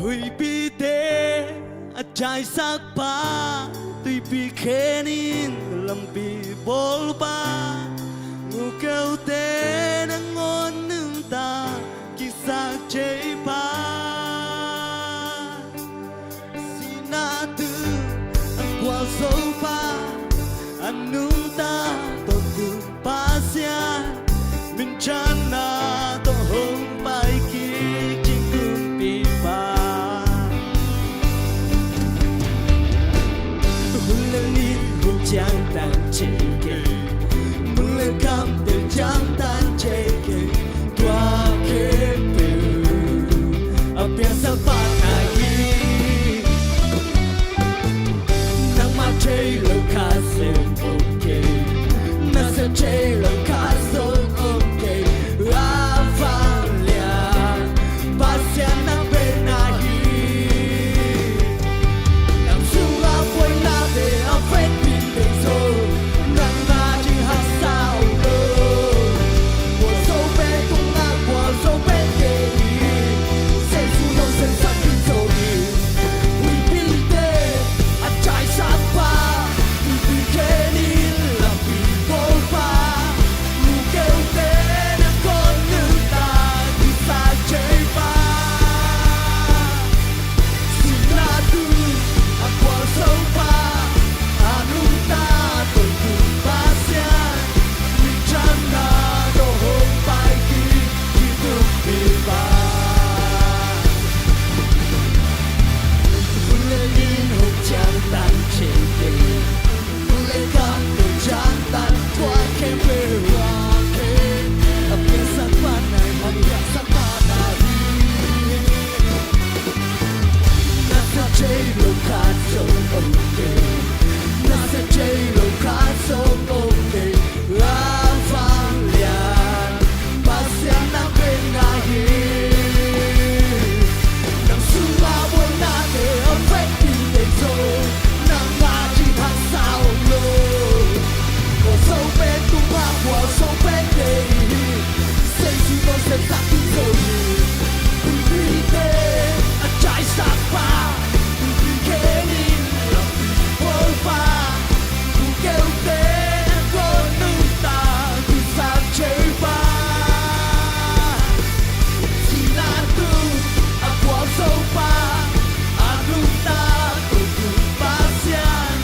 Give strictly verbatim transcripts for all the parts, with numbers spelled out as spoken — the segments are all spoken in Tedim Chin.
Huipite a caisak pa, tuipi khenin lampi bawl pa, mukeute nangawn nuntak kisakcei pa, sinatu a gualzo pa, a nuntak tawh tung Pasian, minthanna tawh hong pai kik cingtumpi pa. Hun le ni hong ciangtan thei kei, mun le gamte ciangtan thei kei, tua khempeuh a piangsak pa na hi. Nangmah thei lo khat zong om kei, na sep thei lo khat zong om kei, a vanglian Pasian nang pen na hi. Nang sungah buainate a vekpi teng zong, nang ading haksa om lo. Gualzo pen tungah gualzo pen kei hi, Jesu nong sepsak ding zo hi. Huipite a caisak pa, tuipi khenin lampi bawl pa, mukeute nangawn nuntak kisakcei pa, sinatu a gualzo pa, a nuntak tawh tung Pasian, minthanna tawh hong pai kik cingtumpi pa. Hun le ni hong ciangtan thei kei, mun le gamte ciangtan, tua khempeuh a piangsak pa na hi, a piangsak pa na hi. Na sep thei lo khat zong om kei, na sep thei lo khat zong om kei, a vanglian Pasian nang pen na hi. Nang sungah buainate a vekpi teng zong, nang ading haksa om lo. Gualzo pen tungah gualzo pen kei hi, Jesu nong sepsak ding zo hi. Huipite a caisak pa, tuipi khenin lampi bawl pa, mukeute nangawn nuntak kisakcei pa, sinatu a gualzo pa, a nuntak tawh tung Pasian,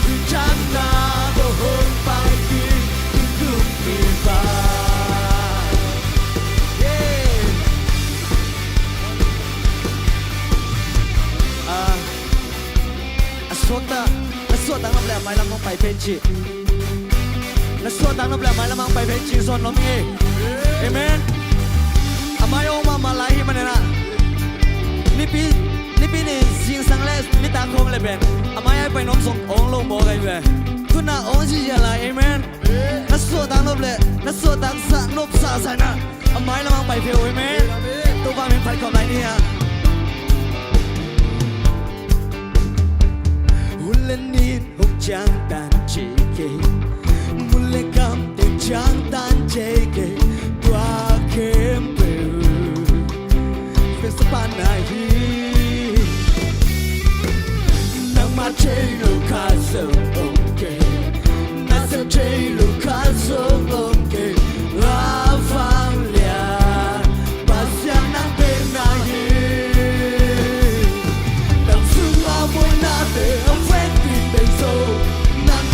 minthanna tawh hong pai kik cingtumpi pa. Yeah. Ah, a suakta, na suahtak nop leh a mailam hong pai phei ci. Na suahtak nop leh a mailam hong pai phei ci, zawn nuam ing ei. Amen. A mai hong mahmah lai hi manin ah, nipi, nipi ni zingsang leh nitak khawng leh pen a mai a pai nuam zong hong lo mawk ahi ve. Tu-in ah hong zihziah lai. Amen. Na suahtak nop leh na suahtak zah nop zahzah in ah a mailam hong pai phei un. Amen. Topa min phat khawm lai ni ah. Hun le ni hong ciangtan thei kei, mun le gamte ciangtan thei kei, tua khempeuh a piangsak pa na hi. Nangmah thei lo khat zong om kei, na sep thei lo khat zong om kei, a vanglian Pasian nang pen na hi. Nang sungah buainate a vekpi teng zong, nang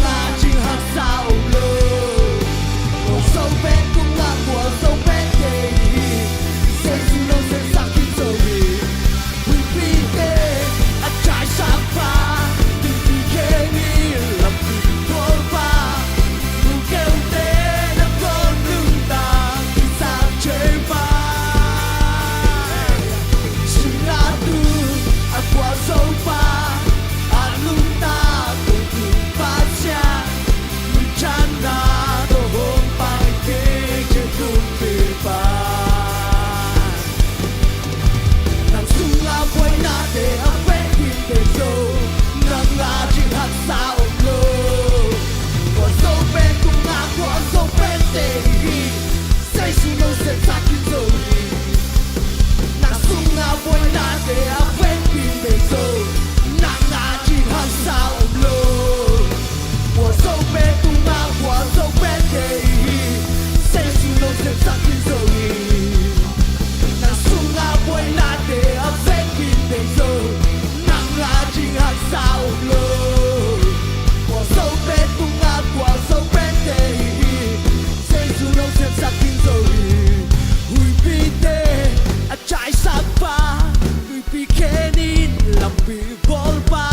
Pi bawlpa,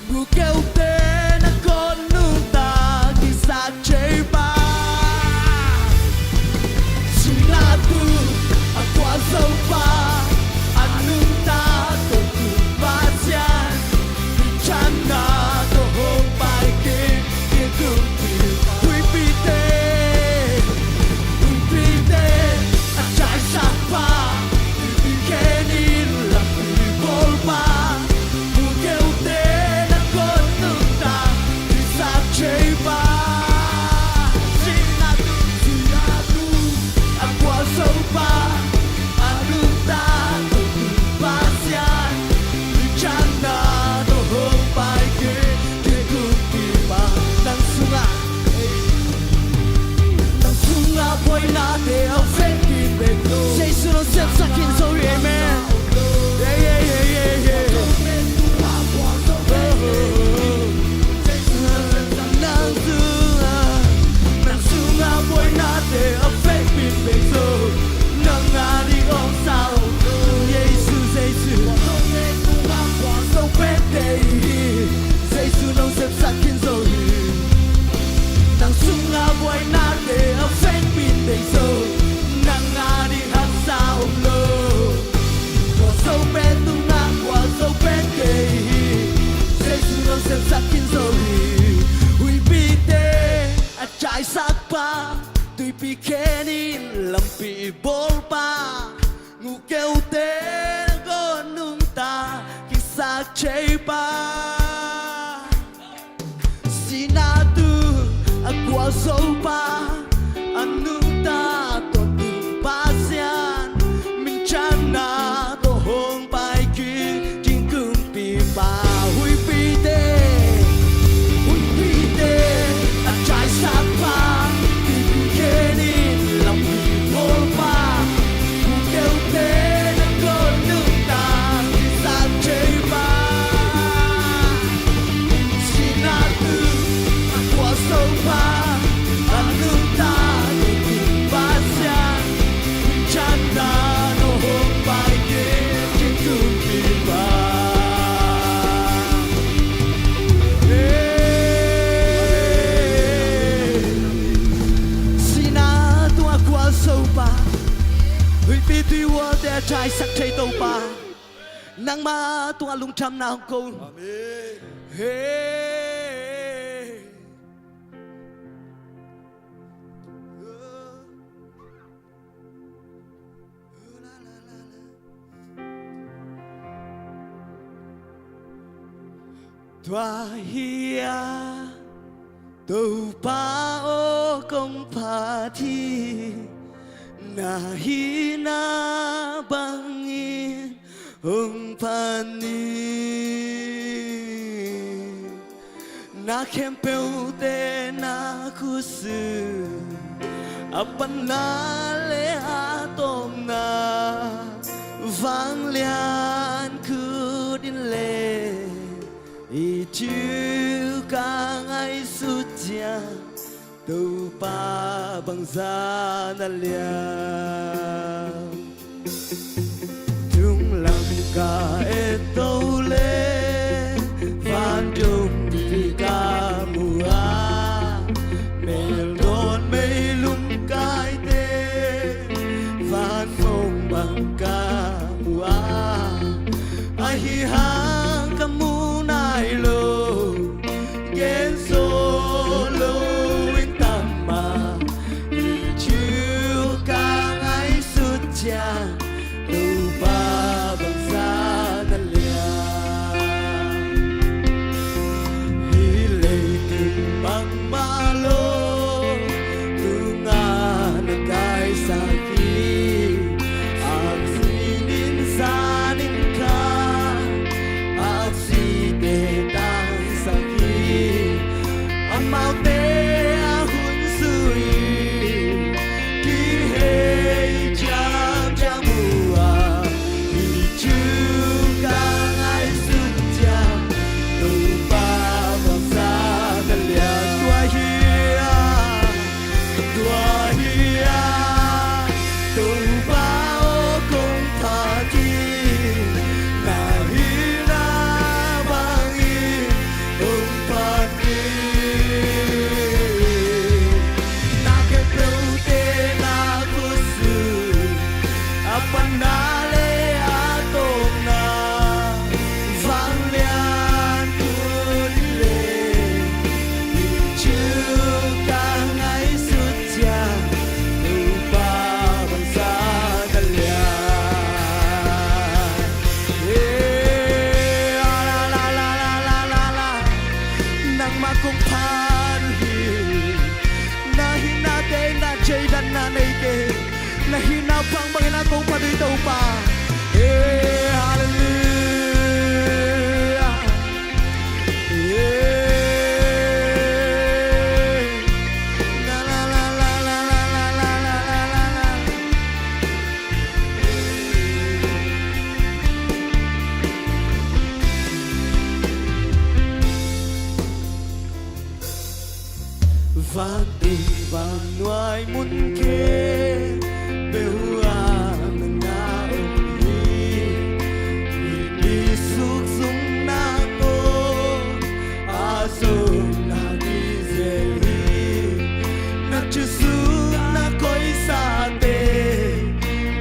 gukeu te na kon nungta kisat cei pa. Sina tu a kua zo pa, a nungta to tu Pasian, mi channa to hong pai kik kik kumpi pa. Huipite, huipite, a caisak pa, huipi khenin lampi bawlpa. Mukeute na kon nungta kisat cei pa. Sina tu, sina tu, a kua zo pa, a nungta to tu Pasian, mi channa to hong pai kik kik kumpi pa. Nang sungah, nang sungah buainate a vekpi bek lo. Jesu nong sepsak khin zo hi, amen. Yeah, yeah, yeah, yeah, yeah. Nang sungah, nang sungah buainate a vekpi bek zo. Nang a ding hong sa lo. Jesu, Jesu. Zo pen kei hi. Jesu nong sepsak khin zo hi. Nang sungah buainate a vekpi bek zo. Nang a ding haksa om lo. Kua zo pen tungah, kua zo pen kei hi. Jesu nong sepsak khin zo hi. Huipite a caisak pa, tuipi khenin lampi bawlpa. Mukeute na kon nungta kisat cei pa. Sina tu a kua zo pa, a nungta to tu Pasian, mi channa to hong pai kik kik kumpi pa. Huipite, huipite a caisak pa, huipi khenin lampi bawlpa. Mukeute na kon nungta kisat cei pa. Sina tu a kua zo pa, a nungta to tu Pasian, mi channa to hong pai kik kik kumpi pa. Sina tu a kua zo pa, huipi tuihualte a caisak thei Topa, nangma tungah lungkhamna hong ko. Amen. Hey. Tua hi a, Topa aw, kong phat hi. Na hihna bangin hong phat ni. Na khempeuhte na khutsung, a panna le a tawpna, vanglian khut in le i thu ka ngaihsut ciang, Topa bangzah na liam. Tung lam ka et to leh, vantompi ka mu a, mel dawn meilum kaite, van mong bang ka mu a, ahi hang ka mu nai lo. Gen zo lo in tam mah, i thu ka ngaihsut ciang, Topa bangzah na liam. Hih leitung bangmah lo, tungah na kaisak hi. Aksi nin zan nin kha, aksite tangsak hi. Amaute a hun zui, kihei ciamciam Panna le a tawpna, vanglian khut le, i cuka ngaihsut ciang, Topa bangzah na lian. Eh, la, la, la. Nangmah kong phat hi. Na hihnate in na ceidanna nei kei. Na hihna pang bangin a kong phat hi Topa. Eh, halleluiah. Eh, la, la, la. Vantung vannuai mun khempeuh ah nang na om hi. Hih ni suk zumna ngawng ah zong na kizel hi. Na thu sung na koihsate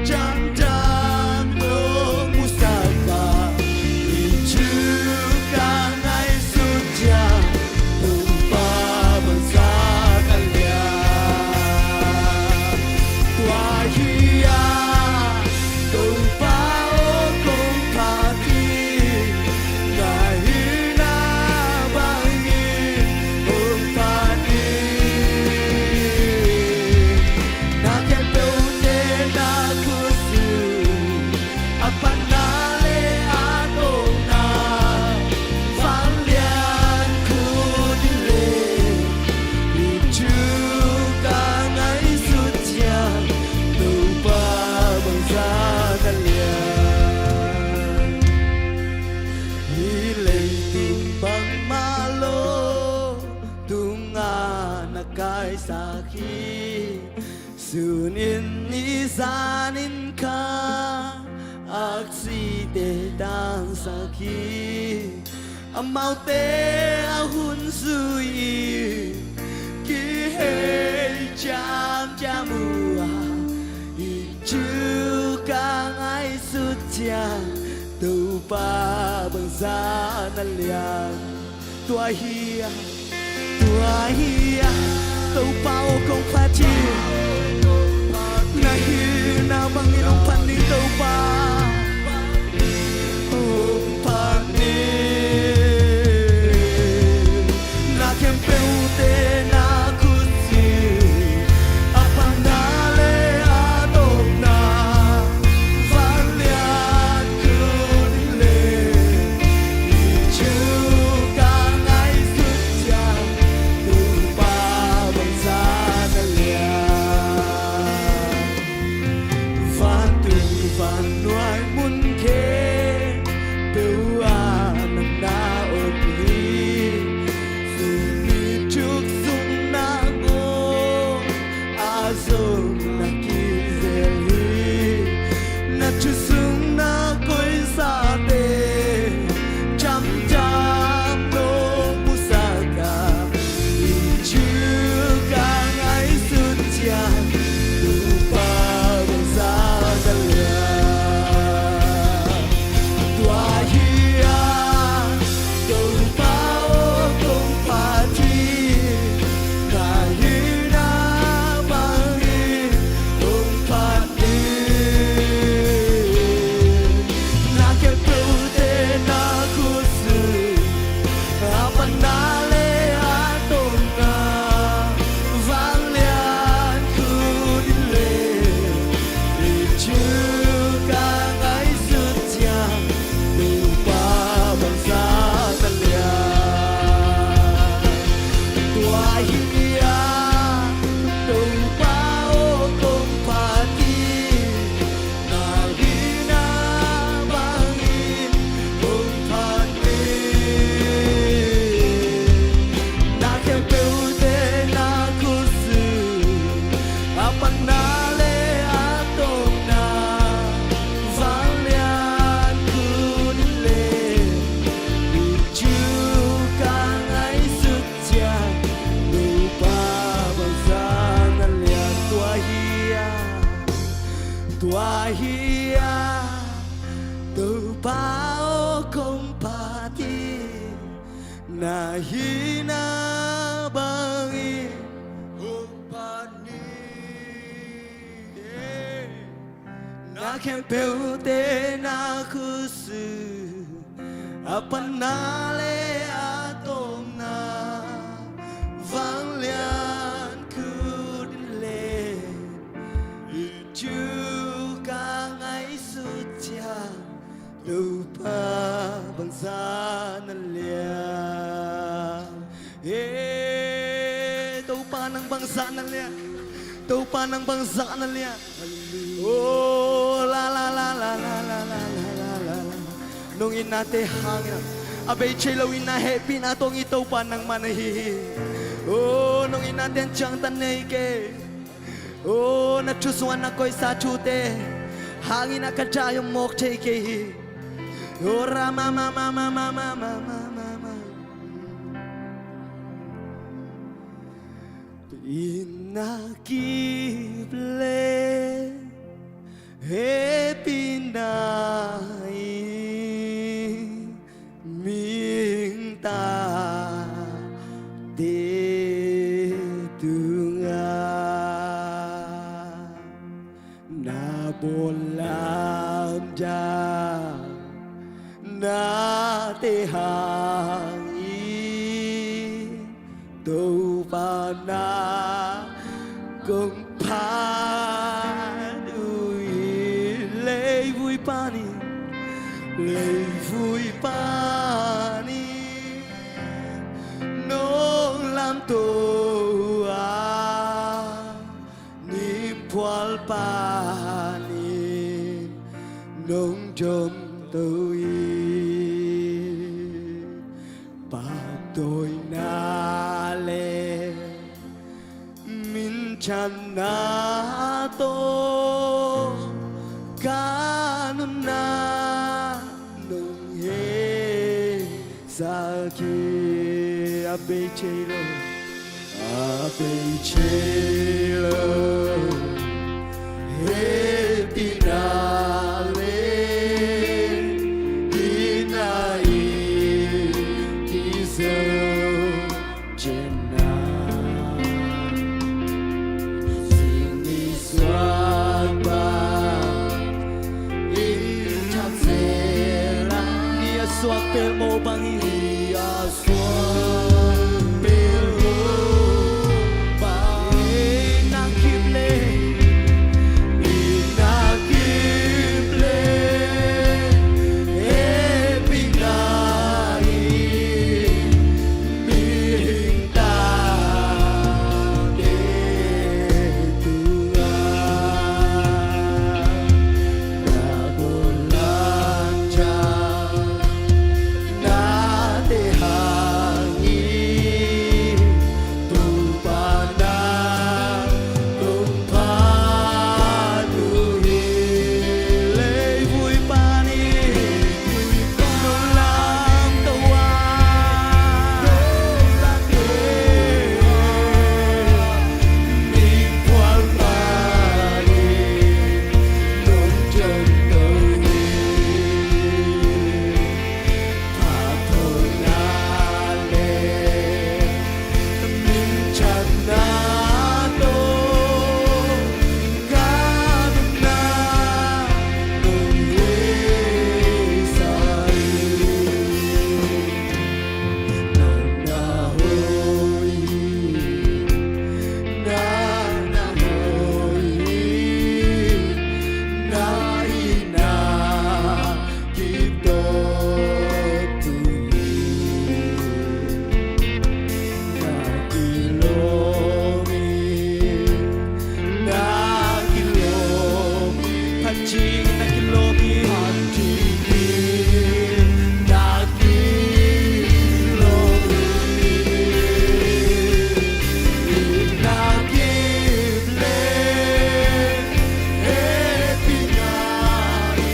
camcam nong musak a, i cuka ngaihsut ciang, Topa bangzah na lian. Tua hi a, Topa aw kong phat hi. Na hihna bangin hong phat ni. Na khempeuhte na khut sung, a panna le a tawpna, vanglian khut le, i cuka ngaihsut ciang, Topa bangzah na lian. Hih leitung bangmah lo tungah na kaisak hi. Sun in ni zan in kha aksite tangsak hi. Amaute a hun zui in kihei ciamciam uh a, i cuka ngaihsut ciang Topa bangzah na lian. Tua hi a, tua hi a, Topa aw kong phat hi. Na hihna bangin hong phat ni Topa. Hong phat ni. Na khempeuhte na khut sung, a panna le a tawpna, vanglian khut le, i cuka ngaihsut ciang, Topa bangzah na lian. Vantung vannuai mun khempeuh ah nang na om hi. Sun ni suk zumna ngawng ah zong na kizel hi. Na thu sung na koihsate camcam nong musak a, i cuka ngaihsut ciang, Topa bangzah na lian. Ahi a, Topa aw kong phat hi, na hihna bangin hong phat ni. Na khempeuhte na khutsung a panna le a tawpna, vanglian khut in le i thu ka ngaihsut ciang, Topa bangzah na lian. He, Topa nang bangzah na lian. Topa nang bangzah na lian. Oh, la, la, la. Nong itnate hangin a bei thei lo itna hehpihna tawh i Topa nangmah na hi hi. Oh, nong itnate in ciangtan nei kei. Oh, na thu sungah na koihsa thute hangin a ka dai om mawk thei kei hi. Oh, ra, ma, ma, ma. Itna kip le hehpihna i mihing tate tungah, na bawl lam ciang nate hangin Topa nang kong phat uh hi. Leivui panin, leivui panin nong lamto a, nimphual panin nong domto hi. Pahtawina le minthanna tawh ka nunna nong hei sak hi. A bei thei lo, a bei thei lo hehpihna le itna i kizo cianna, sing ni suak bang i thak zel a, ni a suak pelh mawh bang hi. Ni a suak pelh mawh bang hi. Itna kip le, itna kip le hehpihna i mihing tate tungah, na bawl lam ciang nate hangin Topa nang kong phat uh hi. Leivui panin nong lamto a, nimphual panin nong domto hi. Pahtawina le minthanna tawh ka nunna nong hei sak hi. Na hoih hi, na, na hoih hi, na itna kip tawh tung hi. Na kilawm hi, na kilawm hi. Phat dingin na kilawm hi. Phat dingin na kilawm hi. Itna kip le hehpihna i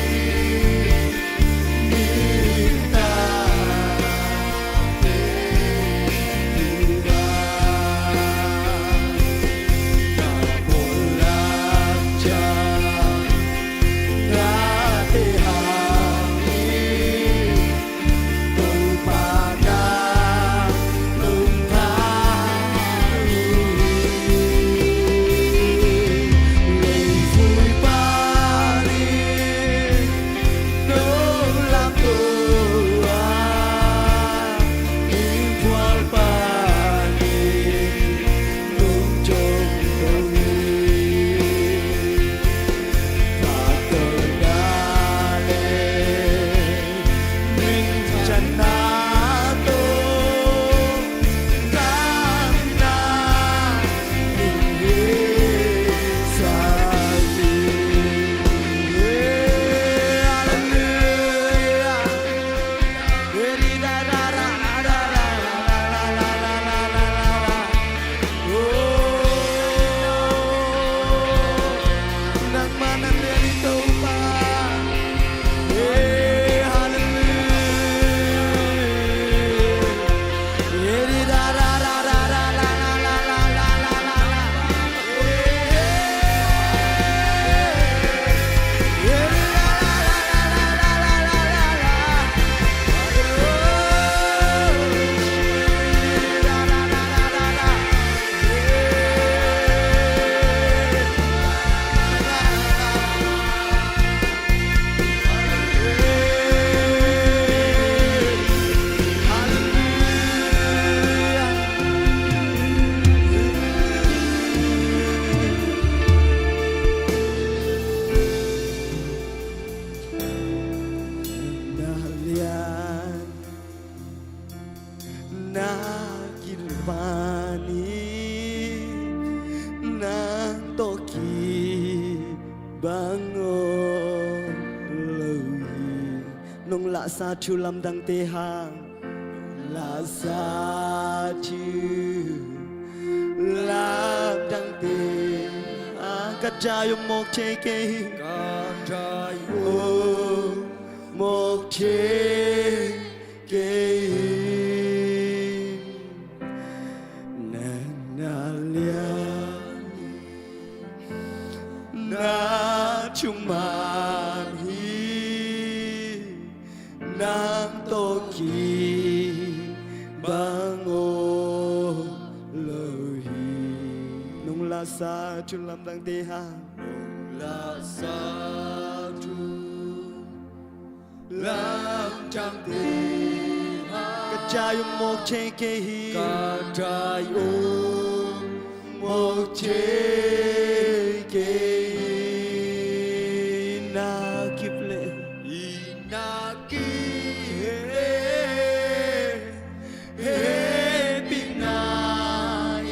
Lasa thu lamdangte hang. Lasa thu lamdangte hang. Ka thaih om mawk thei kei hi. Ka thaih om mawk thei kei hi. Nang na lian hi. Na thuman hi. Nang tawh kibang om lo hi. Nong lasa thu lamdangte hang. Nong lasa thu lamdangte hang. Ka thaih om mawk thei kei hi. Ka thaih om mawk thei kei hi. Na kip leh. I na kip leh. Hehpihna in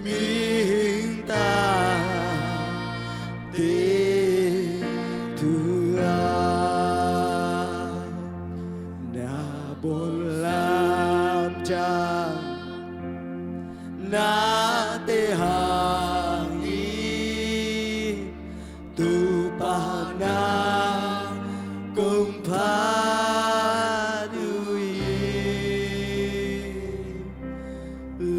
mihing tate thu-ah na bawl lamdang nate hangin Topa na kong phat uh hi.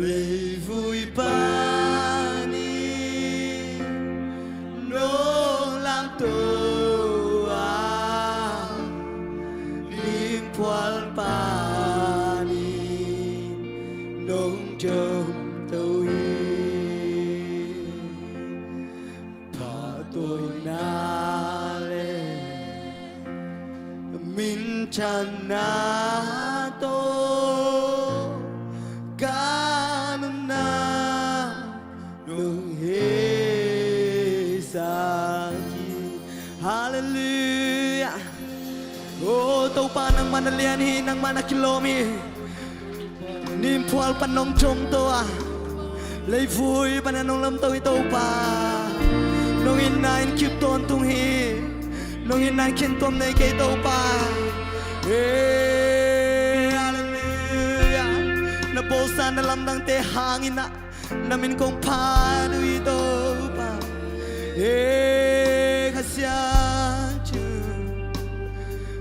Leivui panin nong lamto a, limphual panin nong domto hi. Pahtawina le minthanna tawh ka nunna nong heisak hi. Halleluiah. O Topa, nangmah na lian hi, nangmah na kilawm hi. Limphual pan nong domto a, leivui pan nong lamto hi Topa. Nong itna in kip tawntung hi. Nong itna in khentuam nei kei Topa. Hey, halleluiah. Na bawlsa na lamdangte hangin ah na min kong phat uh hi Topa. Hey, Kha Siangtho.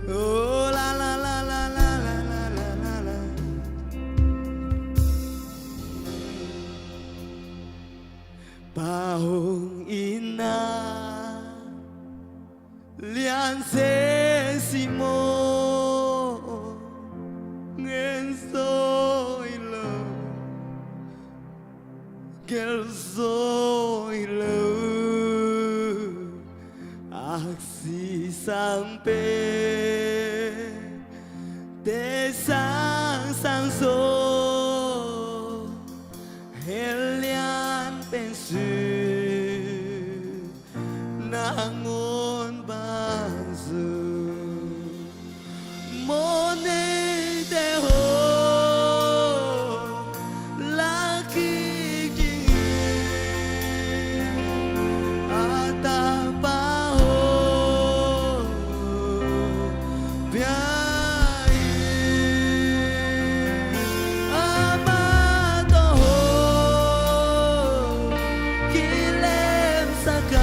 Oh, la, la, la. Pa hong itna lian se si maw, ngen zaw hi lo, gel zaw hi lo. Aksi sang pen, te sang sang zaw, hell lian pen sui nangawn bang zong mawhneite hong lak kik ding hi. A tapa hong pia hi. Amah tawh hong kilemsak a,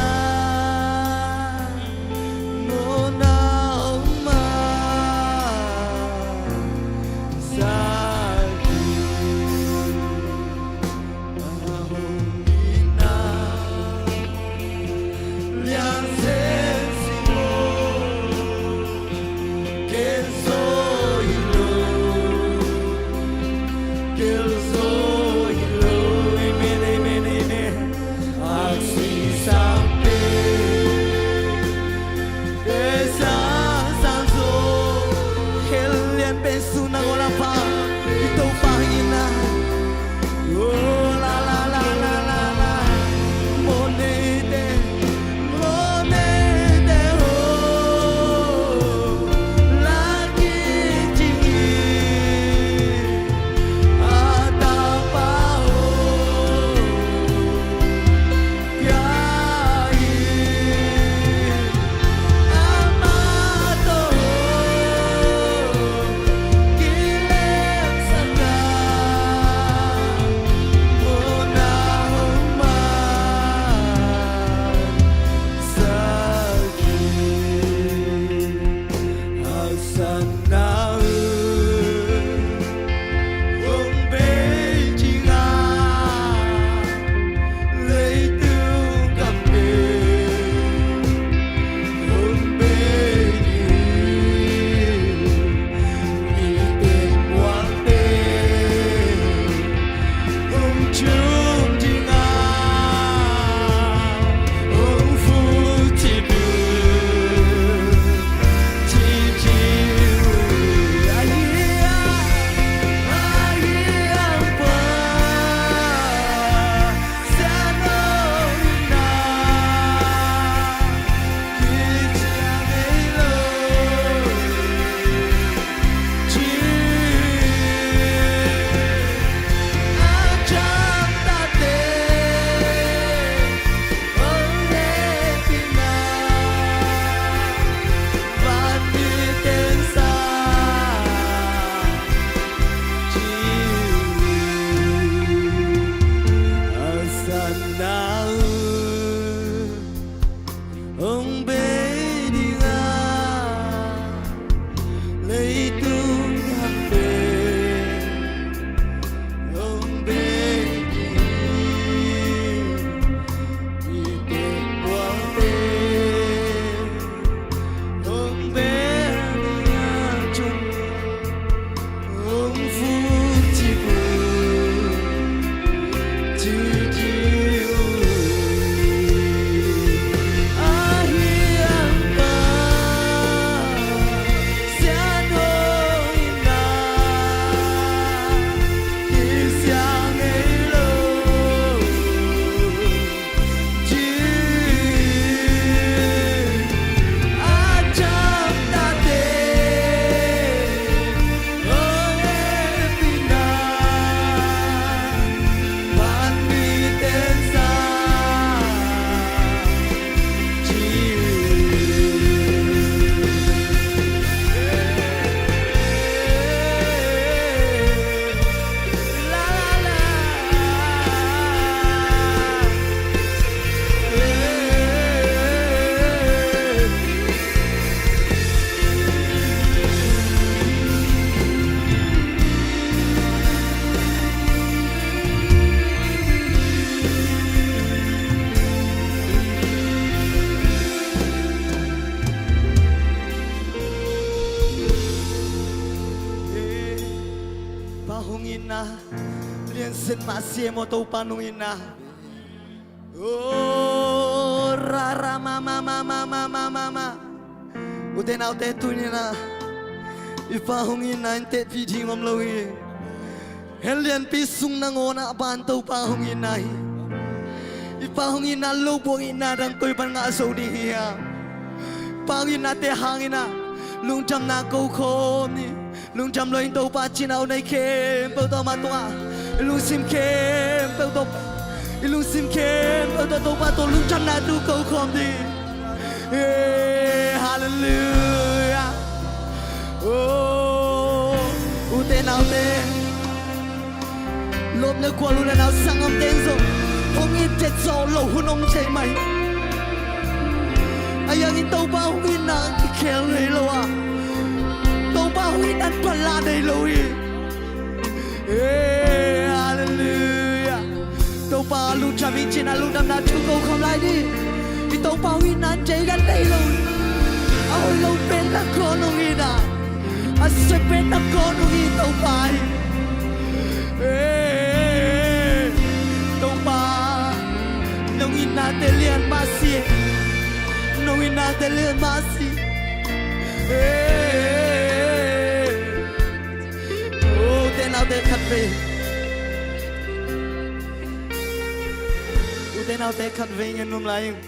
Lianzen mah si e maw Topa nong itna. Oh, ra ra ma ma ma ma ma ma ma ma. Ute naute, tuni-in ah i Pa hong itna in tehpih ding om lo hi. Hell lianpi sung nangawn ah a ban Topa hong itna hi. I Pa hong itna lo buang itna dang koi pan ngah zo ding hi hiam? Pa hong itnate hangin ah lungdamna ko khawm ni. Lungdam lo in Topa, cina a nei khempeuh tawh ama tungah i lungsim khempeuh tawh, i lungsim khempeuh tawh Topa tawh lungdamna tu ko khawm ding. Hey, halleluiah. Oh, ute naute, lawm le gual, u le nau, sanggamte in zong hong it det zawh loh hun om thei mai. Ahi hangin Topa hong itna kikhel ngei lo a, Topa hong itna in pala nei lo hi. Hey, halleluiah. Topa lungdam ing, cina lungdamna thu ko khawm lai ni. I Topa hong itna in deidan nei lo hi. A hoih lo pen na kawm hong itna, a sia pen na kawm hong it Topa hi. Hey, Topa, nong itnate lian mah si. Nong itnate lian mah si. Hey. Ute naute khatvei, ute naute khatvei ngen nuam lai ing.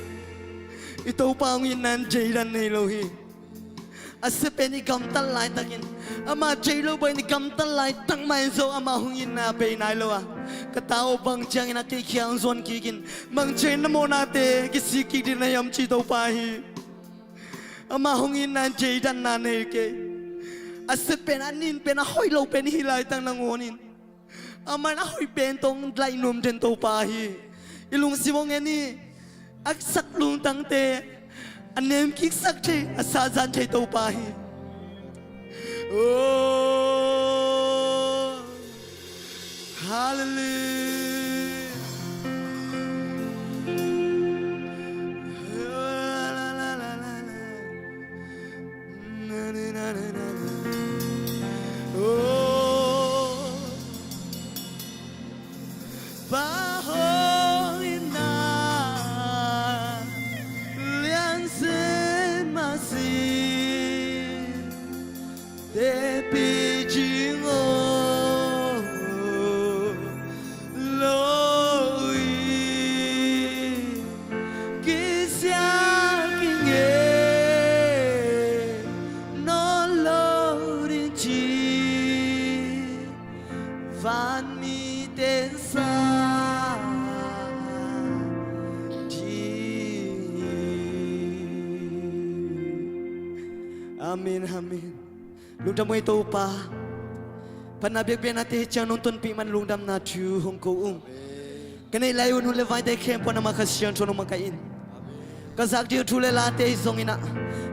I Topa hong itna in deidan nei lo hi. A sia pen i gamtat laitakin, ama deih lo bangin i gamtat laitak mah in zong ama hong itna bei nai lo a, ka ta aw, bang ciangin a kei khiang zuan kik in, bang ciangin na mawhnate kisik kik ding na hiam ci Topa hi. Ama hong itna in deidanna nei kei. A sia pen, a nin pen, a hoih lo pen i hih laitak nangawn in, amah in a hoih pen tawh hong laih nuam den Topa hi. I lungsim hong en hi. A sak lungtangte a nemkiksak thei, a sahzan thei Topa hi. Oh, halleluiah. Oh, Pa hong itna lianzen mah si. Tepih ding om lo hi. Kisiat kingek nawn lo ding ci, vanmite in sa ding hi. Amen, amen. Lungdam uh ei Topa. Phatna biakpiaknate hi ciang nong tonpih man lungdamna thu hong ko ung. Ka neih lai un hun le vaite khempeuh nangmah Kha Siangtho nong makaih in. Ka zak ding thu le late hi zongin ah,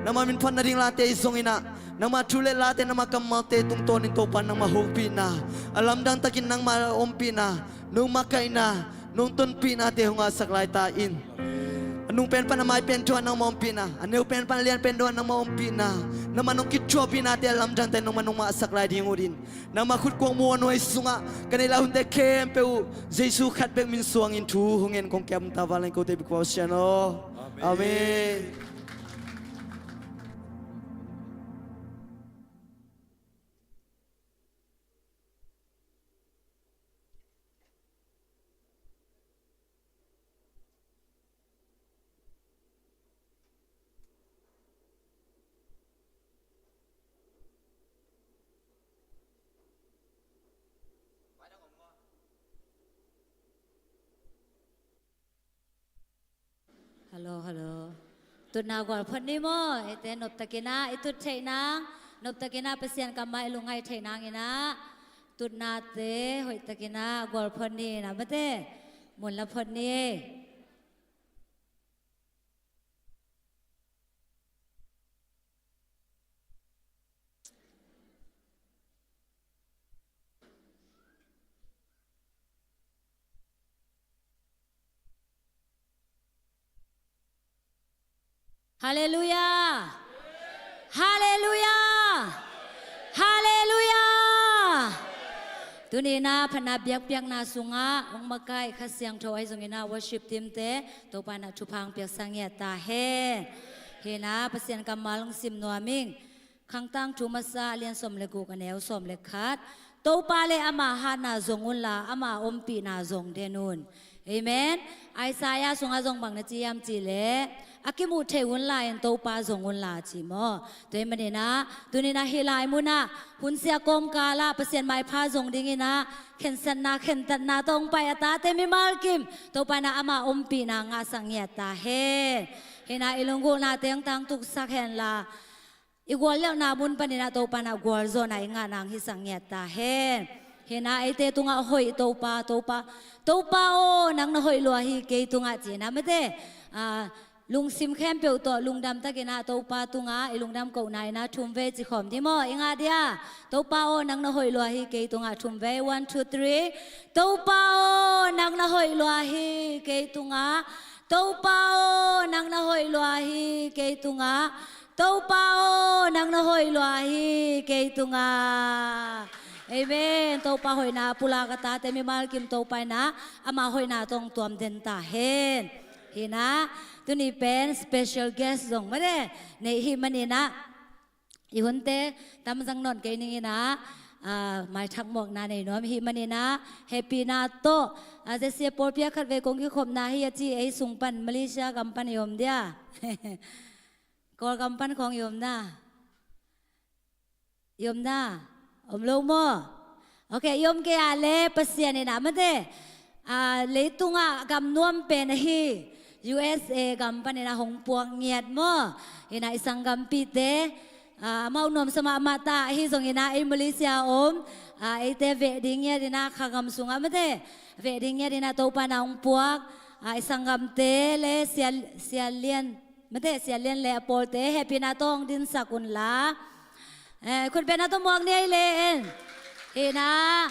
nangmah min phat nading late hi zongin ah, nangmah thu le late, nangmah kammalte tungtawnin Topa nangmah hopihna, a lamdang takin nangmah ompihna, nong makaihna, nong tonpihnate hong ngahsak lai ta in. A nung pen pan a mai pen tungah nangmah ompihna, a neu pen pan a lian pen tungah nangmah ompihna, nangmah nong kithuahpihnate a lamdang takin nangmah nong ngahsak lai ding uh in, nangmah khutkuang muanhuai sungah ka neih lai hunte khempeuh uh Jesu khat bek min suangin thu hong ngen kong kiam ta. Vanleng kote bik Pasian aw. Amen. Amen. Hallo, hallo. Tutna gual phot ni maw? Eite noptakin ah i tut theih nang, noptakin ah Pasian kammal i lungngaih theih nangin ah tutnate hoihtakin ah gual phot ni, na mate. Mun la phot ni. Halleluiah. Halleluiah. Halleluiah. Tuni in ah phatna biakpiakna sungah hong makaih Kha Siangtho ahi zongin ah worship team te Topa in ah thupha hong piaksak ngiat ta hen. Hi in ah Pasian kammal hong sim nuam ing. Khangtang thu masa a lian sawm le guk a neu sawm le khat. Topa le ama hatna zong unla ama ompihna zong den un. Amen. Isaiah sungah zong bang na ci hiam cih leh a kimuh theih hun lai-in Topa zong unla ci maw? Tua ahih manin ah tuni in ah hih lai munah hun sia kawmkal ah Pasian maipha zong dingin ah khensatna khentatna tawh hong pai a tate mimal kim Topa in ah ama ompihna ngahsak ngiat ta hen. Hi in ah i lunggulhnate hong tangtuksak henla i guallelhna mun panin ah Topa in ah gualzawhna i ngah nang hisak ngiat ta hen. Hi in ah eite tungah hoih Topa, Topa, Topa aw, nang na hoih lua hi kei tungah ci in ah mate. Ah, lungsim khempeuh tawh lungdam takin ah Topa tungah i lungdam kohna in ah thum vei ci khawm dih maw? I ngah dih a. Topa aw, nang na hoih lua hi kei tungah thum vei. One, two, three. Topa aw, nang na hoih lua hi kei tungah. Topa aw, nang na hoih lua hi kei tungah. Topa aw, nang na hoih lua hi kei tungah. Amen. Topa hoihna pulak a tate mimal kim Topa in ah ama hoihna tawh hong tuam den ta hen. Hi in ah tuni pen special guest zong mate nei hi manin ah i hunte tamzang nawn kei ning in ah, ah, maithak mawkna nei nuam hi manin ah hehpihna tawh, ah, J C A pawlpi ah khatvei kong kikhopna hi a ci ei sung pan Malaysia gam pan i om dia. Kawlgam pan khawng i om na? I om na? Om lo maw? Ok, i om kei a le Pasian in ah mate, ah, leitungah gam nuam pen ahi U S A gam panin ah hong puak ngiat maw? Hi in ah i sanggampite, ah, amau nuamsa mahmah ta ahi zongin ah ei Malaysia om, ah, eite veh ding ngiat in ah kha gam sungah mate veh ding ngiat in ah Topa in ah hong puak, ah, i sanggamte le Sia, Sia Lian mate, Sia Lian le a pawlte hehpihna tawh hong dinsak unla. Eh, khutbetna tawh muak ni ei le en. Hi in ah,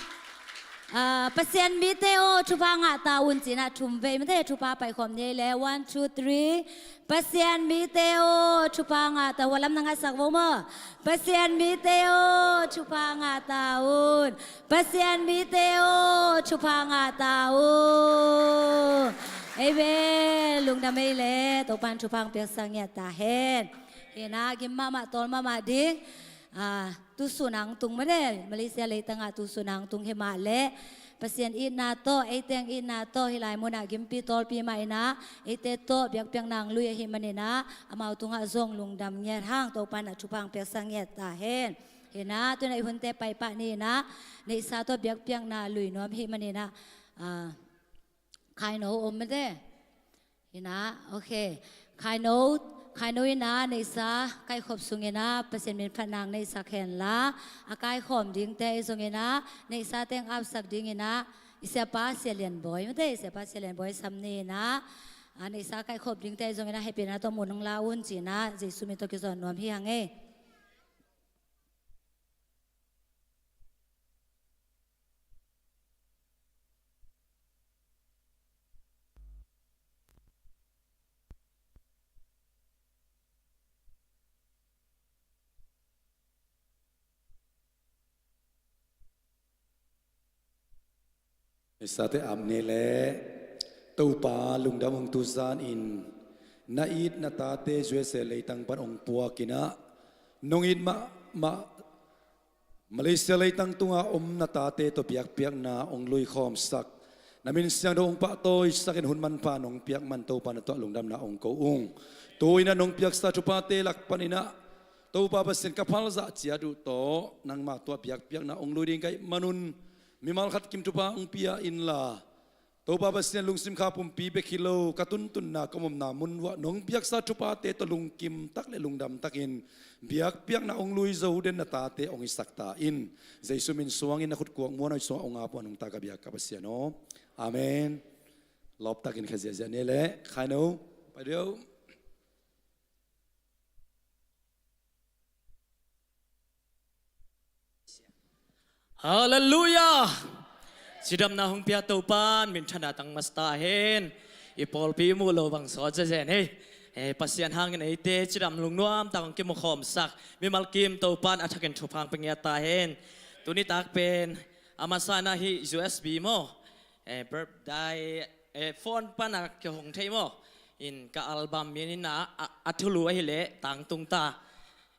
ah, Pasian mite aw thupha ngah ta un ci in ah thum vei mate thupha paikhawm ni ei le. One, two, three. Pasian mite aw thupha ngah ta, hua lam na ngahsak vo maw? Pasian mite aw thupha ngah ta un. Pasian mite aw thupha ngah ta un. Amen. Lungdam ei le, Topa in thupha hong piaksak ngiat ta hen. Hi in ah gim mahmah tawl mahmah ding. Ah, tusun hong tung mate, Malaysia leitangah tusun hong tung hi mah leh Pasian itna tawh, ei teng itna tawh hih lai munah gimpi tawlpi mah in ah eite tawh biakpiakna hong lui ahih manin ah amau tungah zong lungdam ngiat hang, Topa in ah thupha hong piaksak ngiat ta hen. Hi in ah tuni in ah i hunte paipah ni in ah neihsa tawh biakpiakna lui nuam ahih manin ah, ah, Khaino om mate. Hi in ah, ok. Khaino, Khaino in ah neihsa kaihkhop sungin ah Pasian min phatna hong neihsak henla, a kaikhawm dingte ahi zongin ah neihsa teng apsak dingin ah i siapa Sia Lian Bawi mate, i siapa Sia Lian Bawi sam ni in ah, ah, neihsa kaihkhop dingte ahi zongin ah hehpihna tawh mun hong la un ci in ah Jesu min tawh kizawn nuam hi hang ei. Neihsate ap ni le. Topa lungdam hong tu zanin na it na tate U S A leitang pan hong puak in ah nong it mahmah Malaysia leitang tungah om na tate tawh biakpiakna hong luikhawmsak, na min siangtho hong pahtawisak in hun manpha nong piak man Topa na tungah lungdamna hong ko ung. Tu in ah nong piaksa thuphate lak panin ah Topa Pasian ka phalzah ciat uh tawh nangma tungah biakpiakna hong lui ding ka hih manun mimal khat kim thupha hong pia inla, Topa Pasian lungsim kha pumpi bek hi lo ka tuntunna ka omna mun uah nong piaksa thuphate tawh lungkim tak le lungdam takin biakpiakna hong lui zo den na tate hong hisak ta in. Jesu min suangin na khutkuak muanawh suang hong ap uh a nungta ka biak ka Pasian aw. Amen. Lawp takin kha ziahziah ni le. Khaino pai deuh. Halleluiah. Cidamna hong pia Topa in minthanna tang masa ta hen. I pawlpi i muh lo bang sawt zezen hei. Eh, Pasian hangin eite cidam lungnuam tak hong kimukhawmsak mimal kim Topa in a thakin thupha hong pia ngiat ta hen. Tuni tak pen A masa in ah hih U S B maw, eh, birthday, eh, phone pan a kihong thei maw. In ka album min in ah a, a thulu ahih leh Tangtung Ta.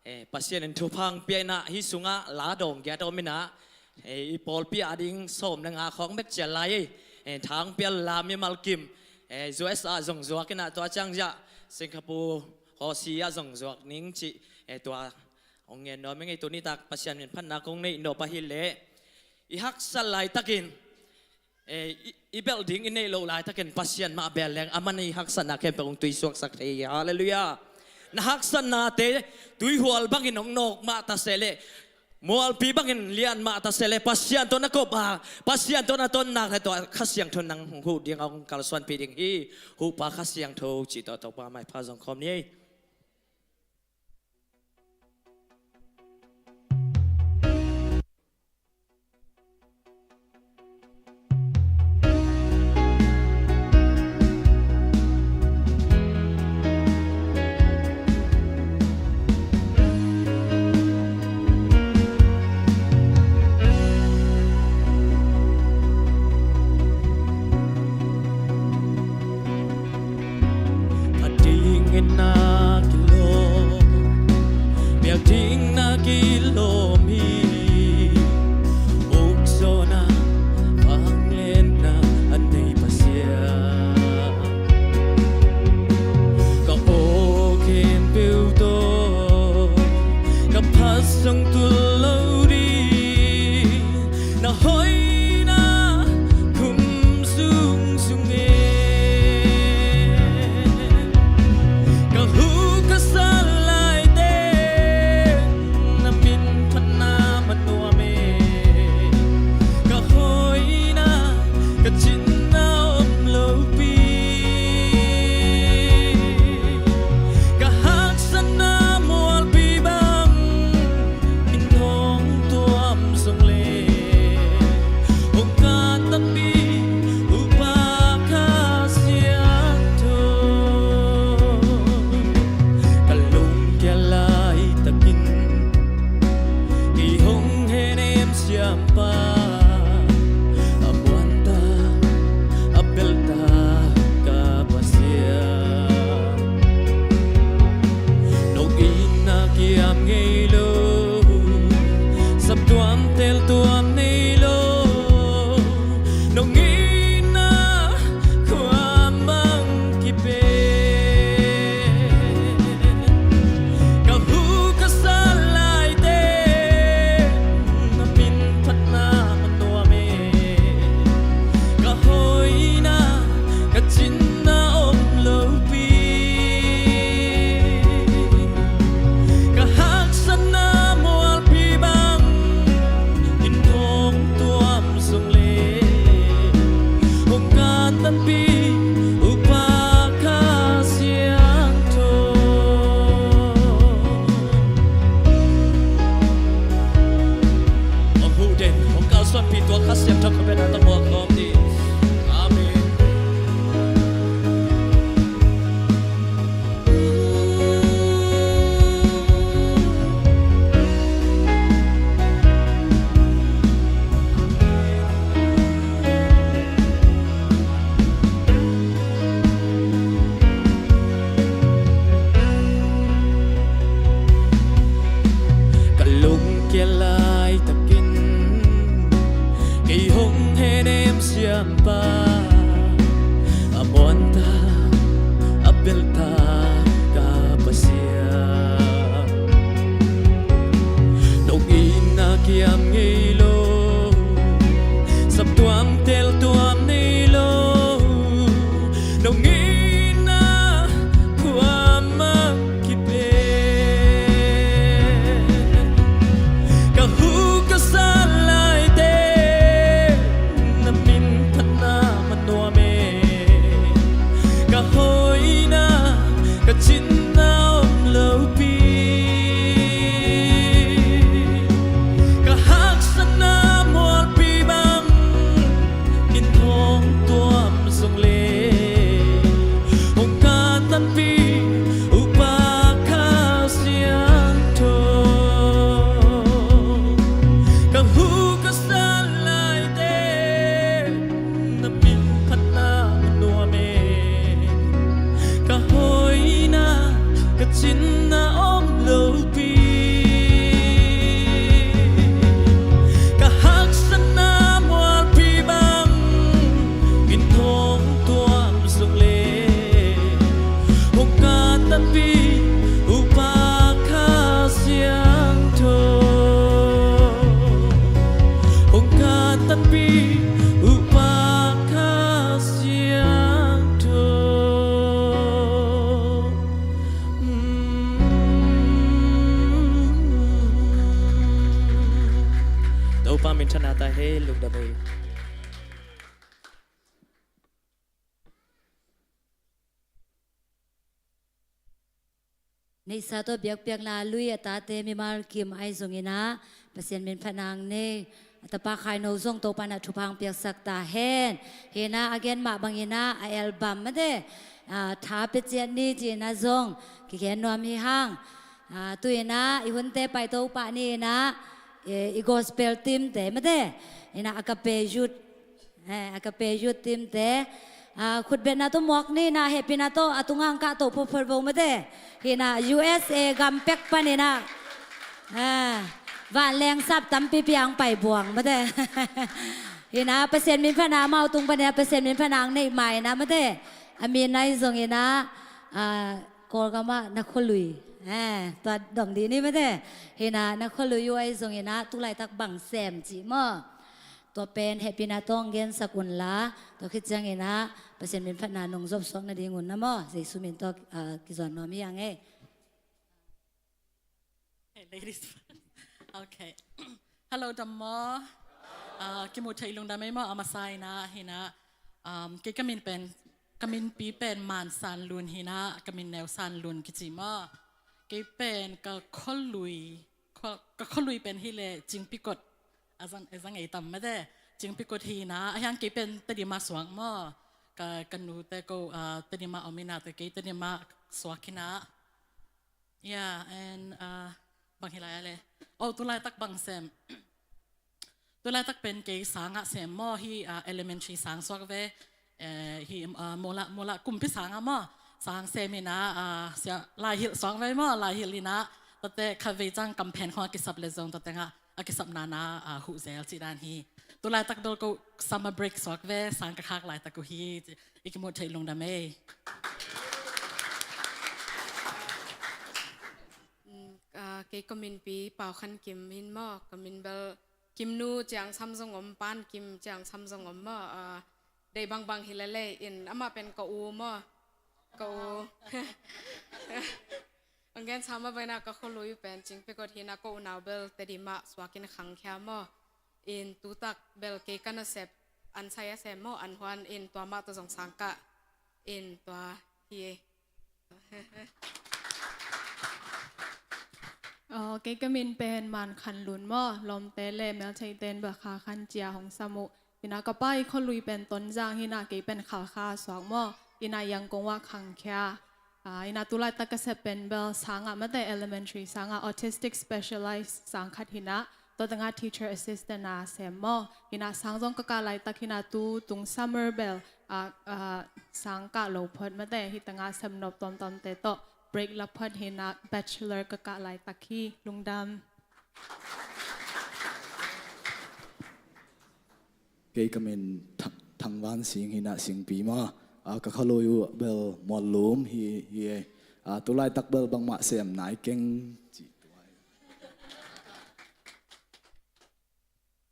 Eh, Pasian in thupha hong pia in ah hih sungah la dawng giat a om in ah, eh, i pawlpi a ding sawm le nga khawng bek cial lai ei. Eh, Thangpial, Lam, Mimal Kim, eh, U S ah zong zuak in ah tua ciang ziah Singapore, Aussie ah zong zuak ning cih, eh, tua hong ngen nuam ing ei. Tuni tak Pasian min phatna kong neih nop ahih leh i haksat laitakin, eh, i, i belh ding i neih loh laitakin Pasian mah bel leng aman i haksatna khempeuh hong tuisuaksak thei hi. Halleluiah. Na haksatnate tuihual bangin hong nawk mah ta seh leh, mualpi bangin lian mah ta seh leh, Pasian tawh na kop a, Pasian tawh na ton nak leh tua Kha Siangtho in nang hong huh ding a, hong kalsuanpih ding hi. Huhpa Kha Siangtho cih tawh Topa maipha zong khawm ni ei. A dingin na kilawm, biak ding na kilawm hi. Ukzawhna, vangliatna a nei Pasian, ka aw khempeuh tawh ka phat zong tul lo ding. Na hoihna khum zungzung e. Ka huh ka sat laiteng na min phatna man nuam e. Ka hoihna ka cinna om lopi, ka haksatna mualpi bang in hong tuam zong leh, hong ka tatpih Huhpa Kha Siangtho. Ka lungkia laitakin kei hong hehnem siampa, a muantak a belhtak ka Pasian. Nong itna kiam ngei lo, saptuam teltuam nei lo, nong itna khuam bang kipen. Ka huh ka sat laiteng na min phatna man nuam e. Ka hoihna ka cinna om lopi, ka haksatna mualpi bang in Pa minthanna ta hen, lungdam ei. Neihsa tawh biakpiakna lui a tate mimal kim ahi zongin ah Pasian min phatna nei. A tapa Khaino zong Topa'n ah thupha piaksak ta hen. Hi-in ah a gen mah bangin ah a album mate, ah, tha pia ciat ni ci-in ah zong kigen nuam hi hang. Ah, tu-in ah i hunte paito pah ni-in ah, eh, i gospel team te mate, hi-in ah a Agape Youth, eh, a Agape Youth team te, ah, khutbetna tawh muak ni-in ah hehpihna tawh a tunga hong kahto photphot vo mate. Hi-in ah U S A gam pek panin ah, ah, vanleng sap tampipi hong pai buang mate. Hi-in ah Pasian min phatna amau tung panin ah Pasian min phatna hong neih ma-in ah mate. A min ahi zongin ah, ah, Kawlgam ah na khualui, eh, tua dong dih ni mate. Hi-in ah na khualui uh ahi zongin ah tu laitak bang sem cih maw? Tua pen hehpihna tawh hong gensak unla, tua khit ciangin ah Pasian min phatna nong zopsuak nading un ah maw, Jesu min tawh, ah, kizuan nuam hi hang ei. Hey, ladies first. Okay. Hello, dam maw? Ah, kimu thei lungdam ei maw, a masa-in ah, hi-in ah, um, kei ka min pen, ka minpi pen Man San Lun hi-in ah, ka min neu San Lun kici maw. Kei pen ka khualui, khua-, ka khualui pen hi leh Cingpikot, a zang, a zang ei tam mate. Cingpikot hi-in ah, a hiang kei pen Tedim ah suak maw. Ka, ka nute ko, ah, Tedim ah om in ah, te kei Tedim ah suak hi-in ah. Yeah, and, uh, bang hi lai a le. Oh, tu laitak bang sem. Tu laitak pen kei sang ah sem maw, hih, uh, elementary sang suak ve. Eh, hih, uh, mula, mula kumpi sang ah maw. Sang sem in ah, uh, sia, lai hilh suak ve maw, lai hilh in ah. Tate kha vei ciang kamphen khong a kisap le zong, tate nga a kisapna na, ah, huh zel cih dan hi. Tu laitak bel ko summer break suak ve, sang ka khak laitak uh hi. I kimu thei lungdam ei. Mm, ah, kei ka minpi Pau Khan Kim hi-in maw, ka min bel Kimnu Ciang Sam zong om, Pan Kim Ciang Sam zong om maw, ah, deih bangbang hi lel ei, in amah pen ka u maw, ka u. Ang gen sa mah bangin ah ka khualui pen Cingpikot hi-in ah ka unau bel Tedim ah suak in khangkhia maw. In tu tak bel kei ka nasep an sai a sem maw, an huan in tua mah tawh zong sang kah in tua hi. Oh, kei ka min pen Man Khan Lun maw, lawmte le meltheite in bel Kha Khan Cia hong sam uh. Hi-in ah ka pa i khualui pen Tonzang hi-in ah kei pen Khalkha suak maw. Hi-in ah Yangon ah khangkhia. Ah, hi-in ah tu laitak ka sep pen bel sang ah mate, elementary sang ah, autistic specialized sang khat hi-in ah, tua teng ah teacher assistant a sem maw. Hi-in ah sang zong ka kah laitak hi-in ah tu tung summer bel, ah, ah, sang kah lo phot mate, hih teng ah sem nop tuamtuamte tawh break la phot hi-in ah bachelor ka kah laitak hi. Lungdam. Kei ka min Thang, Thang Van Sing hi-in ah, Singpi maw. Ah, ka khualui uh bel Muallum hi, hi ei. Ah, tu laitak bel bangmah sem nai keng cih tua hi.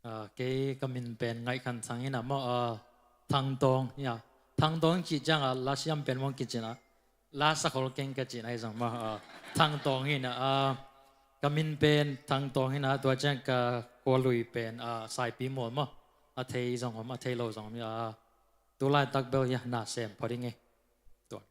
Ah, kei ka min pen Ngaih Khan Thang hi-in ah maw, ah, Thang Tawng hi-in ah. Thang Tawng cih ciang ah lasiam pen mong kici-in ah. La sakhol keng ka cihna hi zong maw, ah, Thang Tawng hi-in ah, ah, ka min pen Thang Tawng hi-in ah, tua ciang ka khualui pen, ah, Saipi Mual maw, a thei zong om, a thei lo zong om, ah, tu laitak bel hi-a na sem phot ing ei. Tua.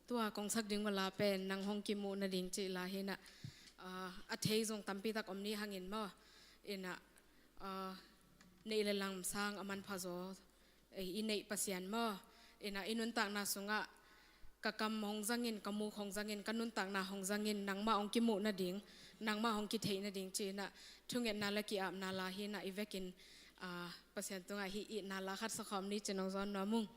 Tua kong sak ding ua la pen nang hong kimuh nading cih la hi-in ah, ah, a thei zong tampi tak om ni hangin maw. Hi-in ah, ah, neih le lam sang a manpha zaw, eh, i neih Pasian maw. Hi-in ah i nuntakna sungah ka kam hong zangin, ka muk hong zangin, ka nuntakna hong zangin, nangmah hong kimuh nading, nangmah hong kitheih nading ci-in ah thungetna le ki-apna la hi-in ah i vekin, ah, Pasian tungah hih itna la khat sakhawm ni ci-in hong zawn nuam ung.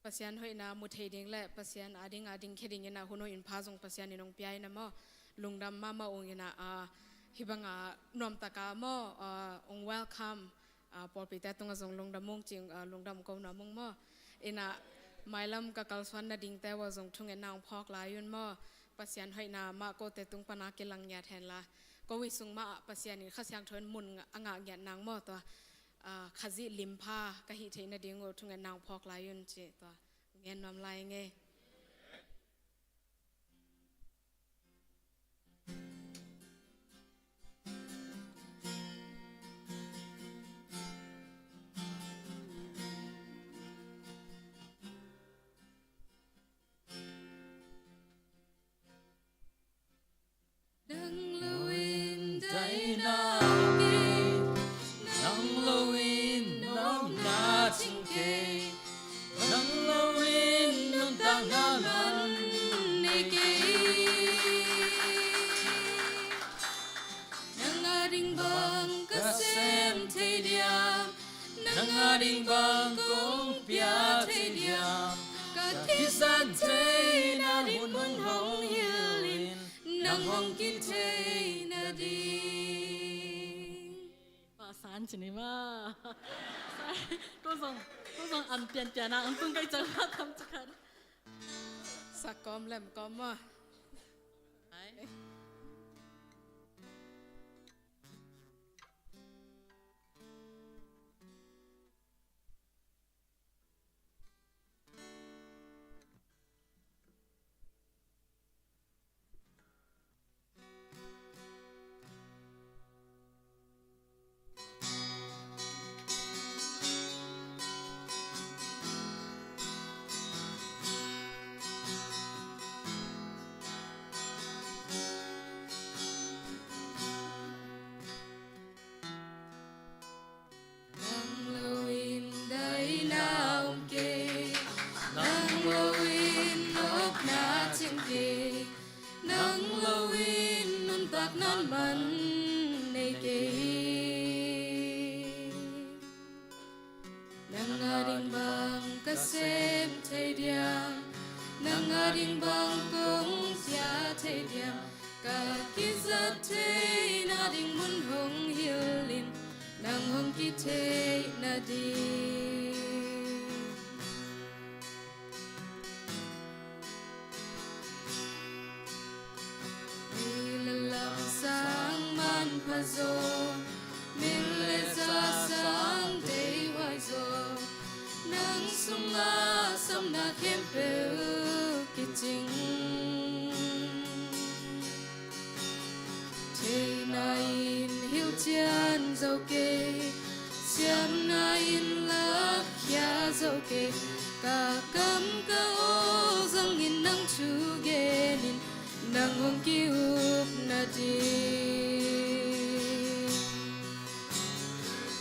Pasian hoihna mu thei ding le Pasian a ding a dingkhia dingin ah hun hoih hun pha zong Pasian in hong pia in ah maw, lungdam mahmah ung in ah, ah, hih bang a nuamtak a maw, ah, hong welcome, ah, pawlpite tungah zong lungdam ung cih, ah, lungdam ko nuam ung maw. In ah mailam ka kalsuan nadingte uah zong thungetna hong phawk lai un maw. Pasian hoihna mah kote tung pan a kilang ngiat hen la, ko i sung mah ah Pasian in Kha Siangtho in mun a ngah ngiat nang maw, tua, ah, Khazih limpha ka hih theih nading uh thungetna hong phawk lai un cih tua ngen nuam lai ing ei. Nang lo in daina om kei, nang lo in nopna cing kei, nang lo in nuntakna man nei kei. Nang a ding bang ka sem thei diam, nang a ding bang kong pia thei diam, ka kizat theihna ding mun hong hilh in, nang hong kithei nading. Pasan cini ma. Ko zong, ko zong an pianpian a ang tung kai chang ma tam cakan. Sak kawm lem kawm maw. Hai. Nang lo in daina om kei, nang lo in nopna cing kei, nang lo in nuntakna man nei kei. Nang a ding bang ka sem thei diam, nang a ding bang kong pia thei diam, ka kizat theihna ding mun hong hilh in, nang hong kithei nading. Ni le lam sang manpha zaw, min le za sang deihhuai zaw, nang sungah samna khempeuh kicing. Theihna in hilhcian zo kei, siamna in lakkhia zo kei, ka kam ka aw zangin nang thu genin, nang hong ki-up nading.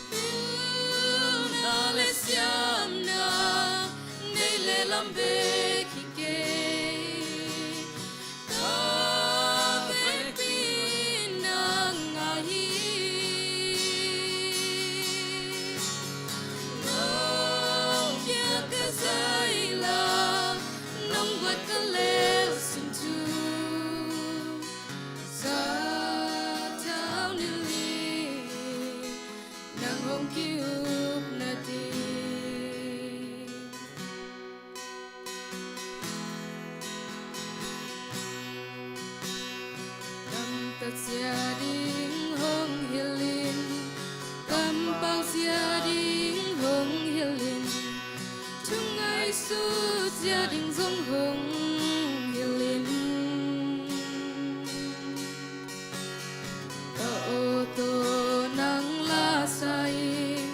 Pilna le siamna nei le lam bek hi kei, ka vekpi nang ahi. Nong kia ka zai la, nong guat ka leusin thu, za thau nilh in, nang hong ki-up nading. Gamtat zia ding hong hilh in, kampau zia ding hong hilh in, thu ngaihsut zia ding zong hong hilh in. Ka aw tawh nang la sa in,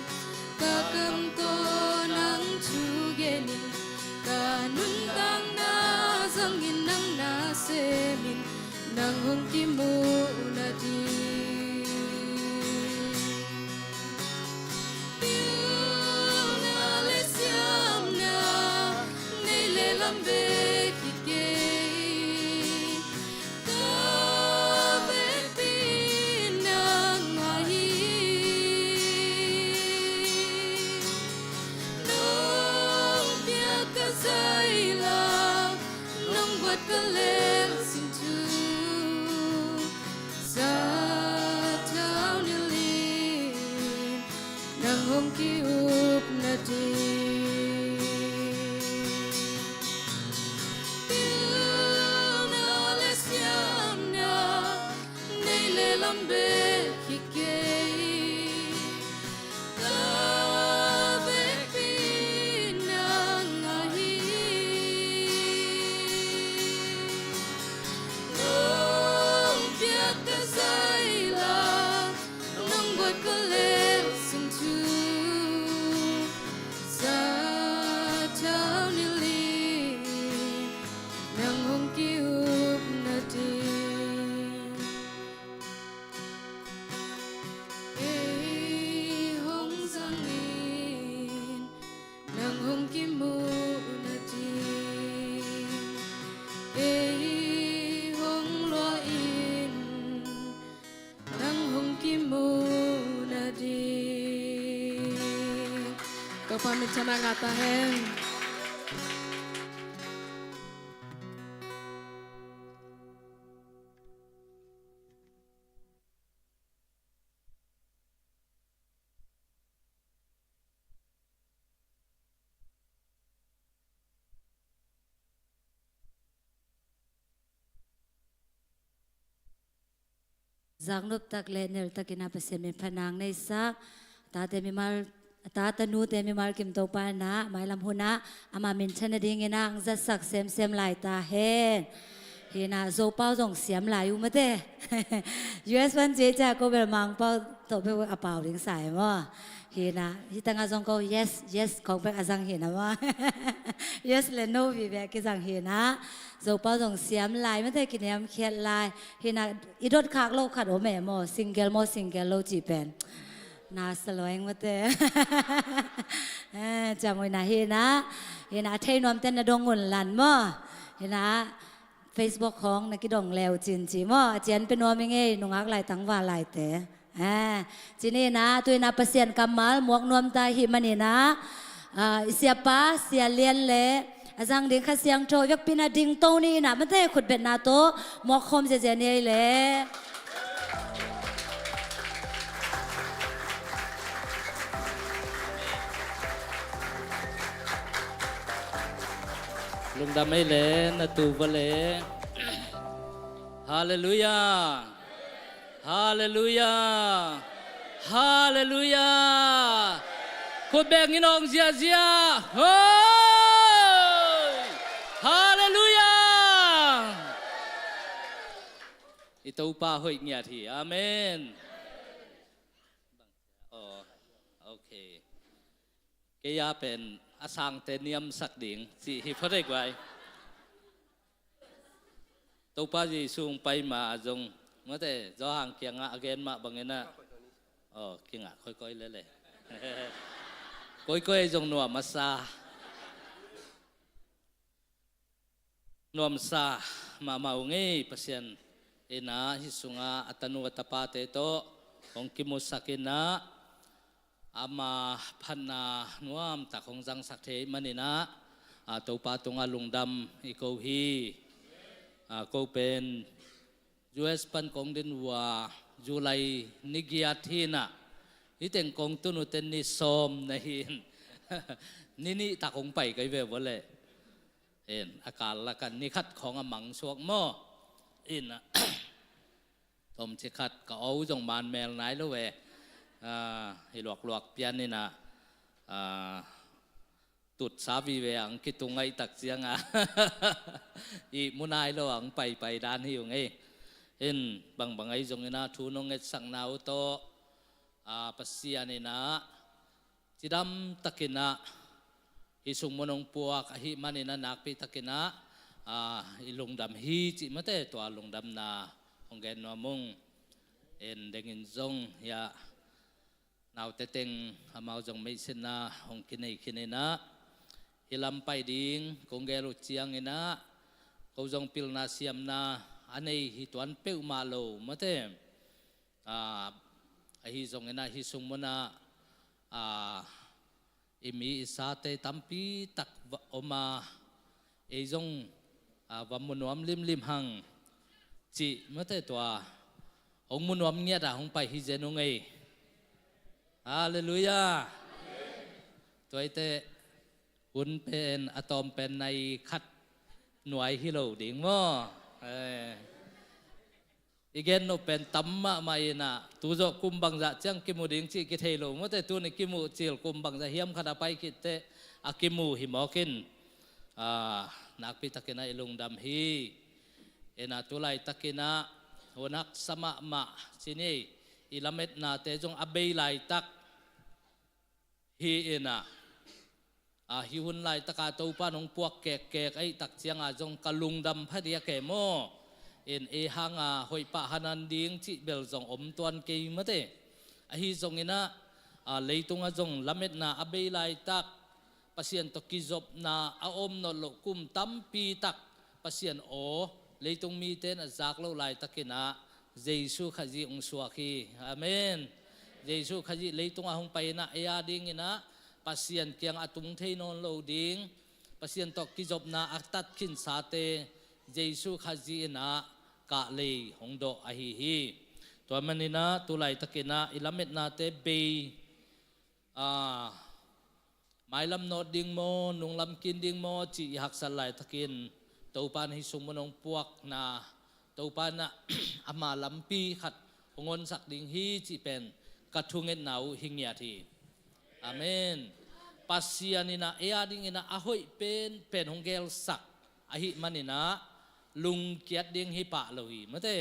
ka kam tawh nang thu gen in, ka nuntakna zangin nang na sem in, nang hong kimu nading. Pilna le siamna nei le lam bek hi Amin. Chana ngata hen. Zaknop tak le nel takin a Pasian min phanang nei sak. Tate mimal, tate nute mimal kim Topa na mailam huna ama min thana dingin a ang zatsak semsem lai ta hen. Hina Zopau zong siam lai uh mate. U S one J cha ko bel Mangpau to pe a pau ding sai mo. Hina hitanga zong ko yes yes kong pe a zang hina mo. Yes le no vi ve ki zang hina. Zopau zong siam lai mate kiniam khiat lai. Hina i dot khak lo khat om e mo single mo single lo ci pen. Na sa loeng mate. Eh, ciamui na hina. Hina a thei nuam ten na dong un lan mo. Hina Facebook hong na kidong leu cin ci maw a cian pe nuam i ngei nungak lai tangva laite. Cini na tuina Pasian kammal muak nuam ta hi manina i siapa sia lian le a zang ding kha siang tho vekpina ding to ni na mate khutbetna to muak khom zia zia ni ei le. Lungdam ei le na tu va le. Halleluia. Halleluia. Halleluia. Khut beng in awng ziazia. Hoi. Halleluia. I Topa hoih ngiat hi. Amen. Oh, okay. Kei a pen a sangte niamsak ding cih hi phot ei guai. Topa Jesu hong pai ma a zong mate Johan kiangah a gen mah banginah. Oh, kingah koikoi lele. Koikoi zong nuam a sa. Nuamsa mahmah uh ngei Pasian inah hi sungah a tanu a tapate tawh hong kimusak inah ama phatna nuamtak hong zangsak thei maninah a Topa tungah lungdam i ko hi. A ko pen U S pan kong din uh a July ni giat hinah hiteng kong tun uh ten ni sawm na hin ni nih tak hong pai kai ve vawleh. In a kal laka ni khat khawng a mang suak maw? In a tawmci khat ka aw uh zong manmel nai lo ve. Hi luakluak pian inah tutsa vive ang kitung ngaihtak cianga i mu nai lo ang paipai dan hi uh ngei. In bangbang ei zong inah thu nong ngetsakna uh tawh Pasian inah cidam takinah hi sung mun hong puak ahi maninah nakpi takinah i lungdam hi cih mate tua lungdamna hong gen nuam ung. En dengin zong hiah naute teng amau zong meihsitna hong kinei khin inah hi lam pai ding kong gel uh cianginah ko zong pilna siamna a nei hi tuan peuhmah lo mate. Ahi zongin ahi sung munah i mi i sate tampi tak om a, ei zong va mu nuam limlim hang cih mate tua hong mu nuam ngiat a hong pai hi zen ung ei. Halleluiah. Tuaite hun pen a tawm pen nai khat nuai hi lo ding maw? I gen nop pen tam mahmah inah tu zawh kum bangzah ciang kimu ding cih kithei lo mawte, tuni kimuh cil kum bangzah hiam khat a pai khitteh a kimu hi mawkin nakpi takinah i lungdam hi. Inah tu laitakinah hun haksa mahmah cini i lametnate zong a bei laitak hi inah hi hun laitaka Topa nong puak kekkek aihtak cianga zong ka lungdam phadiak e maw? In ei hanga hoih pah hanan ding cih bel zong om tuan kei mate. Ahi zonginah leitunga zong lametna a bei laitak Pasian tawh kizopna a om nawt loh kum tampi tak Pasian aw leitung mite in a zak loh laitakinah Jesu Khazih hong suak hi. Amen. Jesu Khazih leitungah hong pai inah ei a dinginah Pasian kiang a tung thei nawn lo ding, Pasian tawh kizopna a tat khinsate Jesu Khazih in ah kahlei hong dawh ahi hi. Tua manin ah tu laitakin ah i lametnate bei, aa, mailam nawt ding maw, nunglam kin ding maw cih i haksat laitakin Topa in hih sung mun hong puakna, Topa in ah ama lampi khat hong honsak ding hi cih pen ka thungetna uh hi ngiat hi. Amen. Pasian in ah ei a dingin ah a hoih penpen hong gelsak ahih manin ah lungkiat ding hi pah lo hi, mate.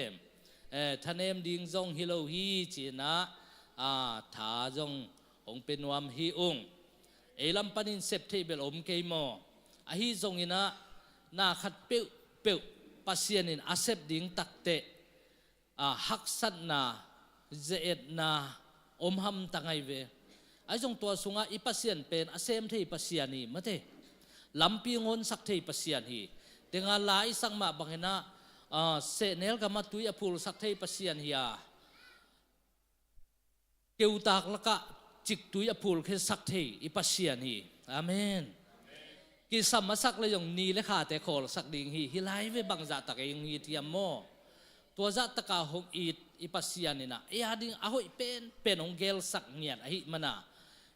Eh, thanem ding zong hi lo hi ci-in ah, ah, tha zong hong pia nuam hi ung. Ei lam panin sep theih bel om kei maw? Ahi zongin ah na khat peuhpeuh Pasian in a sep ding takteh, ah, haksatna, ze-etna om hamtang ahi ve. Ahi zong tua sungah i Pasian pen a sem thei Pasian hi, mate. Lampi hong honsak thei Pasian hi. Tenga la i sak mah bangin ah, ah, sehnel gamah tui a phulsak thei Pasian hi a, keutak lakah ciktui a phulkhiasak thei i Pasian hi. Amen. Kisam a sak le zong ni le khate khawlsak ding hi. Hi lai ve, bangzah tak ei hong it hiam maw? Tua zah taka hong it i Pasian in ah ei a ding a hoih penpen hong gelsak ngiat ahih mana,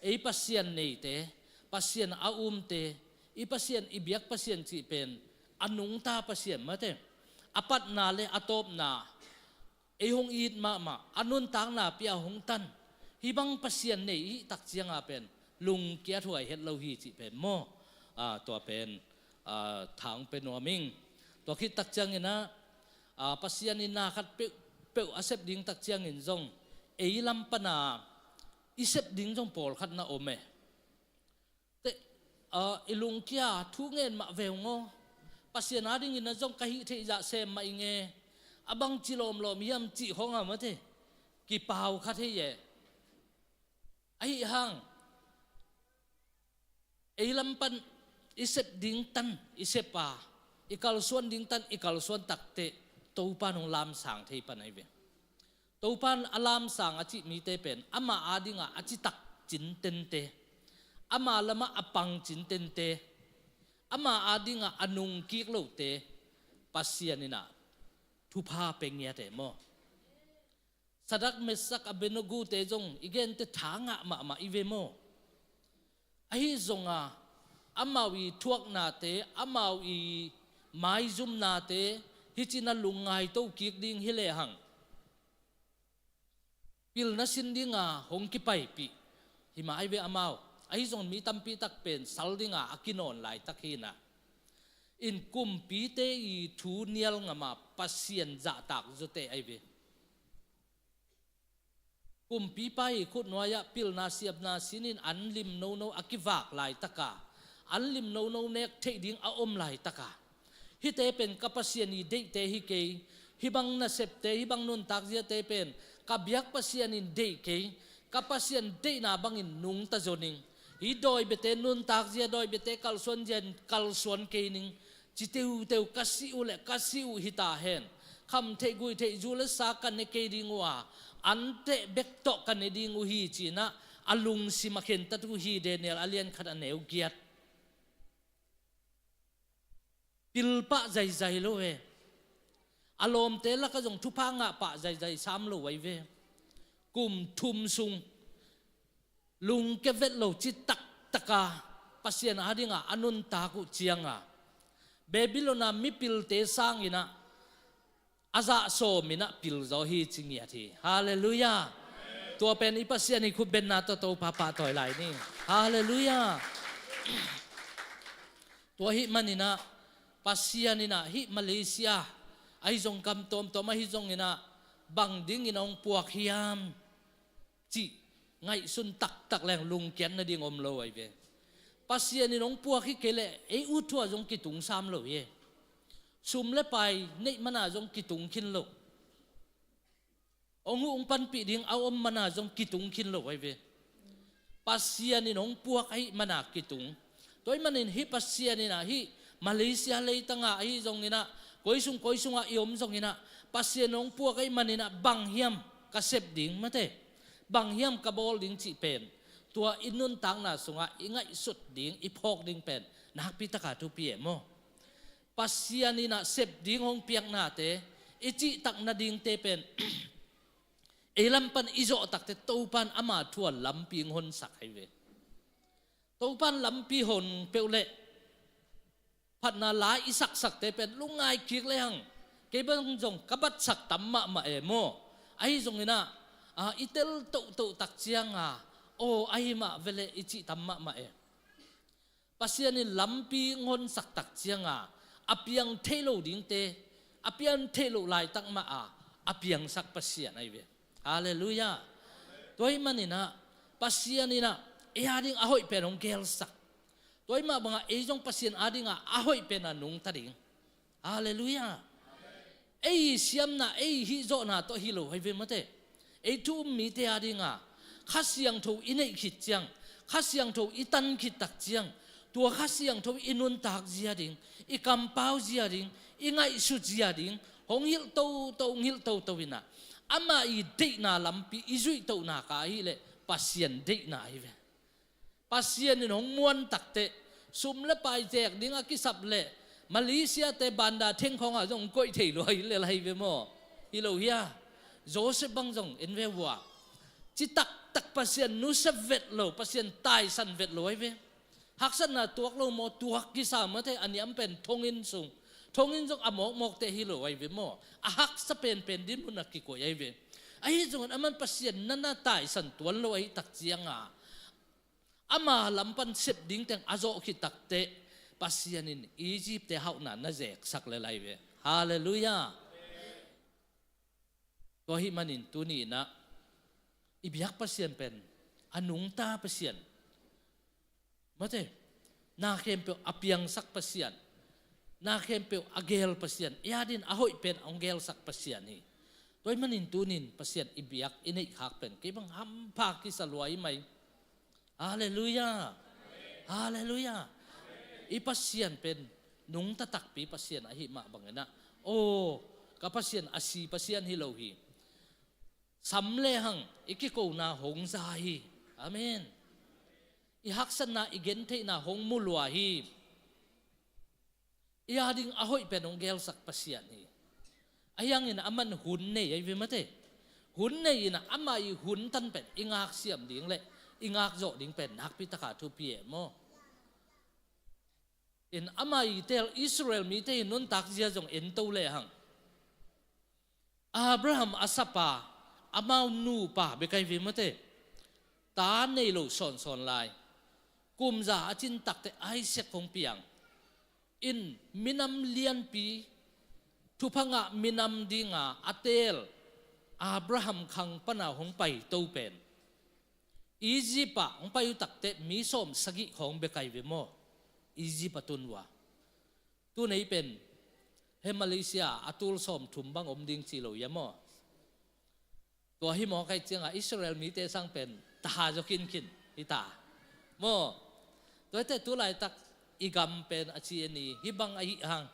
ei Pasian neite, Pasian a umte, i Pasian, i biak Pasian cih pen a nungta Pasian, mate. A patna le a tawpna ei hong it mahmah, a nuntakna pia hong tan, hih bang Pasian nei i hih tak cianga pen lungkiat huai het lo hi cih pen maw? Ah, tua pen, ah, tha hong pia nuam ing. Tua khit tak ciangin ah, ah, Pasian in na khat peuhpeuh a sep ding tak ciangin zong ei lam pana i sep ding zong pawlkhat na om e. Teh, ah, i lungkia thu ngen mah ve ung aw. Pasian a dingin ah zong ka hih theih zah sem mah ing e. A bangci lawmlawm hiam cih khong a, mate, kipau kha thei e. Ahi hang ei lam pan i sep ding tan i sep a, i kalsuan ding tan i kalsuan takteh Topa in hong lamsang thei pan ahi ve. Topa in a lamsang a cih mite pen ama a dingah a citak cintente, ama lamah a pang cintente, ama a dingah a nungkik lote Pasian in ah thupha pia ngiat e maw? Sadrak, Mesak, Abednego-te zong i gente tha ngah mahmah i ve maw? Ahi zonga amau i thuaknate, amau i maizumnate hih ci-in a lungngaito kik ding hi lehang, pilna sin dinga hong kipaipih hi mah ahi ve amau. Ahi zongin mi tampi tak pen sal dinga a kinawn laitak hi-in ah, in kumpite i thu nial ngama Pasian zahtak zawte ahi ve. Kumpipa i khutnuai-ah pilna siamna sinin an lim nono a kivak laitaka, an lim nono nek theih ding a om laitaka, hihte pen ka Pasian i deihte hi kei, hih bang nasepte, hih bang nuntak ziate pen ka biak Pasian in deih kei, ka Pasian deihna bangin nungta zo ning, hih dawi biate nuntak zia, dawi biate kalsuan zia in kalsuan kei ning, ci teuteu ka si uh leh ka si uh hi ta hen. Kham theih guih theih, zu le sa ka ne kei ding uh a, anteh bek tawh ka ne ding uh hi, ci-in ah a lungsim a khentat uh hi. Daniel a lian khat a neu giat. Pil pah zaizai lo e. A lawmte lakah zong thupha ngah pah zaizai sam lo ahi ve. Kum thum sung lungkia vet lo ci taktaka Pasian a dinga a nuntak uh cianga, Babylon a mipilte sangin ah a zah sawmin ah pil zaw hi, ci ngiat hi. Halleluiah. Tua pen i Pasian i khutbenna tawh Topa pahtawi lai ni. Halleluiah. Tua ahih manin ah Pasian in ah hih Malaysia ahi zong, kam tuamtuam ahi zongin ah bang dingin hong puak hiam cih ngaihsun taktak leng lungkiat nading om lo ahi ve. Pasian in hong puak hi kei leh ei ut thu-ah zong kitung sam lo hi. Sum le pai neih mana zong kitung khin lo. Hong huh hong panpih ding a om mana zong kitung khin lo ahi ve. Pasian in hong puak ahih mana kitung. Tua ahih manin hih Pasian in ah hih Malaysia leitanga ahi zongin ah, koi sung koi sungah i om zongin ah, Pasian in hong puak ahih manin ah bang hiam ka sep ding, mate, bang hiam ka bawl ding cih pen tua i nuntakna sungah i ngaihsut ding, i phawk ding pen nakpi taka thupi e maw? Pasian in ah sep ding hong piaknate, i cihtak nadingte pen ei lam pan i zawh takte Topan ama thu-a lampi hong honsak ahi ve. Topan lampi hon peuh leh phatna la i saksakte pen lungngai kik le hang, kei bang zong ka batsak tam mahmah e maw? Ahi zongin ah, a, i tel tohtoh tak cianga, aw, ahi mah veleh i cih tam mahmah e. Pasian in lampi hong honsak tak cianga a piang thei lo dingte, a piang thei lo laitak mah a, a piangsak Pasian ahi ve. Halleluiah. Tua ahih manin ah Pasian in ah ei ading a hoih pen hong gelsak. Tua ahih mah bangah ei zong Pasian adingah a hoih pen a nungta ding. Halleluiah. Ei siamna, ei hihzawhna tawh hi lo ahi ve mate. Ei thu um mite adingah Kha Siangtho i neih khit ciang, Kha Siangtho i tan khit tak ciang, tua Kha Siangtho i nuntak zia ding, i kampau zia ding, i ngaihsut zia ding hong hilh toto, hong hilh toto in ah ama i deihna lampi i zuih tohna ka ahih leh Pasian deihna ahi ve. Pasian in hong muan takteh, sum le pai zek ding a kisap leh Malaysia-te banda theng khawngah zong koih thei lua hi lel ahi ve maw? Hi lo hia? Joseph bang zong en ve uh a, citaktak Pasian nusia vet lo, Pasian taisan vet lo ahi ve. Haksatna tuak lo maw? Tuak kisa mate. A niam pen thonginn sung, thonginn zong a mawkmawkte hi lo ahi ve maw? A haksa penpen dinmun a kikoih ahi ve. Ahi zongin aman Pasian nana taisan tuan lo ahi tak cianga ama lam pan sep ding teng a zawh khit takteh Pasian in Egypt-te hauhna na zeksak lel ahi ve. Halleluiah. Tua ahih manin tuni in ah i biak Pasian pen a nungta Pasian mate, na khempeuh a piangsak Pasian, na khempeuh a gel Pasian, ei adingin a hoih pen a hong gelsak Pasian hi. Tua ahih manin tunin Pasian i biak i neih khak pen kei bang hampha kisa lua hi mai. Halleluiah. Halleluiah. I Pasian pen nungta takpi Pasian ahih mah bangin ah, aw, ka Pasian a si Pasian hi lo hi. Sam le hang i kikona hong za hi. Amen. I haksatna, i gentheihna hong mu lua hi. Ei ading a hoih pen hong gelsak Pasian hi. Ahi hangin aman hun nei ahi ve mate. Hun nei in ah ama i hun tan pen i ngaksiam ding le i ngakzawh ding pen nakpi taka thupi e maw? In ama i tel Israel mite i nuntak zia zong en to le hang, Abraham a sapa, amau nupa bek ahi ve mate. Ta nei lo sawnsawn lai, kum za a cin takteh Isaac hong piang. In minam lianpi, thupha ngah minam dinga a teel Abraham khang pana hong paito pen Egypt ah hong pai uh takteh mi sawm sagih khawng bek ahi ve maw? Egypt a tun uh a, tu nei pen he Malaysia a tul sawm thum bang om ding ci lo ia maw? Tua hi mawk ahi cianga Israel mite sang pen taha zaw khinkhin hi ta maw? Tua hi teh tu laitak i gam pen a ci a ni hi bang ahi hang,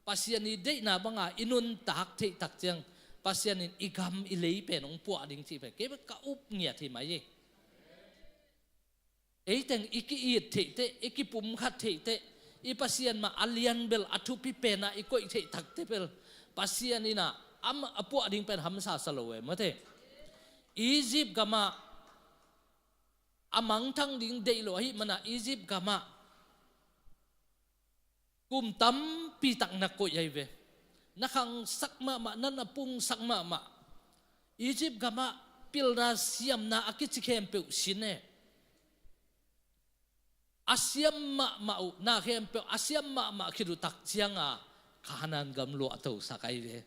Pasian i deihna banga i nuntak theih tak ciang Pasian in i gam i lei pen hong puah ding cih pen kei bek ka up ngiat hi mai hi. Ei teng i ki-it theih teh, i kipumkhat theih teh, i Pasian mah a lianbel a thupi penah i koih theih takteh bel Pasian in ah a puah ding pen hamsa sa lo e mate. Egypt gamah a mangthang ding deih lo ahih manah Egypt gamah kum tampi tak na koih ahi ve. Na khangsak mahmah, na na pungsak mahmah. Egypt gamah pilna siamna a kici khempeuh sin e. A siam mahmah uh, na khempeuh a siam mahmah khit uh tak cianga Kanaan gam luahtosak ahi ve.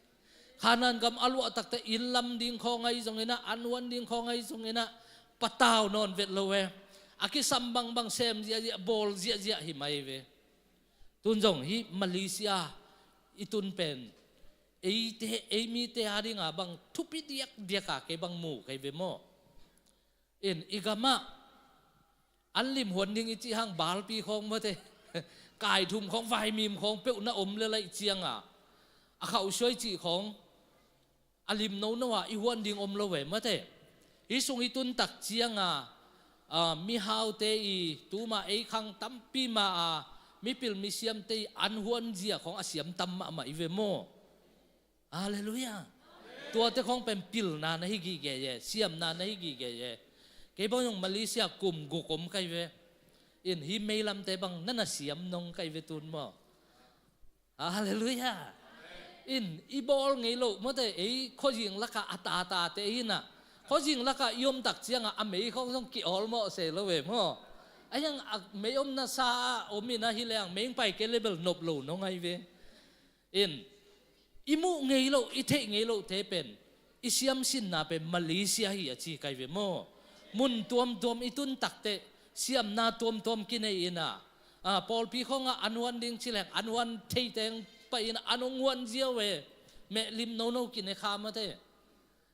Kanaan gam a luah takteh inn lam ding khawng ahi zongin ah, an huan ding khawng ahi zongin ah, patau nawn vet lo e. A kisam bangbang sem ziahziah, bawl ziahziah hi mai ve. Tun zong hih Malaysia i tun pen eite, ei mite adinga bang thupi diakdiaka kei bang mu kei ve maw? In i gamah an limhuan ding i cih hang balpi khawng mate, kaithum khawng, vaimim khawng peuh na om le laih cianga a khauhsuai cih khawng a lim nono a i huan ding om lo ve mate. Hih sung i tun tak cianga a, mihaute i tuma ei khang tampi ma a, mipil misiamte i an huanzia khawng a siam tam mahmah i ve maw? Halleluiah. Tuate khawng pen pilna na hi gige e, siamna na hi gige e. Kei bang zong Malaysia kum guk om kai ve. In hih meilamte bang na na siam nong kai ve tun maw? Halleluiah. In i bawl ngei loh mawte, ei khuazing lakah a tatate hi na. Khuazing lakah i om tak ciangah a mei khawng zong ki-awlmawh se lo ve maw? A hiang a mei omna sa a om in a hi leng mei pai kei le bel nop lo nong ai ve. In i muh ngei loh, i theih ngei lohte pen i siamsinna pen Malaysia hi a ci kai ve maw? Mun tuamtuam i tun takteh siamna tuamtuam kinei in a, a, pawlpi khawngah an huan ding ci leng an huan theiteng pai in an hong huan ziau e. Mehlim nono kine kha mate.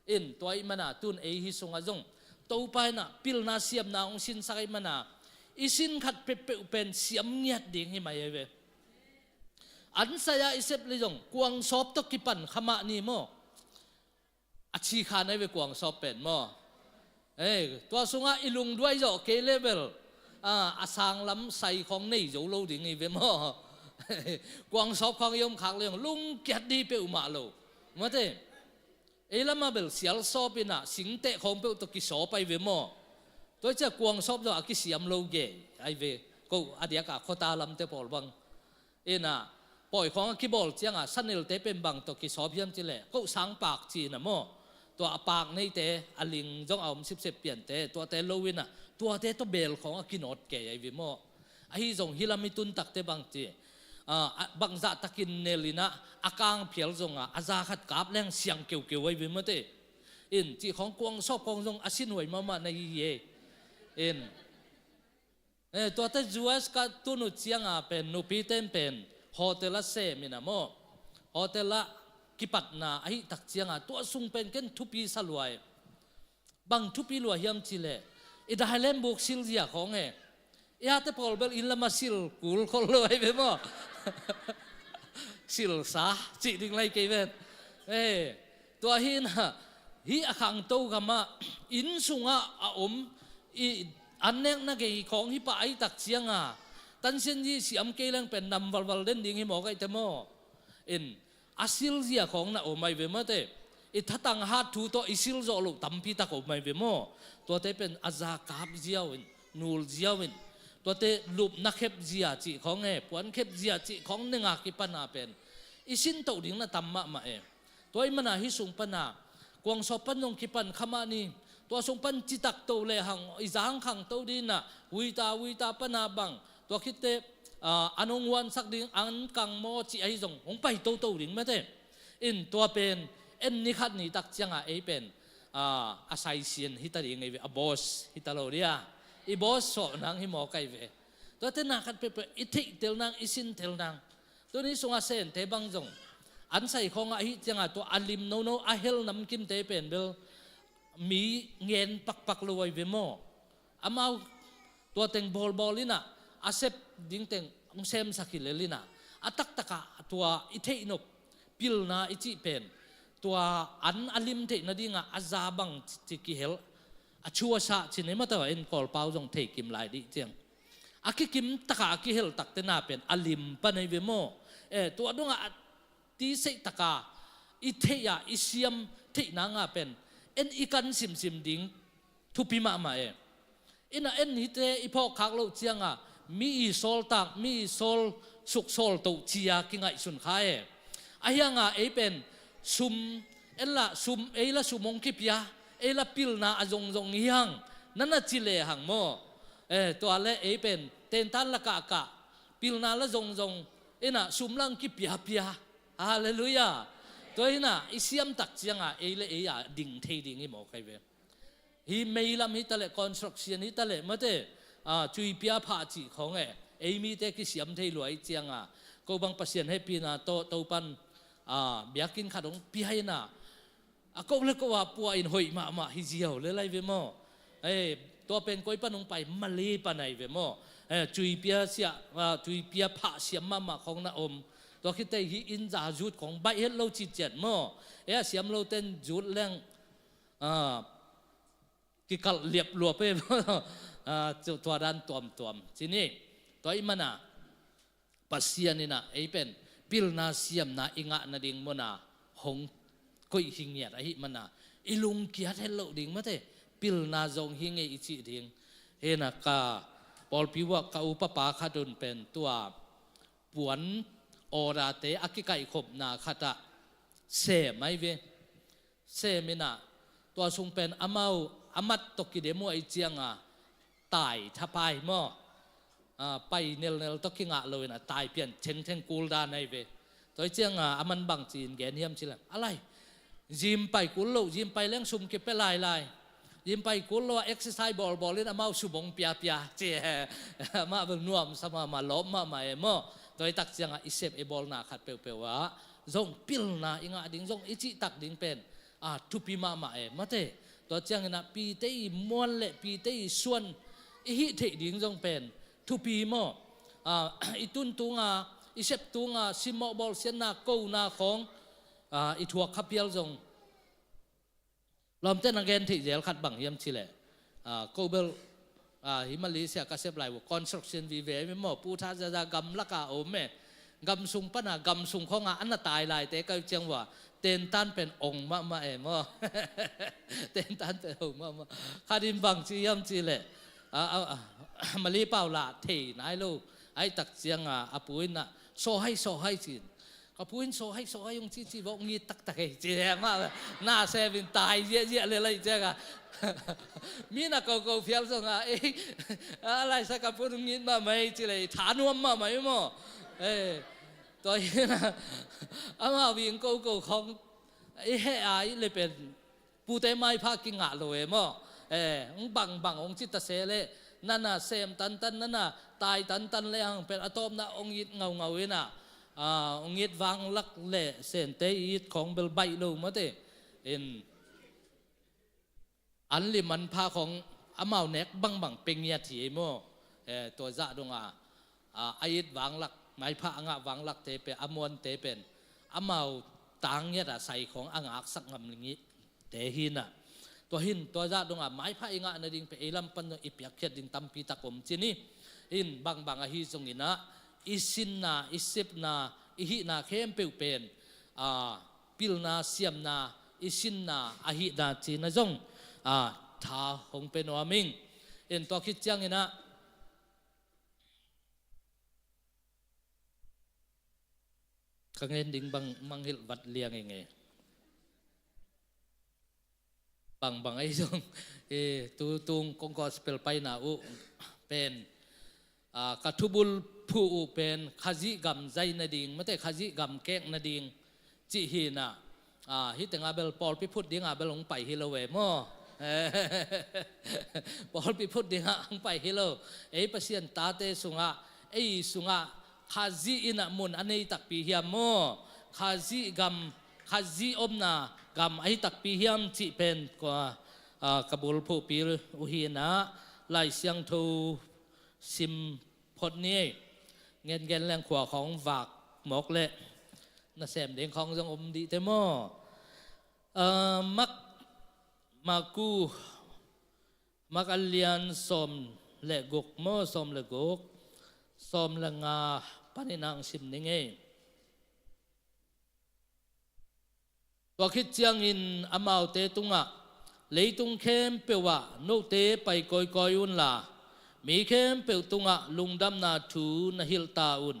In tua i mana tun ei hi sungah zong Topa in a pilna siamna hong sinsak i mana i sin khat peuhpeuh pen siam ngiat ding hi mai ei ve. An sai-a i sep le zong kuangsawp tawh kipan kha mah ni maw? A ci kha nai ve kuangsawp pen maw? Ei, tua sungah i lungduai zawh kei le bel, a, a sanglam sai khawng nei zo lo ding hi ve maw? Kuangsawp khawng i om khak le zong lungkiat dih peuhmah lo. Mate, ei lamah bel sialsawp in a singteh khawng peuh tawh kisawp ai ve maw? Tua i ciah kuangsawp zawh a kisiam lo gei ai ve. Ko a diakah khuata lamte pawl bang in a pawi khawng a kibawl ciangah sanelte pen bang tawh kisawp hiam ci leh ko sangpak ci in a maw? Tua a pak neite a ling zong a om sipsep piante tuate lo in a tuate tawh beel khawng a kinawt kei ai ve maw? Ahi zong hih lam i tun takte bang ci, a, a, bangzah takin nel in a a kangphial zong a a za khat kap leng siang keukeu ai ve mate. In cih khawng kuangsawp khawng zong a sinhuai mahmah na hi hi e. In Eh, tuate U S ka tun uh cianga pen nupite in pen hotel ah sem in a maw? Hotel ah kipatna ahih tak cianga tua sung pen ken thupi sa lua e. Bang thupi lua hiam cih leh i dailam buk silzia khawng e. I ate pawl bel inn lamah sil kul khol lo ai ve maw? Silsa cih ding lai kei ven. Eh, tua hi in a, hih a khangto gamah inn sungah a om i an nekna gei khawng hi pah ahih tak cianga tansianzi siam kei leng pen nam valval den ding hi mawk ahi te maw? In a silzia khawng na om ai ve mate. I thatang hat thu tawh i sil zawh loh tampi tak om ai ve maw? Tuate pen a za kap ziau in, nul ziau in, tuate lupna khep zia cih khawng e, puan khep zia cih khawng nenga kipana pen i sintoh ding na tam mahmah e. Tua i mana hih sung pana kuangsawp pan zong kipan kha mah ni. Tua sung pan citak to lehang i zang khangto ding in a, huita huita pana bang tua khitte, ah, an hong huansak ding an kang maw cih ahi zong hong pai toto ding mate. In tua pen en ni khat ni tak cianga ei pen, ah, a saisian hita ding ei ve, a boss hita lo dia. I boss sawh nang hi mawk ai ve. Tuate na khat peuhpeuh i theihtel nang, i sintel nang. Tuni sunga sente bang zong an sai khawngah ahih cianga tua a lim nono a hel namkimte pen bel mi ngen pakpak lo ai ve maw? Amau tua teng bawlbawl in a, a sep ding teng hong semsak hi lel in a, a taktakah tua i theihnop pilna i cih pen tua an a lim theih nadingah a za bang ci kihel a chuasah ci nei mataw in Kawlpau zong thei kim lai dih ciang a kikim takah a kihel takte na pen a lim pan ai ve maw? Eh, tua dongah a tiseih taka i theih a i siam theih nanga pen en i kan simsim ding thupi mahmah e. Ina en hite i phawkkhak loh cianga mi i sawltak, mi i sawl suksawl toh cia kingaihsun kha e. Ahianga ei pen sum en la sum, ei la sum hong kipia, ei la pilna a zongzong hiang nana ci lehang maw? Eh, tua le ei pen tentan la kahkah pilna la zongzong ina sum lang kipiapia. Halleluiah. Tua hina i siamtak cianga ei le ei a ding thei ding hi mawk ai ve. Hih meilam hitaleh, construction hitaleh mate, ah, cuipia phah cih khawng e. Ei mite kisiam thei lua ih cianga ko bang Pasian hehpihna tawh Topan, ah, biakinn khat hong pia ina a ko le ko a pua in hoih mahmah hi ziau le lai ve maw? Eh, tua pen koi pan hong pai, Malay pan ai ve maw? Eh, cuipia siah, ah, cuipia phah siam mahmah khawng na om. Tua khitei hi in za zut khawng baih het lo ciciat maw? Eh, a siam lo ten zut leng, ah, kikalh liap luap e maw? Ah, cu tua dan tuamtuam ci ni. Tua ih mana Pasian inah ei pen pilna siamna i ngah nading muna hong koih hi ngiat ahih mana i lungkiat het loh ding mate, pilna zong hi ngei i cih ding. Hena ka pawlpi uah ka upapa khat un pen tua puan order-te a kikaihkhopna khatah sem ai ve. Sem inah tua sung pen amau a mat tawh kidem uh ahi cianga tai thapai maw? Ah, pai nelnel tawh kingah lo inah tai pian thengtheng kul dan ai ve. Tua hi cianga a man bang ci-in gen hiam cileh, a lai, gym pai kul lo, gym pai leng sum kipia lailai. Gym pai kul lo a exercise bawlbawl in amau sum hong piapia ci he. Amah bel nuamsa mahmah, lawp mahmah e maw? Tua hi tak cianga i sep i bawlna khat peuhpeuh ah zong pilna i ngah ding, zong i cihtak ding pen, ah, thupi mahmah e mate. Tua cianginah pite i muan le pite i suan i hih theih ding zong pen thupi maw? Ah, i tun tunga, i sep tunga simmawh bawlsiatna kona khawng, ah, i thuak kha phial zong lawmte na gen theih zel khat bang hiam cileh, ah, ko bel, ah, hi Malaysia ka sep lai uh construction vive mi maw, pu tha zaza gamlaka om e. Gam sung pana, gam sung khawnga a na tai laite ka uh ciang uh a, tentan pen ong mahmah e maw? Tentan pen ong mahmah. Khat in bang ci hiam cileh, ah, ah, ah, Malay pau lah thei nai lo. Ahi tak cianga a pu inah sawhai sawhai ci-in, ka pu in sawhai sawhai hong cici vawh ngit taktak ei ci he mah. Na sem in tai ziahziah le lai cianga mi na koko phial zonga ei, a laisa ka pu in hong ngit mahmah ei ci le, i tha nuam mahmah ei maw? Eh, tua hi na amau ving koko khawng i heh a i le pen pute maipha kingah lo e maw? Eh, hong bangbang hong ci ta se le, nana sem tantan, nana tai tantan le hang pen a tawpna hong it ngaungau inah, ah, hong it vanglak le sente i it khawng bel baih lo mate. In an lim an pha khawng amau nek bangbang pe ngiat hi ei maw? Eh, tua zah donga, ah, a it vanglak, maipha a ngah vanglakte pen, a muante pen amau tang ngiat a sai khawng a ngaksak ngam ngih te hi na. Tua hin tua zah donga maipha i ngah nading pen ei lam pan zong i piakkhiat ding tampi tak om ci ni. In bangbang ahi zonginah i sinna, i sepna, i hihna khempeuh pen, ah, pilna siamna, i sinna ahihna cina zong, ah, tha hong pe nuam ing. In tua khit cianginah ka ngen ding bang mangngilh vat liang ing e. Bangbang ahi zong, eh, tu tung kong gospel paina uh pen, ah, ka thubul phuh uh pen Khazih gam zai nading mate, Khazih gam kek nading cih hi na. Ah, hih tengah bel pawlpi phut dingah bel hong pai hi lo e maw? Pawlpi phut dingah hong pai hi lo. Ei Pasian tate sungah, ei sungah Khazih inah mun a nei takpi hiam maw? Khazih gam, Khazih omna gam ahi takpi hiam cih pen kua, ah, ka bulphuhpi uh hi na. Lai Siangtho sim phot ni. Ngengen leng khua khawng vak mawk leh nasem ding khawng zong om dih te maw? Ah, Mak, Maku, Mak a lian sawm le guk maw, sawm le guk, sawm le nga panin ang sim ni ngei. Tua khit ciangin amaute tungah, leitung khempeuh ah note pai kawikawi unla, mi khempeuh tungah lungdamna thu na hilh ta un.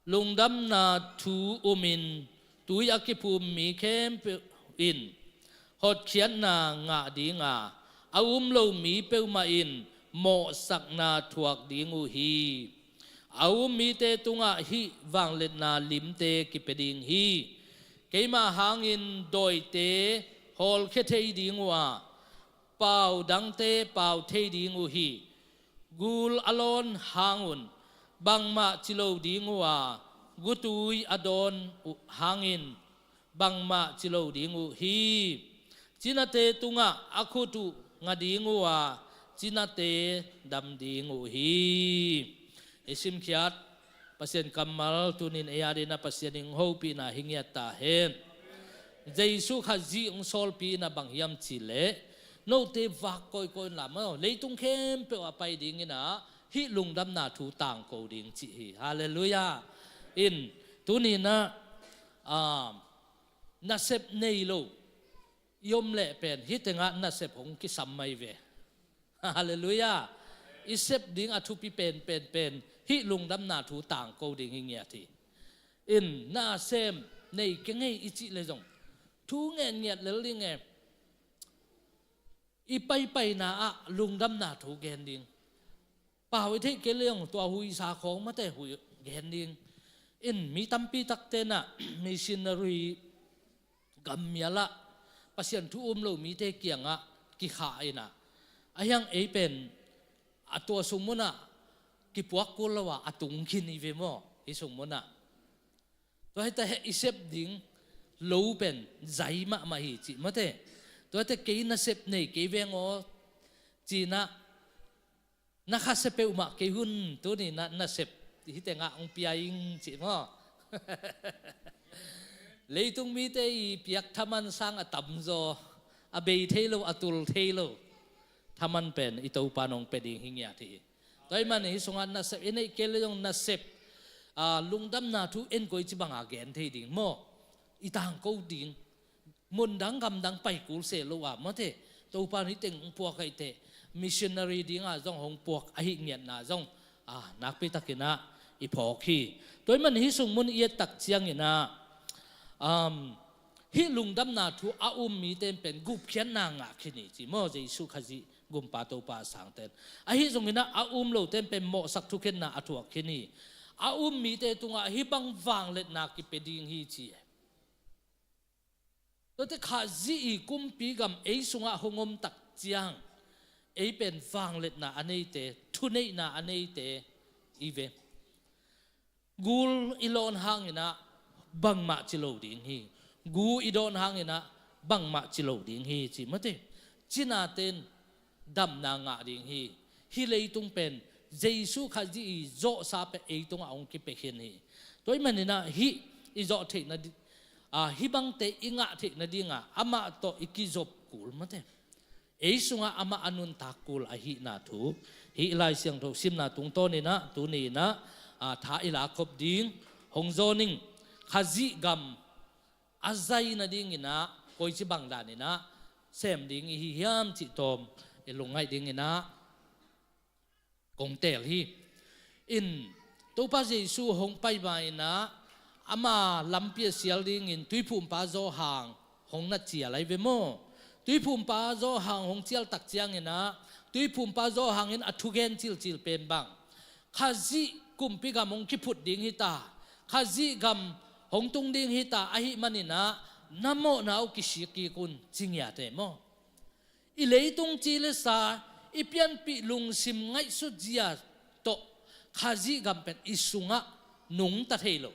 Lungdamna thu umin tui a kiphum mi khempeuh in hotkhiatna ngah dinga, a um lo mi peuhmah in mawhsakna thuak ding uh hi. A um mite tungah hih vangliatna limte kipia ding hi. Keima hangin dawite hawlkhia thei ding uh a, pau dangte pau thei ding uh hi. Gul a lawn hangun bangmah ci lo ding uh a, gutui a dawn uh hangin bangmah ci lo ding uh hi. Cinate tungah a khut uh nga ding uh a, cinate dam ding uh hi. I simkhiat Pasian kammal tunin ei adingin a Pasian in hong hopihna hi ngiat ta hen. Jesu Khazih hong sawlpihna bang hiam cihleh, Note vak kawikawi unla maw, leitung khempeuh ah pai dingin ah hih lungdamna thu tangko ding cih hi. Halleluiah. In, tuni-in ah, ah, nasep nei lo i om leh pen hih tengah nasep hong kisam mai ve. Halleluiah. I sep ding a thupi pen, pen, pen hih lungdamna thu tangko ding hi ngiat hi. In, nasem nei kei ing ei i cih leh zong thu ngen ngiat lel ding e. I paipaina ah lungdamna thu gen ding. Pau i theih kei leh zong tua huisa khawng mate huih gen ding. In, mi tampi takte in ah missionary gammial ah Pasian thu um lo mite kiangah kikhah in ah, a hiang ei pen a tua sung munah kipuak kul lo a, a tung khin i ve maw, hih sung munah. Tua hi ta heh, i sep ding lo pen zai mahmah hi cih mate. Tua hi ta kei nasep nei kei veng aw ci-in ah, na khasia peuhmah kei hun, tuni-in ah nasep hih tengah hong pia ing cih maw. Leitung mite i piak thaman sang a tamzaw, a bei thei lo, a tul thei lo thaman pen i Topa in hong pia ding hi ngiat hi. Tua ahih manin hih sungah nasep i neih kei leh zong nasep, ah, lungdamna thu en koi ci banga gen thei ding maw. I tangko ding. Mundang gamdang pai kul se lo a mate, Topa in hih teng hong puak ahih teh, missionary dinga zong hong puak ahih ngiatna zong, ah, nakpi takin ah i phawk hi. Tua ahih manin hih sung mun i et tak ciangin ah, um, hih lungdamna thu a um mite in pen gupkhiatna ngah khin hi ci maw, Jesu Khazih Gumpa Topa a sangte in. Ahi zongin ah a um lote in pen mawhsak thukhenna a thuak khin hi. A um mite tungah hih bang vangliatna kipia ding hi ci. Tuate Khazih i kumpi gam ei sungah hong om tak ciang, ei pen vangliatna a neite, thuneihna a neite i ve. Gul i lawn hangin ah bangmah ci lo ding hi. Gu i dawn hangin ah bangmah ci lo ding hi ci mate. Cinate in damna ngah ding hi. Hih leitung pen Jesu Khazih i zawhsa pen ei tungah hong kipia khin hi. Tua ahih manin ah hih i zawh theihna di-, ah, hih bangte i ngah theihna dingah amah tawh i kizop kul mate. Ei sungah amah a nuntak kul ahihna thu hih Lai Siangtho simna tungtawnin ah tuni-in ah, ah, tha i lak khop ding. Hong zawn ing. Khazih gam a zai nadingin ah koici bang danin ah sem ding i hi hiam cih tawm i lungngaih dingin ah kong teel hi. In, Topa Jesu hong pai ma-in ah ama lampi a sial dingin Tuiphumpa Johan hong na cial ahi ve maw. Tuiphumpa Johan hong cial tak ciangin ah Tuiphumpa Johan in a thugen cilcil pen bang, Khazih kumpi gam hong kiphut ding hi ta, Khazih gam hong tung ding hi ta, ahih manin ah na mawhna uh kisik kik un ci ngiat e maw. I leitung ci le sa, i pianpih lungsim ngaihsut zia tawh Khazih gam pen i sungah nungta thei lo,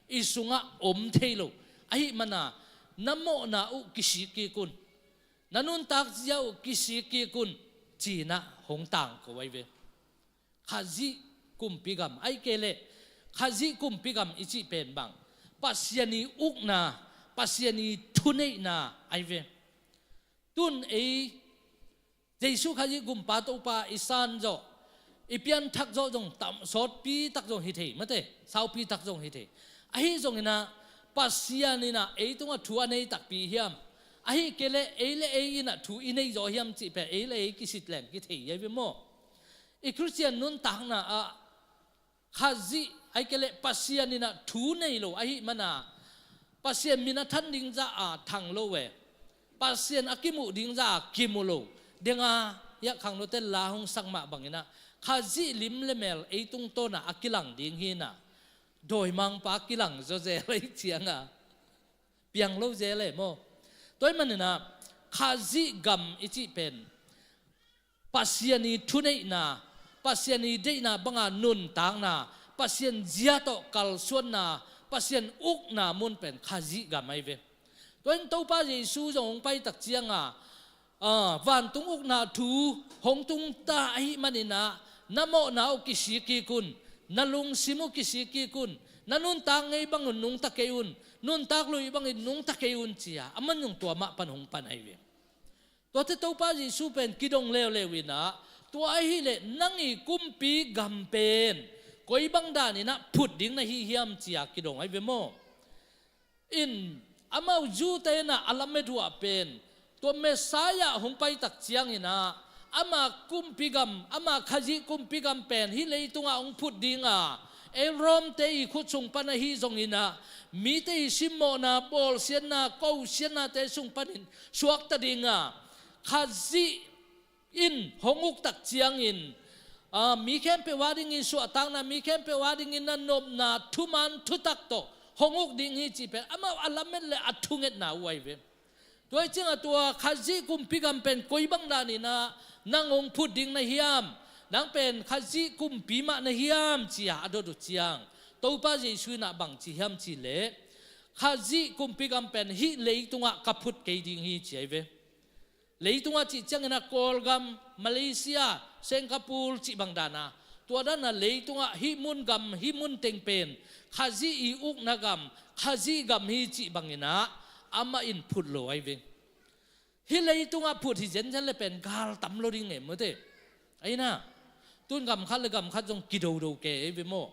i sungah om thei lo. Ahih manin ah na mawhna uh kisik kik un, na nuntak zia uh kisik kik un ci-in ah hong tangko ahi ve. Khazih kumpi gam, ahih kei leh Khazih kumpi gam i cih pen bang, Pasian i ukna, Pasian i thuneihna ahi ve. Tun ei Jesu Khazih Gumpa Topa i san zawh, i pianthak zawh zong tam, sawtpi tak zong hi thei mate, saupi tak zong hi thei. Ahi zongin ah Pasian in ah ei tungah thu a nei takpi hiam? Ahih kei leh ei le ei in ah thu i nei zaw hiam cih pen ei le ei kisit leng kithei ahi ve maw. I Khristian nuntakna ah Khazih ahih kei leh Pasian in ah thu nei lo ahih manin ah Pasian min a than ding zah a thang lo e. Pasian a kimuh ding zah a kimu lo. Denga hiah khangnote la hong sak mah bangin ah Khazih lim le mel ei tungtawn ah a kilang ding hi-in ah dawimangpa kilang zaw zel ahih ciangin ah piang lo zel e maw. Tua ahih manin ah Khazih gam i cih pen Pasian i thuneihna, Pasian i deihna banga nuntakna, Pasian zia tawh kalsuanna, Pasian ukna mun pen Khazih gam ahi ve. Tua in Topa Jesu zong hong pai tak ciangin ah, ah, vantung ukna thu hong tung ta ahih manin ah na mawhna uh kisik kik un, na lungsim uh kisik kik un, na nuntak ngei bangin nungta kei un, nuntak lui bangin nungta kei un ci-a, aman zong tua mah pan hong pan ahi ve. Tuate Topa Jesu pen kidong leuleu inah, tua ahih leh nang i kumpi gam pen koi bang dan inah phut ding na hi hiam ci-a kidong ahi ve maw? In, amau Jew-te inah a lamet uh ah pen, tua Messiah hong pai tak ciang inah, ama kumpi gam, ama Khazih kumpi gam pen hih leitungah hong phut ding a, ei Rom-te i khut sung pan ahi zong inah, mite i simmawhna, bawlsiatna, kosiatnate sung panin suakta ding a, Khazih in hong uk tak ciangin, a, mi khempeuh a dingin suahtakna, mi khempeuh a dingin na nopna, thuman thutak tawh hong uk ding hi cih pen amau a lamet le a thungetna uh ahi ve. Tua hi ciangah tua Khazih kumpi gam pen koi bang dan inah nang hong phut ding na hiam? Nang pen Khazih kumpi mah na hiam ci-a a dot uh ciang, Topa Jesu inah bang ci hiam cih leh, Khazih kumpi gam pen hih leitungah ka phut kei ding hi ci ahi ve. Leitungah cih ciangin a Kawlgam, Malaysia, Singapore cih bang dan a, tua dan a leitungah hih mun gam, hih mun teng pen Khazih i ukna gam, Khazih gam hi cih bang inah amah in phut lo ahi ve. Hih leitungah phut hi zenzen le pen gal tam lo ding e, mate. Ahi na, tun gam khat le gam khat zong kidodo kei ahi ve maw?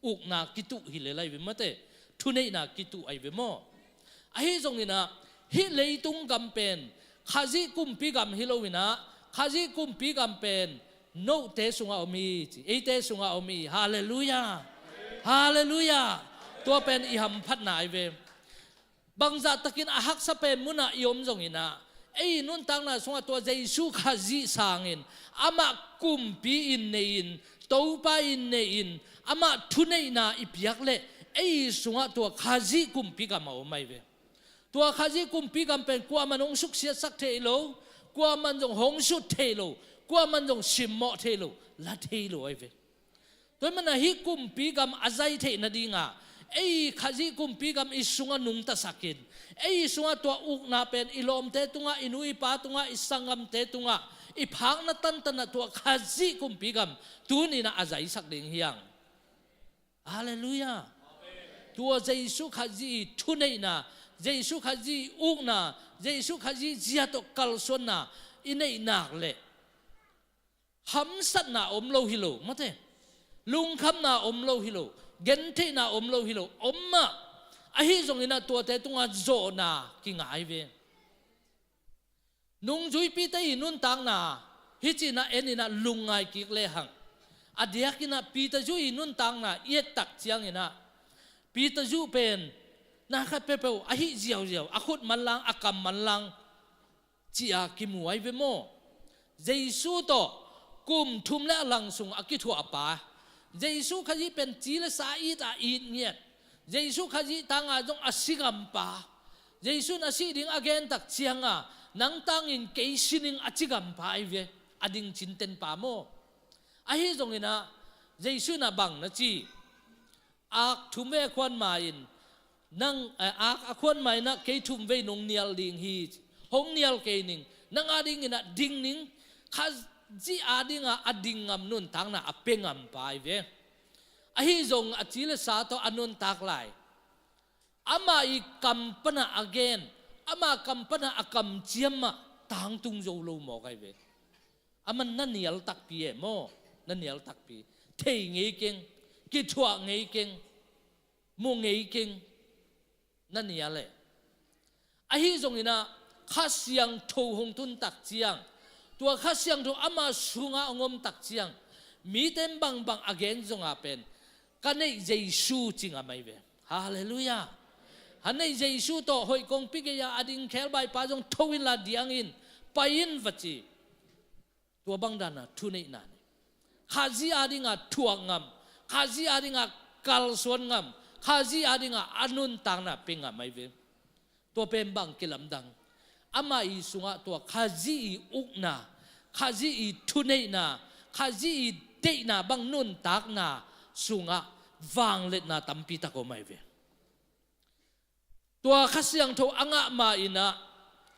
Ukna kituh hi lel ahi ve, mate. Thuneihna kituh ahi ve maw? Ahi zong inah, hih leitung gam pen Khazih kumpi gam hi lo inah, Khazih kumpi gam pen note sungah om hi ci, eite sungah om hi. Halleluiah. Halleluiah. Tua pen i hamphatna ahi ve. Bangzah takin a haksa pen munah i om zong inah, ei nuntakna sungah tua Jesu Khazih sangin, amah kumpi in nei-in, Topa in nei-in, amah thuneihna i piak leh, ei sungah tua Khazih kumpi gam a om ahi ve. Tua Khazih kumpi gam pen kuaman hong suksiatsak thei lo, kuaman zong hong sut thei lo, kuaman zong simmawh thei lo, la thei lo ahi ve. Tua hi mana hih kumpi gam a zai theih nadinga, ei Khazih kumpi gam i sungah nungtasakin, ei sungah tua ukna pen i lawmte tungah, i nu i pa tungah, i sanggamte tungah, i phakna tantanah tua Khazih kumpi gam tuninah a zaisak ding hiang. Halleluiah. Tua Jesu Khazih i thuneihna, Jesu Khazih i ukna, Jesu Khazih zia tawh kalsuanna i neih nak leh, hamsatna om lo hi lo, mate. Lungkhamna om lo hi lo, gentheihna om lo hi lo, om mah. Ahi zong inah tuate tungah zawhna kingai ve. Nungzuipite i nuntakna, hih ci-inah en inah lungngai kik lehang, a diakinah Peter Zu i nuntakna i et tak ciang inah, Peter Zu pen na khat peuhpeuh a hih ziauziau, a khut manlang, a kam manlang ci-a kimu ahi ve maw? Jesu tawh kum thum le a lang sung a kithuahpa, Jesu Khazih pen ci le sa it a it ngiat, Jesu Khazih tanga zong a si gampa, Jesu in a sih ding a gen tak cianga, nang tangin kei si ning a ci gampa ahi ve, a ding cintenpa maw? Ahi zong inah, Jesu inah bang na ci, ak thum vei a khuan ma-in, nang, eh, ak a khuan ma-in ah kei thum vei nong nial ding hi. Hong nial kei ning, nang adingin ah ding ning. Khazih adinga a ding ngam nuntakna a pia ngampa ahi ve. Ahi zong a ci le sa tawh a nuntak lai, ama i kam pana a gen, ama kam pana a kamciam mah tangtung zo lo mawk ahi ve. Aman na nial takpi e maw? Na nial takpi. Thei ngei keng, kithuah ngei keng, mu ngei keng, na nial e. Ahi zongin ah Kha Siangtho hong tun tak ciang, tua Kha Siangtho ama sungah hong om tak ciang, mite in bangbang a gen zongah pen, ka neih Jesu ci ngam ahi ve. Halleluiah. A neih Jesu tawh hoih kongpi gei-a a ding khebai pa zong tho inla diang in, pai in va ci. Tua bang dana thuneihna nei. Khazih adinga thuak ngam, Khazih adinga kalsuan ngam, Khazih adinga a nuntakna pia ngam ahi ve. Tua pen bang kilamdang. Ama i sungah tua Khazih i ukna, Khazih i thuneihna, Khazih i deihna bang nuntakna sungah vangliatna tampi tak om ahi ve. Tua Kha Siangtho a ngah ma-in ah,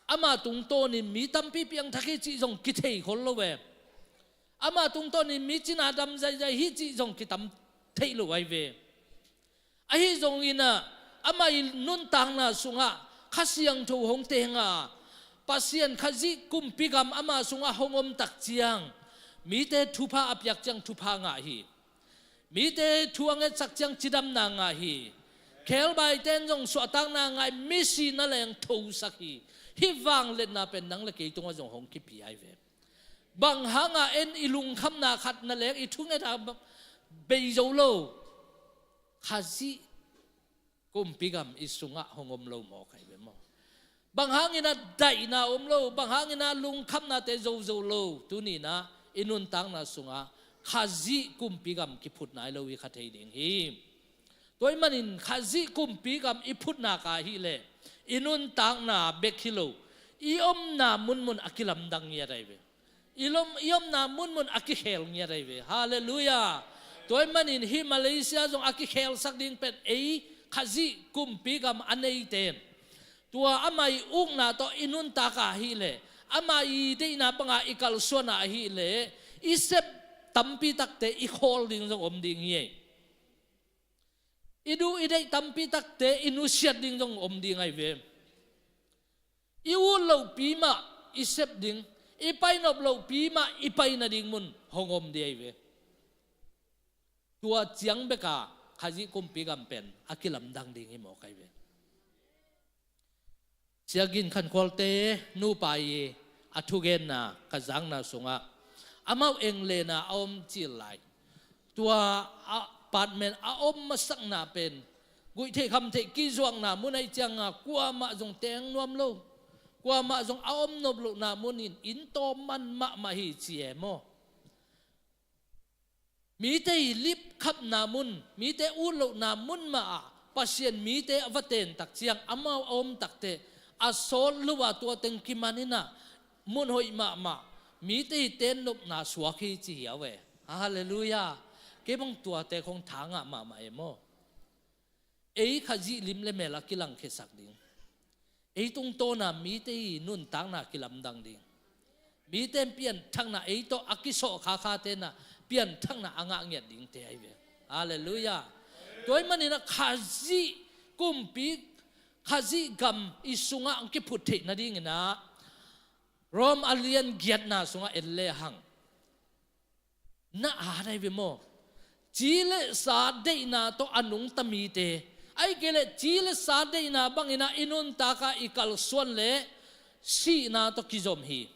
ama tungtawnin mi tampi piangthak hi cih zong kithei khol lo ve. Ama tungtawnin mi cina dam zaizai hi cih zong kitam theih lo ahi ve. Ahi zongin ah, ama i nuntakna sungah Kha Siangtho hong teng a, Pasian Khazih kumpi gam ama sungah hong om tak ciang, mite thupha a piak ciang thupha ngah hi. Mite thu a ngetsak ciang cidamna ngah hi. Khelbaite in zong suahtakna ngah hi, misi na leng thosak hi. Hih vangliatna pen nang le kei tungah zong hong kipia hi ve. Bang hangah en i lungkhamna khat na leng i thungetna bei zo lo. Khazih kumpi gam i sungah hong om lo mawk ahi ve maw? Bang hangin ah daihna om lo, bang hangin ah lungkhamnate zozo lo, tuni-in ah i nuntakna sungah Khazih kumpi gam kiphut nai lo hi kha thei ding hi. Tua ahih manin Khazih kumpi gam i phut nak ahih leh i nuntakna bek hi lo, i omna munmun a kilamdang ngiat ahi ve. I lom, i omna munmun a kikhel ngiat ahi ve. Halleluiah. Tua ahih manin hih Malaysia zong a kikhelsak ding pen ei Khazih kumpi gam a neite, tua ama i ukna tawh i nuntak ahih leh, ama i deihna banga i kalsuan ahih leh, i sep tampi takte i khawl ding zong om ding hi. I duh i deih tampi takte i nusiat ding zong om ding ahi ve. I ut lohpi mah i sep ding, i painop lohpi mah i pai nading mun hong om ding ahi ve. Tua ciang beka Khazih kumpi gam pen a kilamdang ding hi mawk ahi ve. Sia Gin Khan Khualte nupa i a thugenna ka zakna sungah amau England ah a om cil lai. Tua apartment a om masakna pen guihtheih khamtheih kizuakna mun ahih cianga kuamah zong teng nuam lo, kuamah zong a om nop lohna munin inn tawm man mahmah hi ci e maw? Mite i lipkhapna mun, mite ut lohna mun mah ah Pasian mite a va ten tak ciang, amau a om takteh a sawt lo a tua teng kiman in ah mun hoih mahmah, mite i ten nopna suak hi ci hiau e. Halleluiah. Kei bang tuate khong tha ngah mahmah e maw? Ei Khazih lim le mel a kilangkhiasak ding, ei tungtawna mite i nuntakna kilamdang ding, mite in pianthakna ei tawh a kisawh khakhate'n ah pianthakna a ngah ngiat dingte ahi ve. Halleluiah. Tua ahih manin ah Khazih kumpi, Khazih gam i sungah hong kiphut theih nadingin ah Rom a lian giatna sungah en lehang na at ahi ve maw? Ci le sa deihna tawh a nungta mite, ahih kei leh ci le sa deihna bangin ah i nuntak ah i kalsuan leh sihna tawh kizom hi.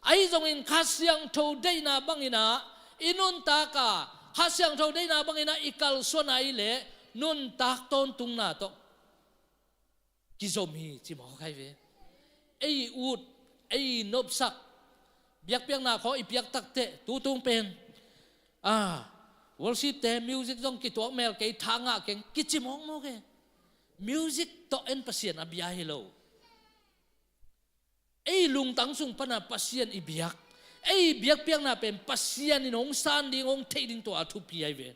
Ahi zongin Kha Siangtho deihna bangin ah i nuntak ah, Kha Siangtho deihna bangin ah i kalsuan ahih leh nuntak tawntungna tawh kizom hi ci mawk ahi ve. Ei i ut, ei i nopsak, biakpiakna khawng i piak takteh tu tung pen, ah, worship-te music zong kituak mel kei, tha ngah keng kici mawkmawk e. Music tawh en Pasian a bia hi lo. Ei lungtang sung pana Pasian i biak, ei biakpiakna pen Pasian in hong san ding, hong theih ding tua a thupi ahi ve.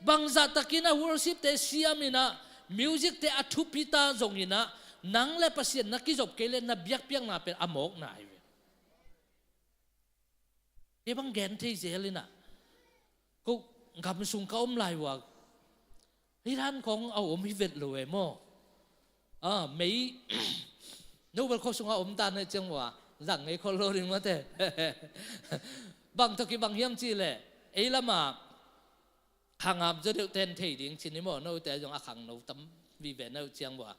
Bangzah takin ah worship-te siam in ah, music-te a thupi ta zongin ah, nang le Pasian na kizop kei leh na biakpiakna pen a mawkna ahi ve. Kei bang gen thei zel in ah, ko gam sung ka om lai uh a, hih dan khawng a om hi vet lo e maw? Ah, mei, Noble khua sungah om ta na ciang uh a, zang ngei khol lo ding mate. Bang tawh kibang hiam cih leh, ei lamah khangham zaw deuhte in thei ding ci ni maw, note zong a khangno tam vive na uh ciang uh a.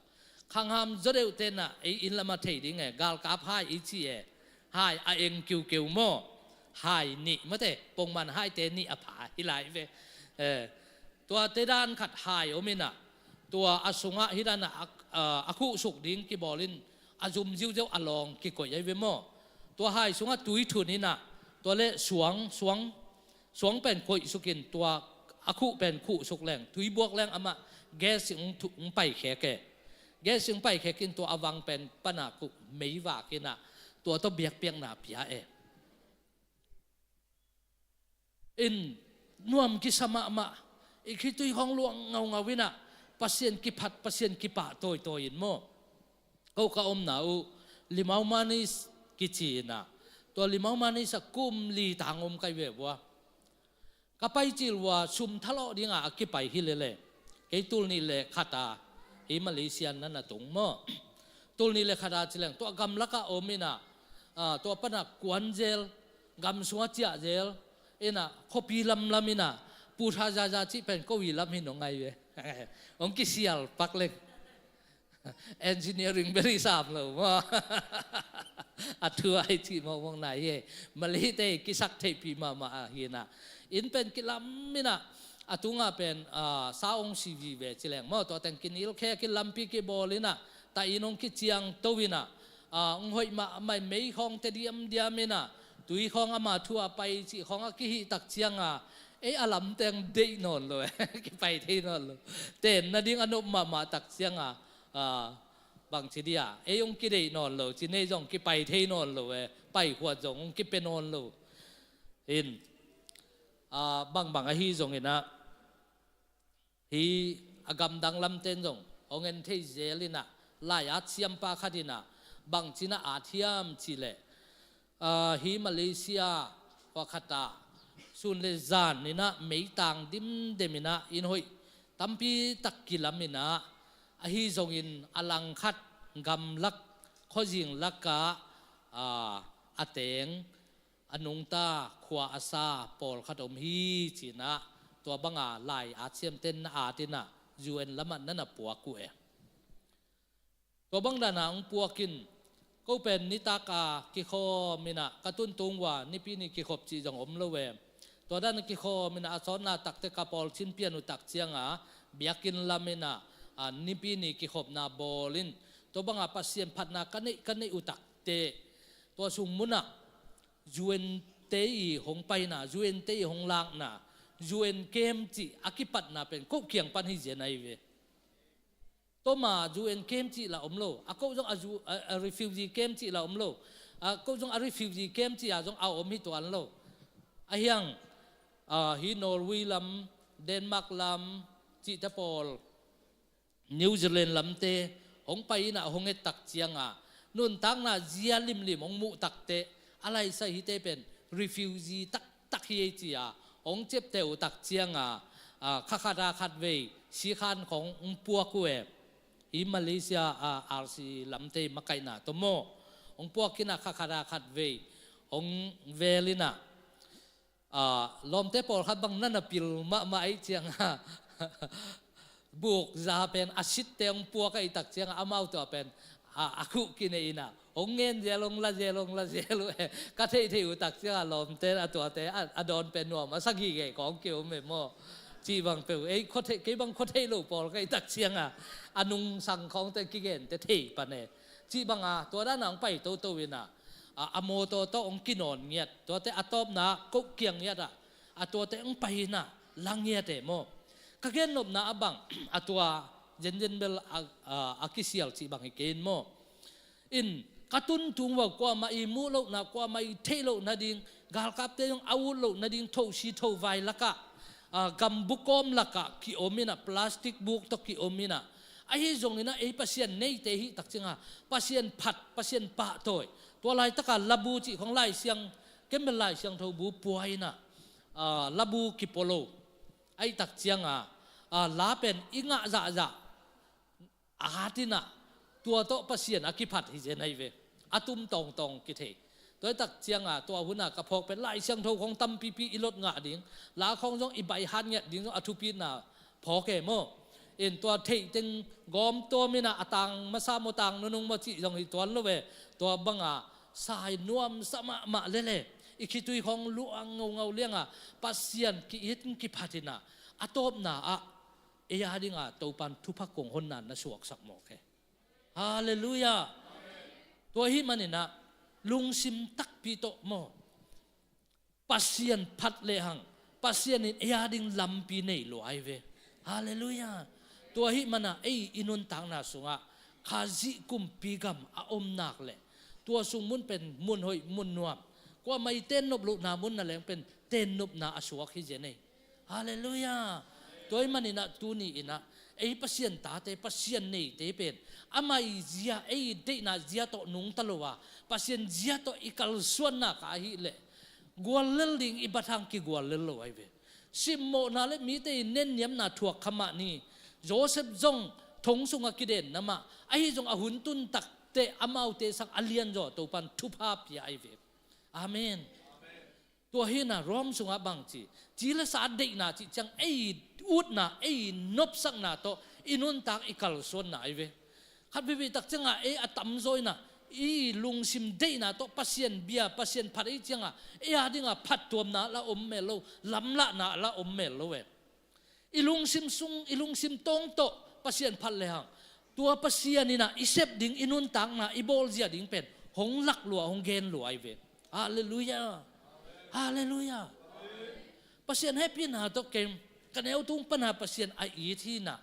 Khangham zaw deuhte in ah ei inn lamah thei ding e, galkap hai i ci e. Hai a eng kiukeu maw? Hai nih mate, pongman haite nih a pha hi lai ve. Eh, tuate dan khat hai om in ah, tua a sungah hih dan ah a, a, a khuhsuk ding kibawl in a zum ziuziau a lawng kikoih ahi ve maw? Tua hai sungah tui thun in ah, tua le suang, suang, suang pen koihsuk in, tua a khuh pen khuhsuk leng, tui buak leng amah gas in hong thu-, hong paikhek e. Gas in hong paikhek in tua a vang pen pana kuh mei vak in ah, tua tawh biakpiakna pia e. In nuam kisa mahmah, i khitui khawng luang ngaungau in ah, Pasian kiphat, Pasian kipah tawitawi in maw? Ko ka omna uh Limau Manis kici in ah, tua Limau Manis ah kum li tang om ka hi ve uh a. Ka pai cil uh a, sum thalawh dingah a kipai hi lele. Kei tul nih le khat a, hih Malaysia na na tung maw? Tul nih le khat a ci leng, tua gamlakah om in ah, Ah, tua pana kuan zel, gam sungah ciah zel, ina khuapi lamlam ina, Pu Tha Za Za cih pen ko i lam hi nong ngai ve. Hong kisial pak leng. Engineering beri sam lo maw. A thu ai cih mawkmawk nai hi. Malay te kisak theihpih mahmah a hi na. Inn pen kilam ina, a tungah pen, ah, sa hong si vive ci leng maw, tua teng kinilkhia, kilampi kibawl ina, ta inn hong kiciangto ina, ah, hong hoih mahmah, mei khawng te diamdiam ina, tui khawng ama thu a pai cih khawng a kihih tak cianga, ei a lam teng deih nawn lo e. Kipai thei nawn lo. Ten nading a nop mahmah tak cianga, ah, bangci dia, ei hong kideih nawn lo, ci nei zong kipai thei nawn lo e, pai khuat zong hong kipia nawn lo. In, ah, bangbang ahi zong ina, hi a gamdang lamten zong hong en thei zel ina, lai-at siampa khat ina, bangci na at hiam cih leh, ah, hi Malaysia khua khat ah sun le zan ina meitang dimdem ina, inn hoih tampi tak kilam ina, ahi zongin a langkhat gamlak khuazing lakah, ah, a teng, a nungta, khua a sa pawlkhat om hi ci ina, tua banga lai-at siamten na at ina, U N lamah na na puak uh e. Tua bang dana hong puak in, ko pen nitak a kikhawm ina, ka tuntung ua Nipi ni kikhop cih zong om lo e. Tua dana kikhawm ina, a sawtna takte ka pawlcin pian uh tak cianga, biakinn lam ina, ah, Nipi ni kikhopna bawl in, tua banga Pasian phatna ka neih, ka neih uh takte, tua sung munah U N te i hong paina, U N te i hong lakna, U N camp cih a kipatna pen ko kiang pan hi zen ahi ve. Tua ma U N camp cih lah om lo, a ko zong a U-, a, a refugee camp cih lah om lo, a ko zong a refugee camp cih a zong a om hi tuan lo. A hiang, ah, hi Norway lam, Denmark lam cihte pawl, New Zealand lamte hong pai ina hong et tak cianga, nuntakna zia limlim hong muh takte, a laisa hite pen refugee taktak hi ei ci-a hong ciapteh uh tak cianga, ah, kha khat a khat vei sikhan khawng hong puak uh e. Hi Malaysia, ah, R C lamte makaihna tawh maw, hong puak ina kha khat a khat vei hong vel ina, ah, lawmte pawlkhat bang na na pil mahmah ahi cianga, buk za pen a sitte hong puak ahi tak cianga, amau tua pen, ah, a khuh kinei ina, hong ngen zel, hong la zel, hong la zel uh e. Ka theihtheih uh tak cianga lawmte a tuate a, a dawn pen nuam a sa gige khawng ki-om e maw. Cih bang peuh, ei khua thei, kei bang khua thei lo pawl ka hi tak cianga, a nungsang khawngte kigente thei pan e. Cih banga tua dana hong pai toto ina, a, a mawtaw tawh hong kinawn ngiat, tuate a tawpna koh kiang ngiat ah, a tuate hong pai ina la ngiat e maw. Ka gennopna a bang, a tua zenzen bel a, a, a kisial cih bang hi kei in maw. In ka tuntung ua kuamah i muh lohna, kuamah i theih lohna ding, galkapte zong a ut lohna ding thosi thovai lakah, ah, gambuk kawm lakah ki-om ina, plastic buk tawh ki-om ina, ahi zong ina ei Pasian neite hih tak cianga, Pasian phat, Pasian pahtawi, tua laitaka labu cih khawng Lai Siang, kembel Lai Siangtho bu pua ina, ah, labu kipua lo ahi tak cianga, ah, la pen i ngah zahzah a hat ina, tua tawh Pasian a kiphat hi zen ahi ve. A tum tawngtawng kithei. Tua hi tak cianga tua huna ka phawk pen Lai Siangtho khawng tampipi i lot ngah ding, la khawng zong i by heart ngiat ding zong a thupina phawk e maw. In tua theih teng gawm tuam ina, a tang masa maw, tang nunung maw cih zong hi tuan lo ve. Tua banga sai nuamsa mahmah lele, i khitui khawng luang ngaungau lianga Pasian ki-it kiphat ina, a tawpna ah ei a dinga Topan thupha kong honna na suaksak mawk e. Halleluiah. Tua hi man ina lungsim takpi tawh maw, Pasian phat lehang Pasian in ei a ding lampi nei lua ahi ve. Halleluiah. Tua hi mana ei i nuntakna sungah Khazih kumpi gam a om nak leh, tua sung mun pen mun hoih, mun nuam, kuamah i tennop lohna mun na leng pen tennopna a suak hi zen ei. Halleluiah. Tua hi man ina tuni ina ei Pasian tate, Pasian neite pen amah i zia, ei i deihna zia tawh nungta lo a, Pasian zia tawh i kalsuanna kha ahih leh guallel ding i bat hang kiguallel lo ahi ve. Simmawhna le mite i nenniamna thuak kha mah ni. Joseph zong thong sungah kidenna mah, ahi zong a hun tuntak Te amaute sang a lianzaw Topan thupha pia ahi ve. Amen. Tua hi-in ah Rom sungah bang ci, ci le sa deihna cih ciang ei utna, ei nopsakna tawh i nuntak, i kalsuanna ahi ve. Khat veivei tak ciangah ei a tamzaw in ah i lungsim deihna tawh Pasian bia, Pasian phat ei ciangah ei a dingah phattuamna la om mel lo, lamlahna la om mel lo e. I lungsim sung, i lungsim tawng tawh Pasian phat lehang, tua Pasian in ah i sep ding, i nuntakna, i bawlzia ding pen hong lak lua, hong gen lua ahi ve. Halleluiah. Halleluiah. Pasian hehpihna tawh kem, ka neu tung pana Pasian a it hi-in ah,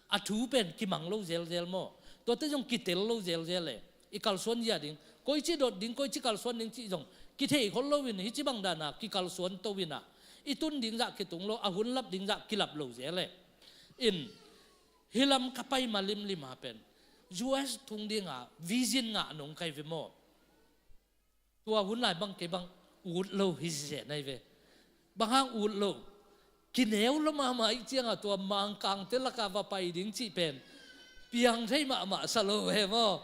a thu pen kimang lo zelzel maw? Tuate zong kitel lo zelzel e. I kalsuan zia ding, koici dot ding, koici kalsuan ding cih zong kithei khol loin, hih ci bang dana kikalsuan to in ah, i tun ding zah kitung lo, a hun lap ding zah kilap lo zel e. In, hih lam ka pai ma limlim a pen U S tung dinga vision ngah nong kai ve maw? Tua hun lai bang kei bang ut lo hi zen ahi ve. Bang hang ut lo? Kineu lo mahmah ih ciangah tua Mangkangte lakah va pai ding cih pen piang thei mahmah sa lo he maw?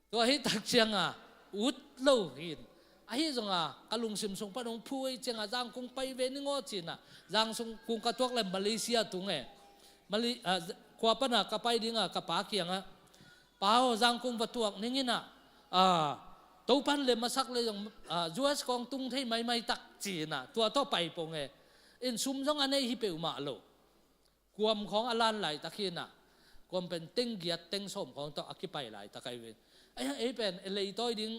Tua hi tak ciangah ut lo hin. Ahi zongah ka lungsim sung pan hong phu ih ciangah Zangkung pai ve ning aw ci-in ah, Zangkung ka tuak leh Malaysia tung e. Mali-, ah, khua pana ka pai dingah ka pa kiangah, "Pa aw, Zangkung va tuak ning in ah, ah, Topan le masak le zong, ah, U S kong tung thei maimai tak," ci-in ah, tua tawh pai pong e. In sum zong a nei hi peuhmah lo. Kuam khawng a lan laitak hi-in ah, kuam pen teng giat teng sawm khawng tawh a kipai laitak ahi ve. Ahi hang ei pen e leitawi ding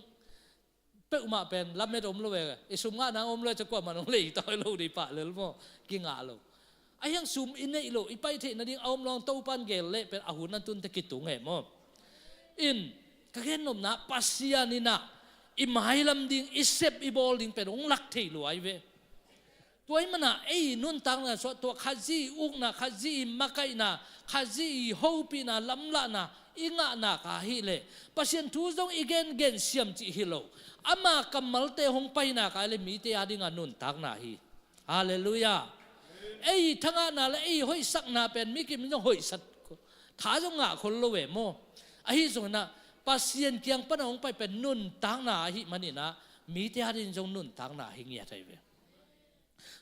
peuhmah pen lamet om lo e, i sum ngah nang om lo e, cia kuamah nong leitawi lo ding pah lel maw, kingah lo. Ahi hang sum i neih loh, i pai theih nading a om lo hang Topan gel leh pen a hun a tunte kitung e maw? In, ka gennopna Pasian in ah i mailam ding, i sep i bawl ding pen hong lak thei lua ahi ve. Tua ahih manin ah ei nuntakna sungah tua Khazih ukna, Khazih makaihna, Khazih hopihna, lamlahna i ngahna ka hih leh Pasian thu zong i gengen siam cih hi lo. Ama kammalte hong paina ka hih leh mite a dingah nuntakna hi. Halleluiah. Ei thangahna le ei hoihsakna pen mi kim in zong hoihsak, tha zong ngah khol lo e maw? Ahi zongin ah Pasian kiang pana hong pai pen nuntakna ahih manin ah mite a dingin zong nuntakna hi ngiat ahi ve.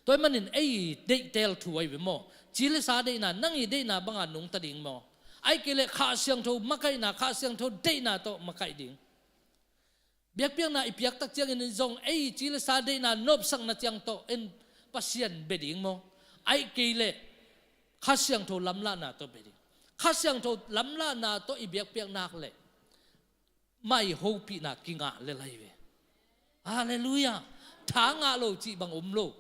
Tua ahih manin ei deihtel thu ahi ve maw? Ci le sa deihna, nang i deihna banga nungta ding maw? Ahih kei leh Kha Siangtho makaihna, Kha Siangtho deihna tawh makaih ding. Biakpiakna i piak tak ciangin zong ei ci le sa deihna nopsakna ciang tawh in Pasian bia ding maw? Ahih kei leh Kha Siangtho lamlahna tawh bia ding. Kha Siangtho lamlahna tawh i biakpiak nak leh mai hopihna kingah lel ahi ve. Halleluiah. Tha ngah lo cih bang om lo.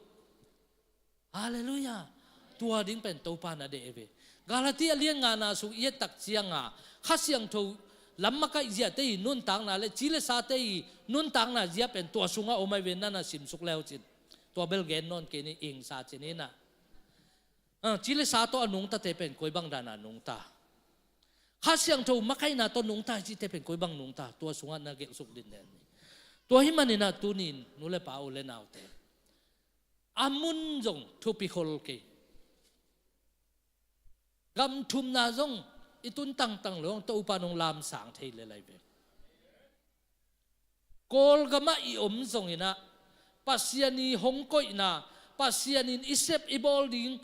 Halleluiah. Tua ding pen Topa na deih ahi ve. Galati a lian ngana sung i et tak ciangah Kha Siangtho lam makaih ziate i nuntakna le ci le sate i nuntakna zia pen tua sungah om ahi ve, nana simsuk le uh cin. Tua bel gen nawn kei ni, ingsa cin in ah. Ah, ci le sa tawh a nungtate pen koi bang dana nungta? Kha Siangtho makaihna tawh nungta hi cihte pen koi bang nungta? Tua sungah na gelhsuk denden ni. Tua ahih manin ah tuni-in nu le pa, u le naute, a mun zong thupi khol kei. Gam thumna zong i tun tangtang lo hang Topa in hong lamsang thei lel ahi ve. Kawlgamah i om zongin ah Pasian i hong koihna, Pasian in i sep i bawl ding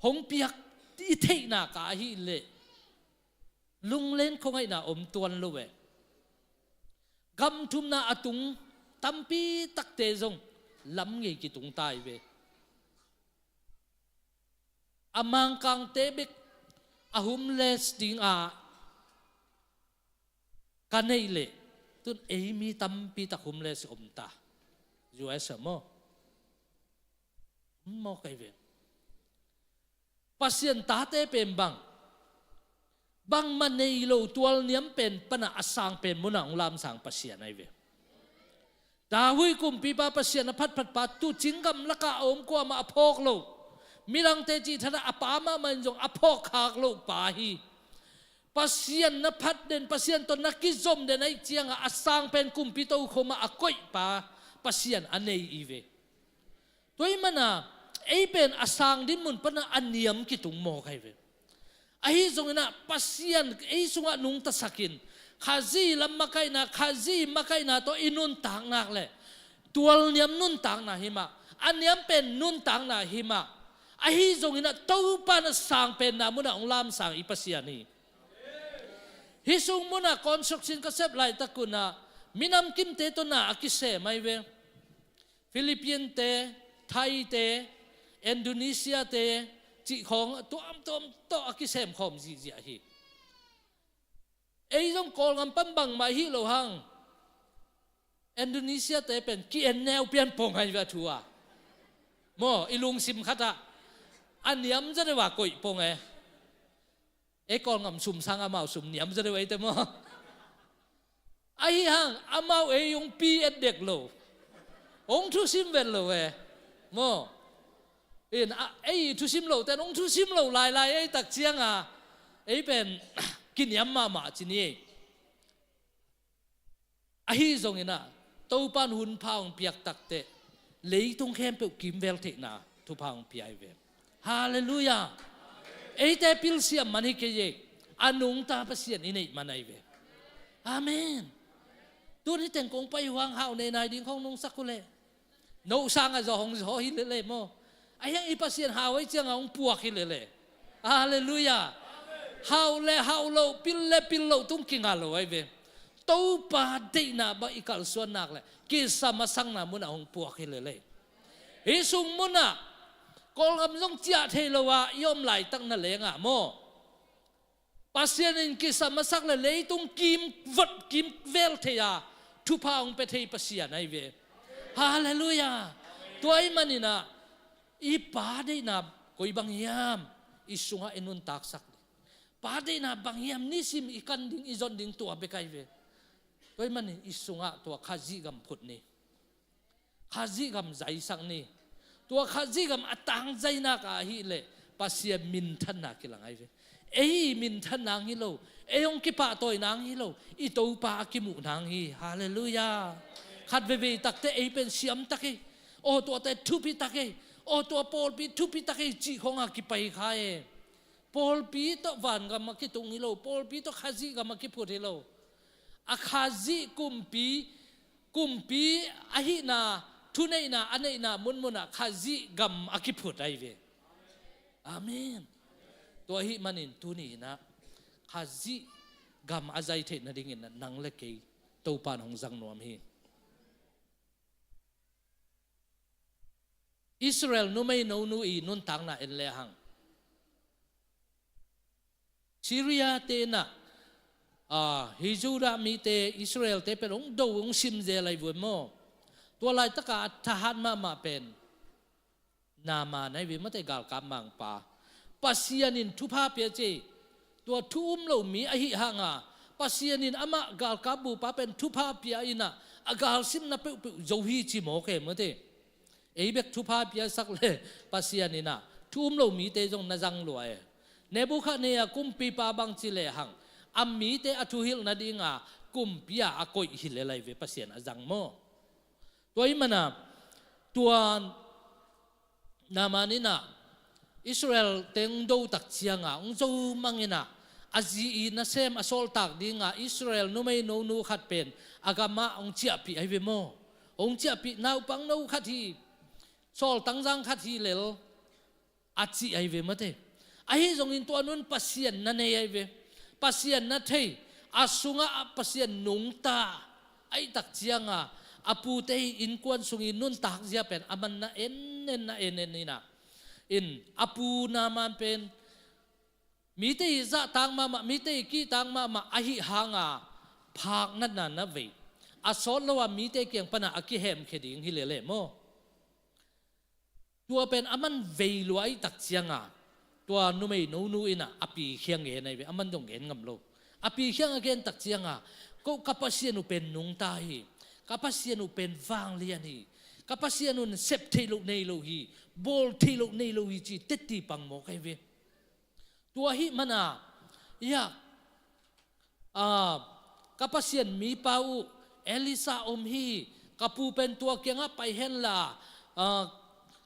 hong piak i theihna ka ahih leh lunglen khuangaihna om tuan lo e. Gam thumna a tung tampi takte zong lam ngei kitung ta hi ve. A Mangkangte bek a homeless dingah ka neih leh tun ei mi tampi tak homeless om ta. U S ah maw? Maw kai ve. Pasian tate pen bang, bangmah nei lo tualniam pen pana a sang pen munah hong lamsang Pasian ahi ve. David kumpipa, Pasian a phatphatpa, tuucing gam lakah a om, kuamah a phawk lo. Midangte cih thadah a pa mahmah in zong a phawkkhak loh pa hi. Pasian na phat den, Pasian tawh na kizom den ahih ciangah a sang pen kumpi tokhomah a koihpa Pasian a nei hi ve. Tua ahih manin ei pen a sang dinmun pana a niam kitung mawk ahi ve. Ahi zongin ah Pasian ei sungah nungtasak in, Khazih lam makaihna, Khazih makaihna tawh i nuntak nak leh tualniam nuntakna hi mah, a niam pen nuntakna hi mah. Ahi zongin ah Topa in a sangpenna munah hong lamsang i Pasian hi. Hih sung munah construction ka sep laitak un ah minam kimte tawh na a kisem ahi ve. Philippines-te, Thai-te, Indonesia-te cih khawng tuamtuam tawh a kisem khawm zihziah hi. Ei zong Kawlgam pan bangmah hi lo hang, Indonesia-te pen ki-en neu pian pong ahi ve a thu a. Maw, i lungsim khatah a niam zaw deuh a koih pong e. Ei Kawlgam sum sang amau sum niam zaw deuh eite maw. Ahi hang amau ei hong pi et dek lo, hong thusim vet lo e. Maw, in a, ei thusim lote in hong thusim lo lailai ei tak cianga ei pen kiniam mahmah ci ni ei. Ahi zongin ah Topa in hun pha hong piak takteh leitung khempeuh kimvel theihna thupha hong pia ahi ve. Halleluiah. Eite pilsiam man hi kei e, a nungta Pasian i neih man ahi ve. Amen. Tuni teng kong pai uh hang hau nei nai ding khawng nungsak uh leh, no sangah zaw hong zaw hi lele maw. Ahi hang i Pasian hau ahi ciangah hong puak hi lele. Halleluiah. Hau le hau lo, pil le pil lo tung kinga lo ahi ve. Topa deihna bang i kalsuan nak leh kisa masakna munah hong puak hi lele. Hih sung munah Kawlgam zong ciah thei lo a i om laitak na lengah maw, Pasian in kisa masak le leitung kimvot kimvel thei a thupha hong pia thei Pasian ahi ve. Halleluiah. Tua ahih manin ah i Pa deihna koi bang hiam i sungah i nuntaksak ding, Pa deihna bang hiam nisim i kan ding i zon ding tua bek ahi ve. Tua ahih manin i sungah tua Khazih gam phut ni. Khazih gam zaisak ni. Tua Khazih gam a tangzai nak ahih leh Pasian minthanna kilang ahi ve. Ei minthan nang hi lo, ei hong kipahtawi nang hi lo, i Topa a kimuh nang hi. Halleluiah. Khat veivei takte ei pen siam tak ei. Aw tuate thupi tak ei. Aw tua pawlpi thupi tak ei cih khawng a kipai kha e. Pawlpi tawh vangam a kitung hi lo, pawlpi tawh Khazih gam a kiphut hi lo. A Khazih kumpi, kumpi ahihna, thuneihna a neihna munmunah Khazih gam a kiphut ahi ve. Amen. Tua ahih manin tuni inah Khazih gam a zai theih nadingin nang le kei Topa in hong zang nuam hi. Israel numei nonu i nuntakna en lehang, Syria te inah, ah, hi Judah mite Israel te pen hong do, hong simzel ahi vua maw. Tua laitaka a thahat mahmah pen Naaman ahi ve mate, galkap mangpa. Pasian in thupha pia ci. Tua thu um lo mi ahih hanga Pasian in amah galkap bupa pen thupha pia inah a galsimna peuhpeuh zo hi ci mawk e mate. Ei bek thupha piasak le Pasian inah thu um lo mite zong na zang lua e. Nebukhadnezzar kumpipa bangci lehang a mite a thuhilh nadinga kumpi-a a koih hi lel ahi ve, Pasian a zang maw. Tua ahih mana tua Naaman inah Israel teng do tak cianga hong zo mang inah a zi i nasem a sawltak dinga Israel numei nonu khat pen a gamah hong ciahpih ahi ve maw. Hong ciahpih naupang no khat hi, sawltangzang khat hi lel a cih ahi ve mate. Ahi zongin tua nun Pasian na nei ahi ve. Pasian na thei, a sungah a Pasian nungta ahih tak cianga a pute i innkuan sung i nuntak zia pen a man na en en, na en en inah, in a pu Naaman pen mite i zahtak mahmah, mite i kihtak mahmah ahih hanga phak natna na vei, a sawt lo a mite kiang pana a kihemkhia ding hi lele maw. Tua pen a man vei lua ahih tak cianga tua numei nonu inah a pi khiang gen ahi ve, a man dong gen ngam lo. A pi khiang a gen tak cianga, ko ka Pasian uh pen nungta hi, ka Pasian uh pen vanglian hi, ka Pasian un sep theih loh nei lo hi, bawl theih loh nei lo hi ci tetti pang mawk ahi ve. Tua ahih mana, ia, ah, ka Pasian mipa uh Elisha om hi, ka pu pen tua kiangah pai henla, ah,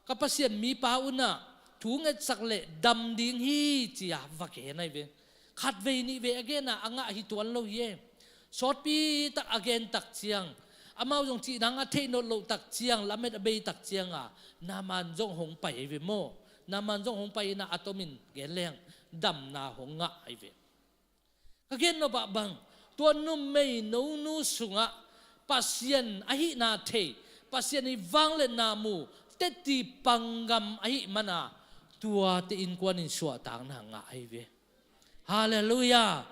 ka Pasian mipa unah thu ngetsak le dam ding hi, ci-a va gen ahi ve. Khatvei nihvei a gen a, a ngah hi tuan lo hi e. Sawtpi tak a gen tak ciang, amau zong cih dang a theih nawn loh tak ciang, lamet a bei tak ciang a, Naaman zong hong pai ahi ve maw. Naaman zong hong pai in a, a tomin gen leng damna hong ngah ahi ve. Ka gen nop ah bang, tua numei nonu sungah Pasian ahihna thei, Pasian ii vangliatna mu, teci panggam ahih mana, tuate innkuan in suahtakna ngah ahi ve. Halleluiah.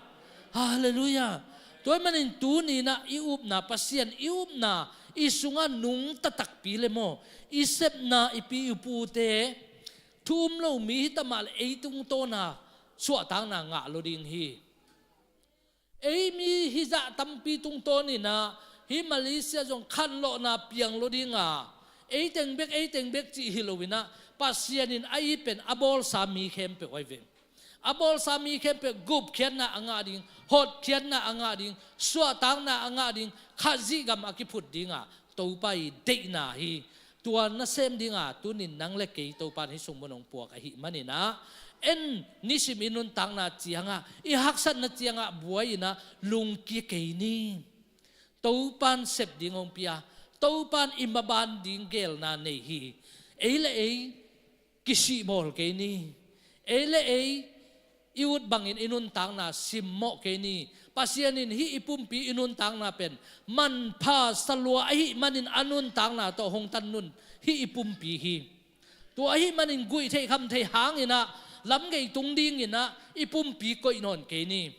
Halleluiah. Tua ahih manin tuni-in ah i upna, Pasian i upna, i sungah nungta takpi le maw, i sepna, i pi i pute thu um lo mi hi ta mah le, ei tungtawna suahtakna ngah lo ding hi. Ei mi hizah tampi tungtawn in ah, hih Malaysia zong khanlawhna piang lo ding a, ei teng bek, ei teng bek cih hi lo in ah, Pasian in a it pen a bawlsa mi khempeuh ahi ve. A bawlsa mi khempeuh gupkhiatna a ngah ding, hotkhiatna a ngah ding, suahtakna a ngah ding, Khazih gam a kiphut ding a, Topa ii deihna hi. Tua nasem ding a, tuni-in nang le kei Topa in hih sung mun hong puak ahih manin ah, en nisim i nuntakna ciang ah, i haksatna ciang ah buai in ah, lungkia kei ni. Topa in sep ding hong pia, Topa in i maban ding geelna nei hi. Ei le ei kisihbawl kei ni. Ei le ei i ut bangin i nuntakna simmawh kei ni. Pasian in hih i pumpi i nuntakna pen manpha salua ahih manin a nuntakna tawh hong tan nun hih i pumpi hi. Tua ahih manin guih theih kham theih hangin ah, lamgei tung dingin ah i pumpi koih nawn kei ni.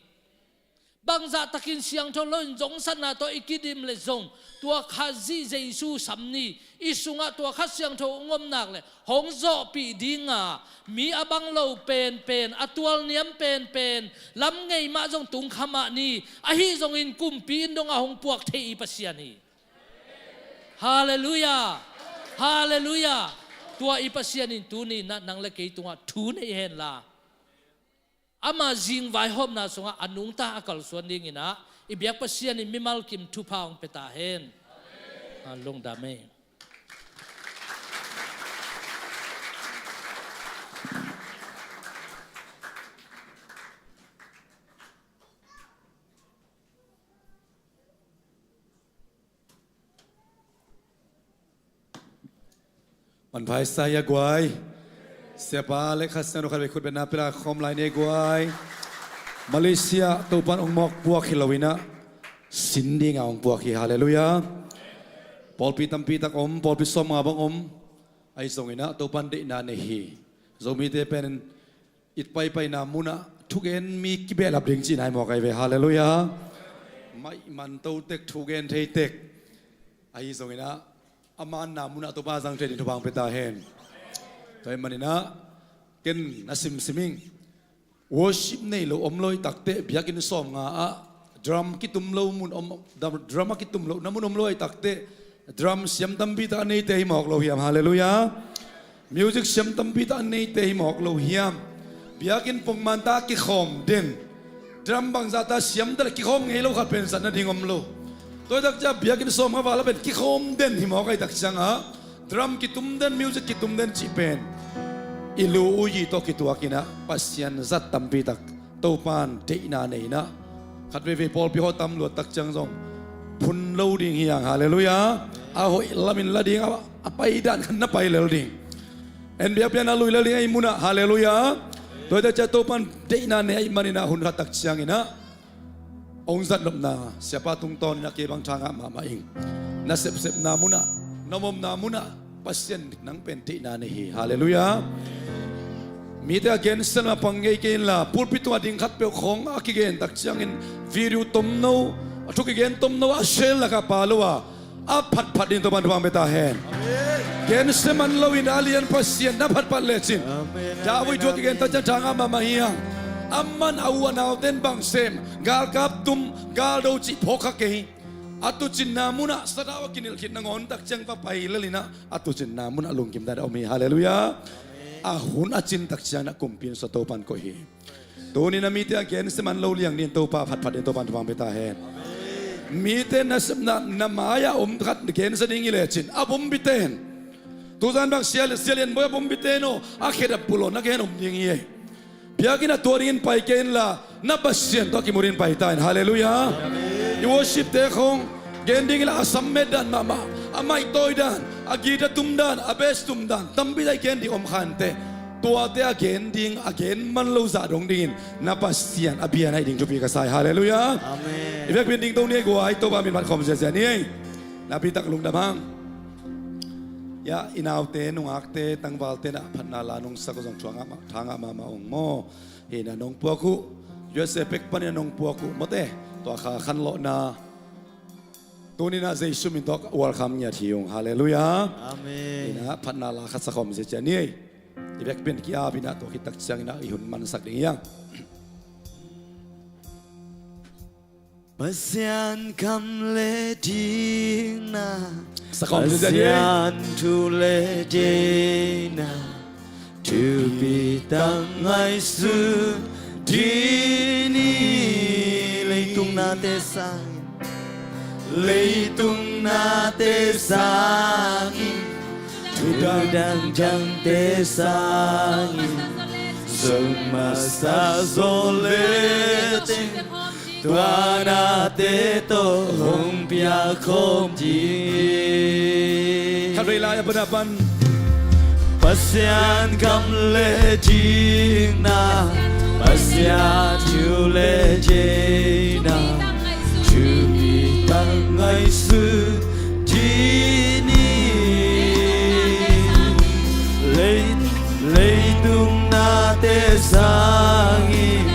Bangzah takin siangtho loin zongsatna tawh i kidim le zong, tua Khazih Jesu sam ni. I sungah tua Kha Siangtho hong om nak le hong zawhpih ding a, mi a bang lo penpen, a tualniam penpen, lamgei mah zong tung kha mah ni. Ahi zongin kumpi inn dong a hong puak thei i Pasian hi. Halleluiah. Halleluiah. Tua i Pasian in tuni-in ah nang le kei tungah thu nei hen la, ama zing vaihawmna sungah a nungta a kalsuan dingin ah, i biak Pasian in mimal kim thupha hong pia ta hen. A lungdam ei. Manpha i sa hi a guai. Siapa le Kha Siangtho khatvei khutbetna pia la khawm lai ni a guai. Malaysia Topa'n hong mawk puak hi lo in ah, sin ding a hong puak hi. Halleluiah. Pawlpi tampi tak om, pawlpi sawmnga bang om. Ahi zongin ah Topa'n deihna nei hi. Zomite pen i paipaina munah thugen mi kibehlap ding cihna hi mawk ahi ve. Halleluiah. Maih man to tek, thugen thei tek. Ahi zongin ah a manna munah Topa zang thei ding thupha hong pia ta hen. Tua ahih manin ah ken na simsim ing. Worship nei lo om lo i takteh, biakinn sawmnga ah drum kitum lo mun om, drum a kitum lohna mun om lo i takteh, drum siam tampi tak a neite hi mawk lo hiam? Halleluiah. Music siam tampi tak a neite hi mawk lo hiam? Biakinn pongman ta kikhawm den, drum bangzah ta siam ta le kikhawm ngei lo khat pen zat nading om lo. Tua i tak ciang biakinn sawmnga val a pen kikhawm den hi mawk a, i tak ciangah drum kitum den, music kitum den cih pen i lu u yi tawh kituak in ah Pasian zat tampi tak Topa'n deihna nei in ah, khat veivei pawlpi haw tam luat tak ciang zong phun lo ding hi hang. Halleluiah. A hoih lamin la ding, a, a paidan khat na pai lel ding. En biakpiakna lui lel ding ahih munah. Halleluiah. Tua i tak ciang Topa'n deihna nei ahih manin ah hun khat tak ciangin ah hong zat nopna siapa tungtawn in ah kei bang tha ngah mahmah ing. Na sepsepna munah, na omna munah Pasian nang pen deihna nei hi. Halleluiah. Mite a gensiam a pang ngei kei inla, pulpit tungah ding khatpeuh khawng a kigen tak ciangin video tomno, a thu kigen tomno a share lakah pha lo a, a phatphat ding Topa'n thupha hong pia ta hen. Gensia man loin a lian Pasian na phatphat lecin, David thu a kigen tak ciang tha ngah mahmah hi hang. Aman a u a naute in bang sem, galkap tum, galdo cih phawk kha kei hi. A tuucinna munah sadau a kinilh khit nangawn tak ciang va pai lel in ah, a tuucinna munah lungkim dan a om hi. Halleluiah. A hun a cin tak ciang in ah kumpi inn sung Topa'n koih hi. Tuni-in ah mite a gensia man lo liang dingin Topa phatphat dingin Topa'n thupha hong pia ta hen. Mite nasepna na mai-ah om khat gensia ding hi lecin, a pumpi ten Tuzan bang sia, sia lian bawi a pumpi te no a khet a pulon na gen om ding hi ei. Biakinn ah tua dingin pai kei inla, na Pasian tawh a kimu dingin pai ta in. Halleluiah. I worship te khong gen ding inla, a sam met dan mahmah, a maihtawi dan, a guitar tum dan, a bass tum dan, tampi tak i gen ding om kha inteh. Tuate a gen ding, a gen man lo zah dong dingin na Pasian a bia na hih ding thupi ka sa hi. Halleluiah. Amen. I biakinn ding to ni ei guai, Topa min phat khawm ziazia ni ei. Napi tak lungdam hang. Ya, i naute, nungakte, tangvalte na phatna la nong sak uh zong thuang ah ma-, thang ah mahmah ung maw. Hi na nong puak uh, U S A pek panin a nong puak uh mawte, tua kha khanlawhna. Tuni na Jesu min tawh welcome ngiat hi ung. Halleluiah. Amen. Hi na phatna la khat sak khawm ziazia ni ei. I biakinn ki-ap hi na, tua khit tak ciangin a i hun mansak ding hi hang. Pasian kham le dikna, Sakhawm Pasian thu le deina, thupi tak ngaihsun dih ni. Leitung nate sangin, leitung nate sangin, thu dangdangte sangin, zong masa zaw le teng, tua nate tawh hong piak khawm ding. Khatvei lai a pan a pan. Pasian kham le dikna, Pasian thu le deina, thupi tak ngaihsun dih ni. Lei-, leitung nate sangin,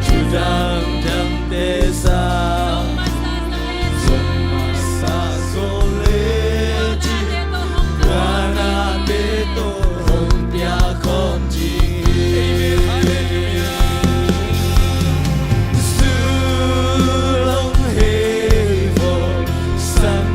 thu dangdangte sangin, zong masa zaw le teng, tua nate tawh hong piak khawm ding hi. Amen. Halleluiah. Zu long hei vo, sang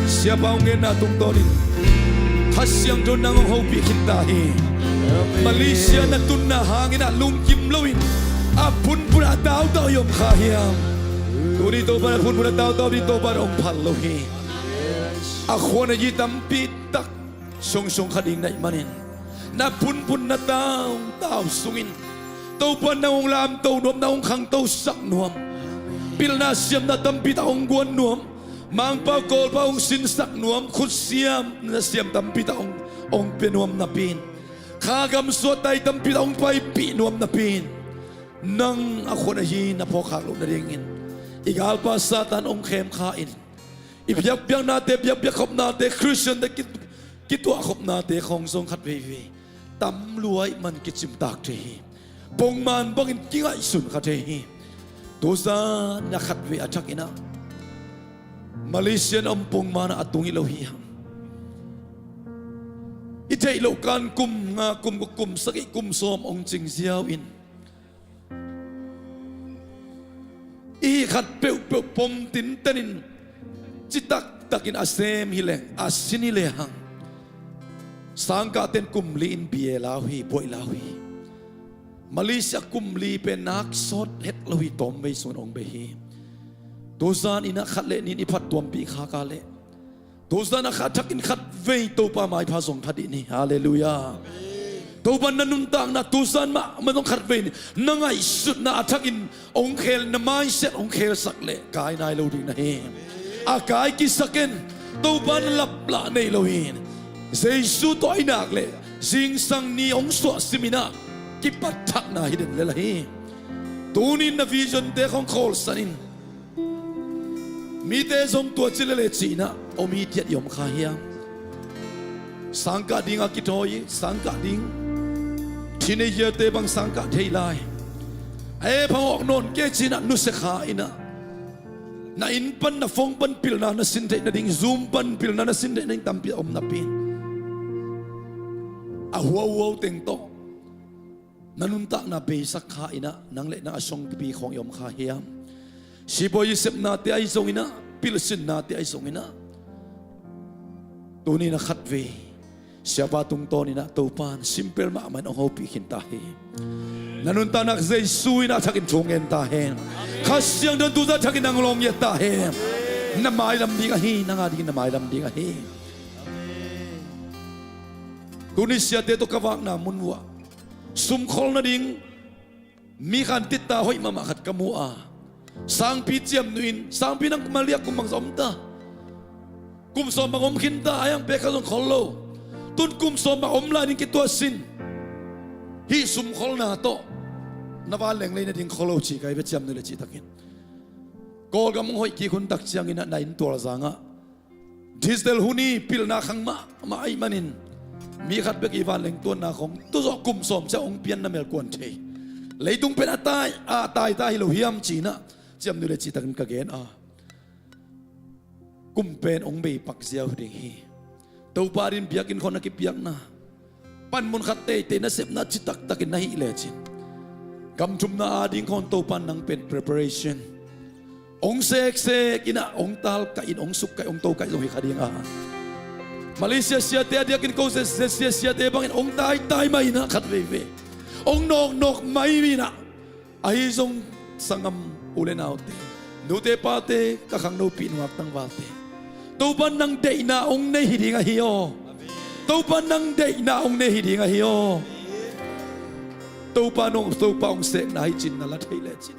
Siapa hong genna tungtawnin Kha Siangtho nang hong hopih khin ta hi. Malaysia na tunna hangin ah lungkim loin a phunphun a tautau i om kha hiam? Tuni Topa na phunphun a tautau ding Topa na hong phal lo hi. A khuan a yi tampi tak sungsung khat ding na hih manin na phunphun na tautau sungin Topa na hong lamto nuam, na hong khangtosak nuam, pilna siamna tampi tak hong guan nuam, Mangpau Kawlpau hong sinsak nuam, khutsiam na siam tampi tak hong, hong pia nuam napi in, kha gam suahtak tampi tak hong paipih nuam napi in, nang a khuan a yi na phawkkhak loh nadingin i galpa Satan hong khem kha in, i biakpiaknate, biakpiak khopnate, Khristiante ki, kituahkhopnate khawng zong khat veivei tam lua ahih man kicimtak thei hi. Pongman bangin kingaihsun kha thei hi. Tuzan a khatvei a thakin ah Malaysia na om pongman ah a tung hi lo hi hang. I theih loh kan kum nga, kum kua, kum sagih, kum sawm hong cing ziau in i hih khat peuhpeuh pom tintenin citak takin a sem hi leng, a sin hi lehang, sangkahten kum li in bia lau hi, buaih lau hi. Malaysia kum li pen nak sawt het lo hi, tawmvei sungin hong bei hi. Tuzan in ah khat le nih in i phattuampih khak a leh, tuzan a kha thakin khatvei Topa maipha zong tha dih ni. Halleluiah. Topa na nuntakna tuzan mahmah zong khatvei ni. Na ngaihsutna a thakin hong khel, na mindset hong khelsak leh kai nai lo ding na hi. A kai kisak in Topa na laplah nei lo hi. Jesu tawh i nak leh zingsang ni hong suahsim in ah kipat thakna hi den lel ahi. Tunin na visionte khawng khawlsan in mite zong tua ci lele cih in ah om hi tiat i om kha hiam? Sangkah ding a kithawi, sangkah ding. Teenagerte bang sangkah thei lai. A ep hang awk nawn kei ci in ah nusia kha in ah, na inn pan, na phone pan pilna na sin theih nading, Zoom pan pilna na sin theih nading tampi a om napi in, a huauhuau teng tawh na nuntakna beisak kha in ah, nang le nang a songpi khawng i om kha hiam? Sipuai i sepnate ahi zongin ah, pilsinnate ahi zongin ah, tuni in a khatvei siapa tungtawn in ah Topa in simple mahmah in hong hopih khin ta hi. Na nuntakna Jesu in a thakin thu ngen ta hen. Kha Siangtho in tuzan a thakin nang lawm ngiat ta hen. Na mailam ding ahi, nang a dingin na mailam ding ahi. Tuni siate tawh ka vakna mun uh ah sumkhol nading mi khan titta hoih mahmah khat ka mu a, sangpi ciamnuih in, sangpi nang malian kum bangzah om ta, kum sawm bang om khin ta, a hiang pek kha zong khol lo. Tun kum sawm bang om lai ning kituah sin. Hih sumkholna tawh na vanleng lei nading khol lo ci ka hi ve, ciamnuih le cihtakin. Kawlgam hong hoih kik hun tak ciangin ah na inn tualzang ah digital hun hi, pilna khang mahmah ahih manin mi khat bek i vanleng tuanna khawng tuzawh kum sawm ciang hong pian na melkuan thei. Leitung pen a tai, a tai ta hi lo hiam ci in ah ciamnuih le cihtakin ka gen a, kum pen hong bei pak ziau ding hi. Topa adingin biakinn khawng na kipiakna, panmun khat teitei nasepna citaktakin na hih lecin, gam thumna ading khawng Topa in nang pen preparation hong seksek in ah, hong talkaih in, hong sukkaih, hong tokaih zong hi kha ding a. Malaysia siate a diakin ko Malaysia siate bangin hong taitai mai in ah, khat veivei hong nawknawk mai in ah. Ahi zong sanggam u le naute, nute pate, ka khangnopih nungak tangvalte, Topa in nang deihna hong nei hi ding ahi aw. Topa in nang deihna hong nei hi ding ahi aw. Topa nong, Topa hong sekna hi cin na la thei lecin,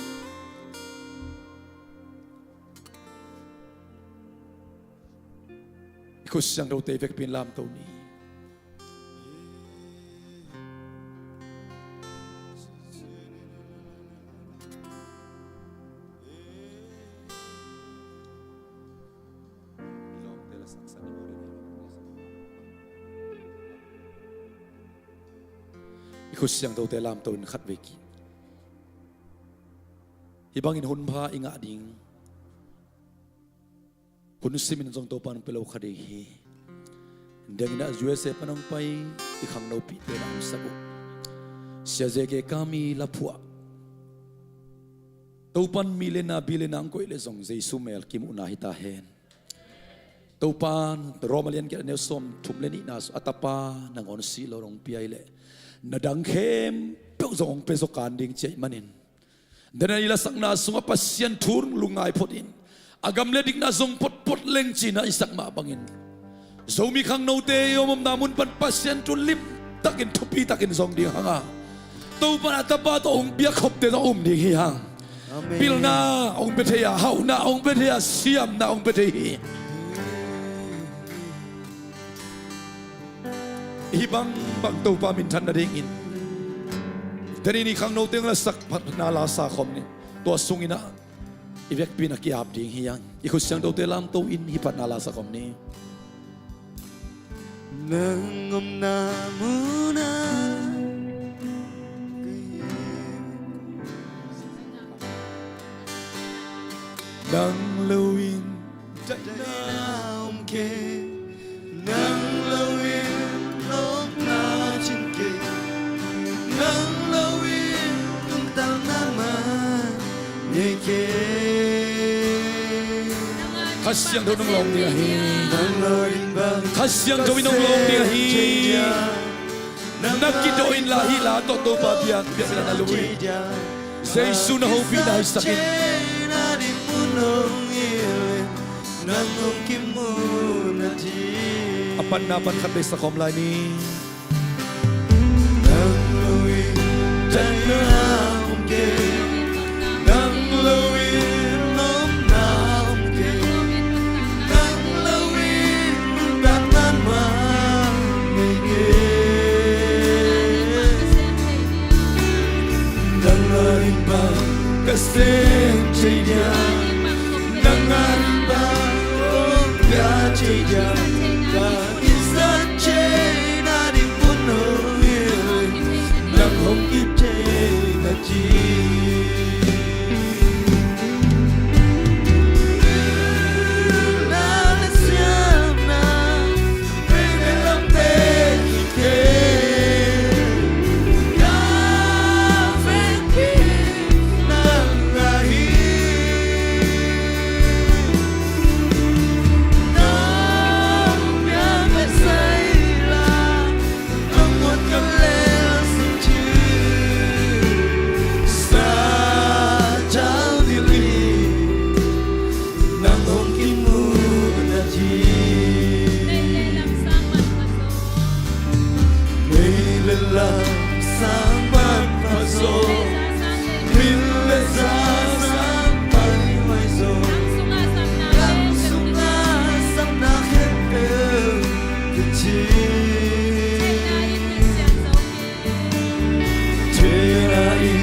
i khut siangthote i vekpi in lamto ni. I khut siangthote lamto in khat vei ki. Hih bangin hun pha i ngah ding hun simin zong Topa in hong pia lo kha ding hi. Dengin ah U S A pan hong pai i khangnopihte na hong sak uh Sia J K Kami laphuah, Topa in millionaire billionaire hong koih leh zong Jesu mel kimuhna hi ta hen. Topa in Roma lian giat a neu sawm thum le nihna sung, a Tapa nangawn sih lo hong pia hi leh, na dang khempeuh zong hong pia zaw kan ding ci ahih manin, dena i lasakna sungah Pasian thu lungngai phot in, a gam le dikna zong photphot leng ci-in a i sak mah bangin, Zomi khangnote i om omna mun pan Pasian thu limtakin, thupitakin zong ding hang a, Topa in a Tapa tawh hong piak khopte tawh um ding hi hang. Amen. Pilna hong pia thei a, hauhna hong pia thei a, siamna hong pia thei hi. Hih bangbang Topa minthan nadingin, tuni-in i khangnote hong lasak phatna la sa khawm ni. Tua sungin ah i vekpi-in a ki-ap ding hi hang. I khut siangthote lamto in hih phatna la sa khawm ni. Nang omna munah ka hiam, nang lo in daihna om kei, nang lo in lawpna cing kei, nang lo in nuntakna mah ngei kei. Kha Siangtho in hong lawng ding ahi. Kha Siangtho in hong lawng ding ahi. Na kidawh inla hih la tawh Topa biak, biakpiakna lui. Jesu na hopihna hisak in. A panna pan khat vei sa khawm lai ni. Nang lo in daihna om kei, nang lo in lawpna om kei, nang lo in nuntakna mah ngei kei. Nang ading bang ka sem thei dia, nang ading bang kong pia thei dia, ka kisat theihna ding mun hong hilh in, nang hong kip theihna ding. Pilna le siamna, Nang hong kimu nading. Nei le lam sang man pha zaw. Nei le lam sang man pha zaw. Min le za sang man pha zaw. Min le za sang man pha zaw. Lam sungah sapna, lam sungah sapna khempeuh kici. Theihna in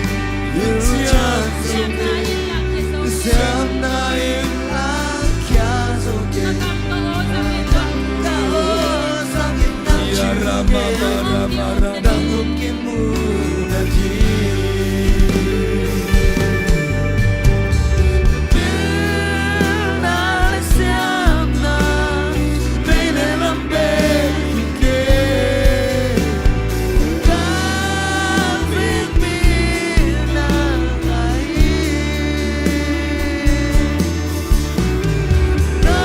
hilhcian zo kei. Theihna in hilhcian zo kei. Siamna in lakhia zo kei. Ka gamta aw zangin nang ci kei. Nang hong kimu nading. Pilna le siamna, nei le lam bek hi kei. Ka vekpi na ka hi. Na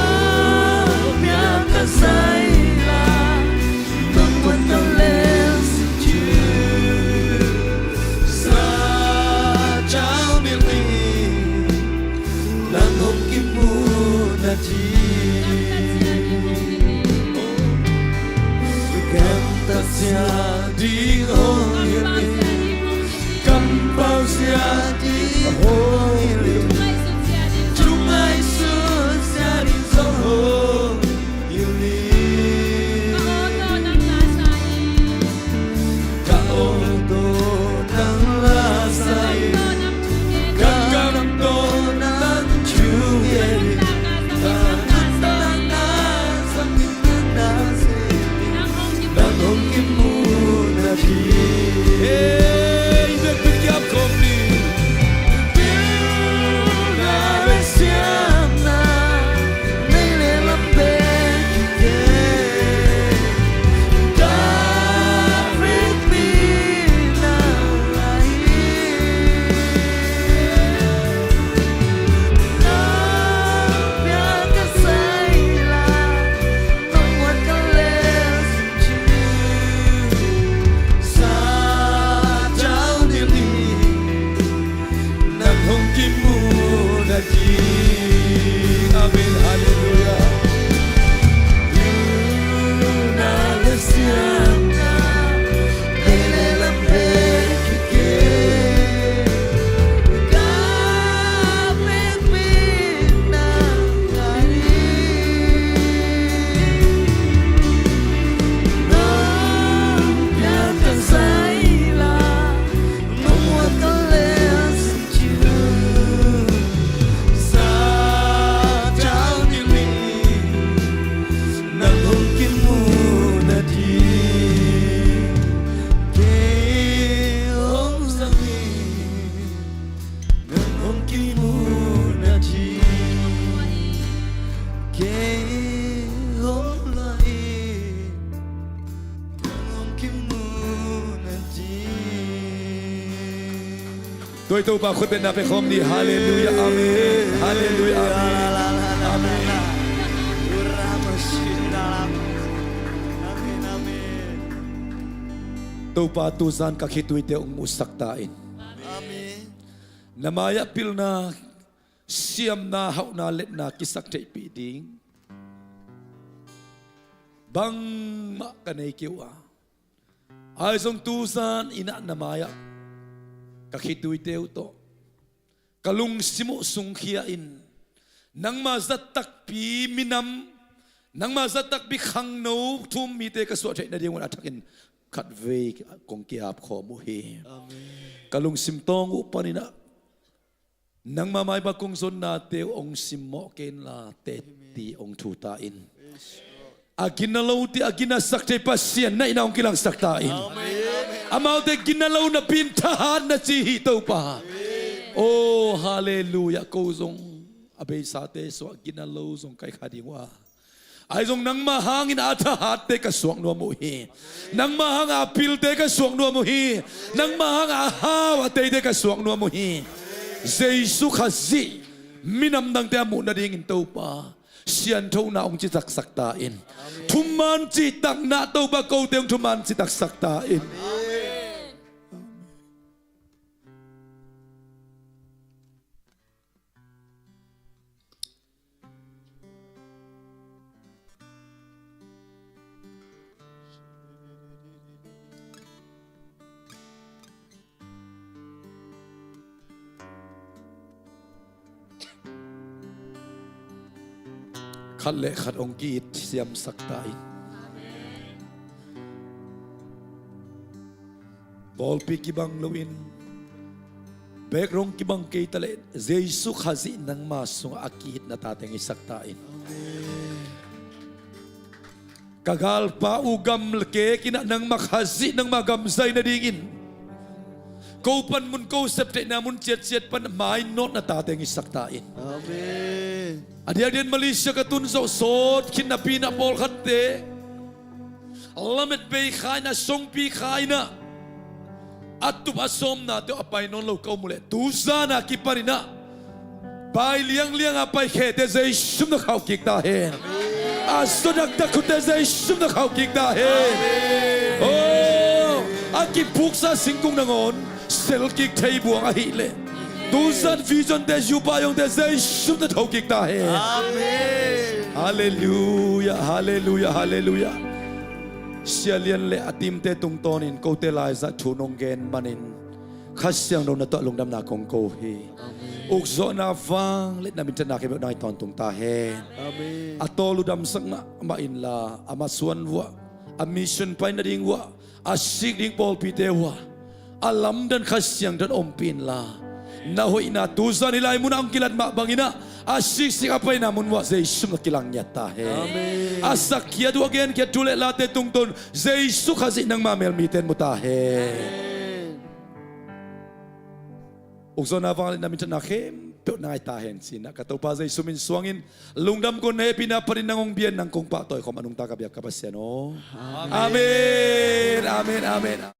piak ka sai la, na muan ka lel si ci. Sa cau mil in nang hong kimu nading. Gamtat zia ding hong hilh in. Kampau zia ding hong hilh in. Thu ngaihsut zia ding zong hong hilh in. Ka aw tawh nang la sa in, ka gam tawh nang thu gen in, ka nuntakna zang in, nang na sem in, nang hong kimu nading. Hey, i vekpi-in ki-ap khawm ni. Amen. Halleluiah. Tua i Topa khut bengna pia khawm ni. Halleluiah. Amen. Halleluiah. Amen. Amen. Topa, tuzan ka khituite hong musak ta in. Na mai-ah pilna, siamna, hauhna, letna kisak theihpih ding bangmah ka nei kei uh a, ahi zong tuzan in ah na mai-ah ka khituite uh tawh ka lungsim uh sungkhia in, nangma zat takpi minam, nangma zat takpi khangno thu-um mite ka suah theih nading un a thakin khatvei kong ki-ap khawm uh hi. Amen. Ka lungsim tawng uh panin ah nangma maibang kong zonnate uh hong simmawh kei inla, teci hong thu ta in. A gina lote a ginasak thei Pasian na in ah hong kilangsak ta in. Amaute gina lo napi in thahat na ci hi, Topa. Oh, halleluiah. Ko zong a beisate sungah gina lo zong ka hi kha ding uh a, ahi zong nangma hangin a thahatte ka suak nuam uh hi. Nangma hangin a pilte ka suak nuam uh hi. Nangma hangin a hau a teite ka suak nuam uh hi. Jesu Khazih minam dangte a muh nadingin, Topa, sianthona hong citaksak ta in. Thuman citakna, Topa, kote hong thuman citaksak ta in. Khat le khat hong ki-it siamsak ta in. Pawlpi kibang loin, background kibang kei ta leh, Jesu Khazih nangma sungah a ki-it na tate hong hisak ta in. Ka galpa uh gam kek in ah nangma Khazih, nangma gam zai nadingin ko pan mun, ko sep theihna mun ciatciat pan mainawt na tate hong hisak ta in. Amen. A diakdiakin Malaysia ka tun zawh sawt khit napi in ah pawlkhatte lamet bei kha in ah, songpi kha in ah, a tup a sawmnate uh a pai nawn lo ka um uh leh, tuzan a kipan in ah pai liangliang a pai khete Jesu min tawh khauh kik ta hen. A zaw dakdak khutte Jesu min tawh khauh kik ta hen. Oh, a kipuksa singkung nangawn sel kik thei buang ahih leh, tuzan vision-te, zupa yongte Jesu min tawh tho kik ta hen. Amen. Halleluiah, halleluiah, halleluiah. Sia Lian le a team-te tungtawnin kote laizat thu nong gen manin Kha Siangtho na tawh lungdamna kong ko hi. Amen. Ukzawhna vangliatna minthanna khempeuh nang in tawntung ta hen. Amen. A tawl uh damsak mahmah inla, a masuan uh ah, a mission pai nading uh ah, a sik ding pawlpite uh ah, a lamdang Kha Siangtho in ompih inla, na hoihna tuzan hih lai munah hong kilat mah bangin ah, a siksik a paina mun uh ah Jesu min tawh kilang ngiat ta hen. Amen. A sakkhiat uh, a genkhiat thu le late tungtawn Jesu Khazih nangma mel mite in mu ta hen. Amen. Ukzawhna vangliatna minthanna khempeuh nang in ta hen ci-in ah, ka Topa Jesu min suangin lungdam kong ko, hehpihna panin nang hong bia in, nang kong pahtawi khawm a nungta ka biak ka Pasian aw. Amen. Amen. Amen. Amen.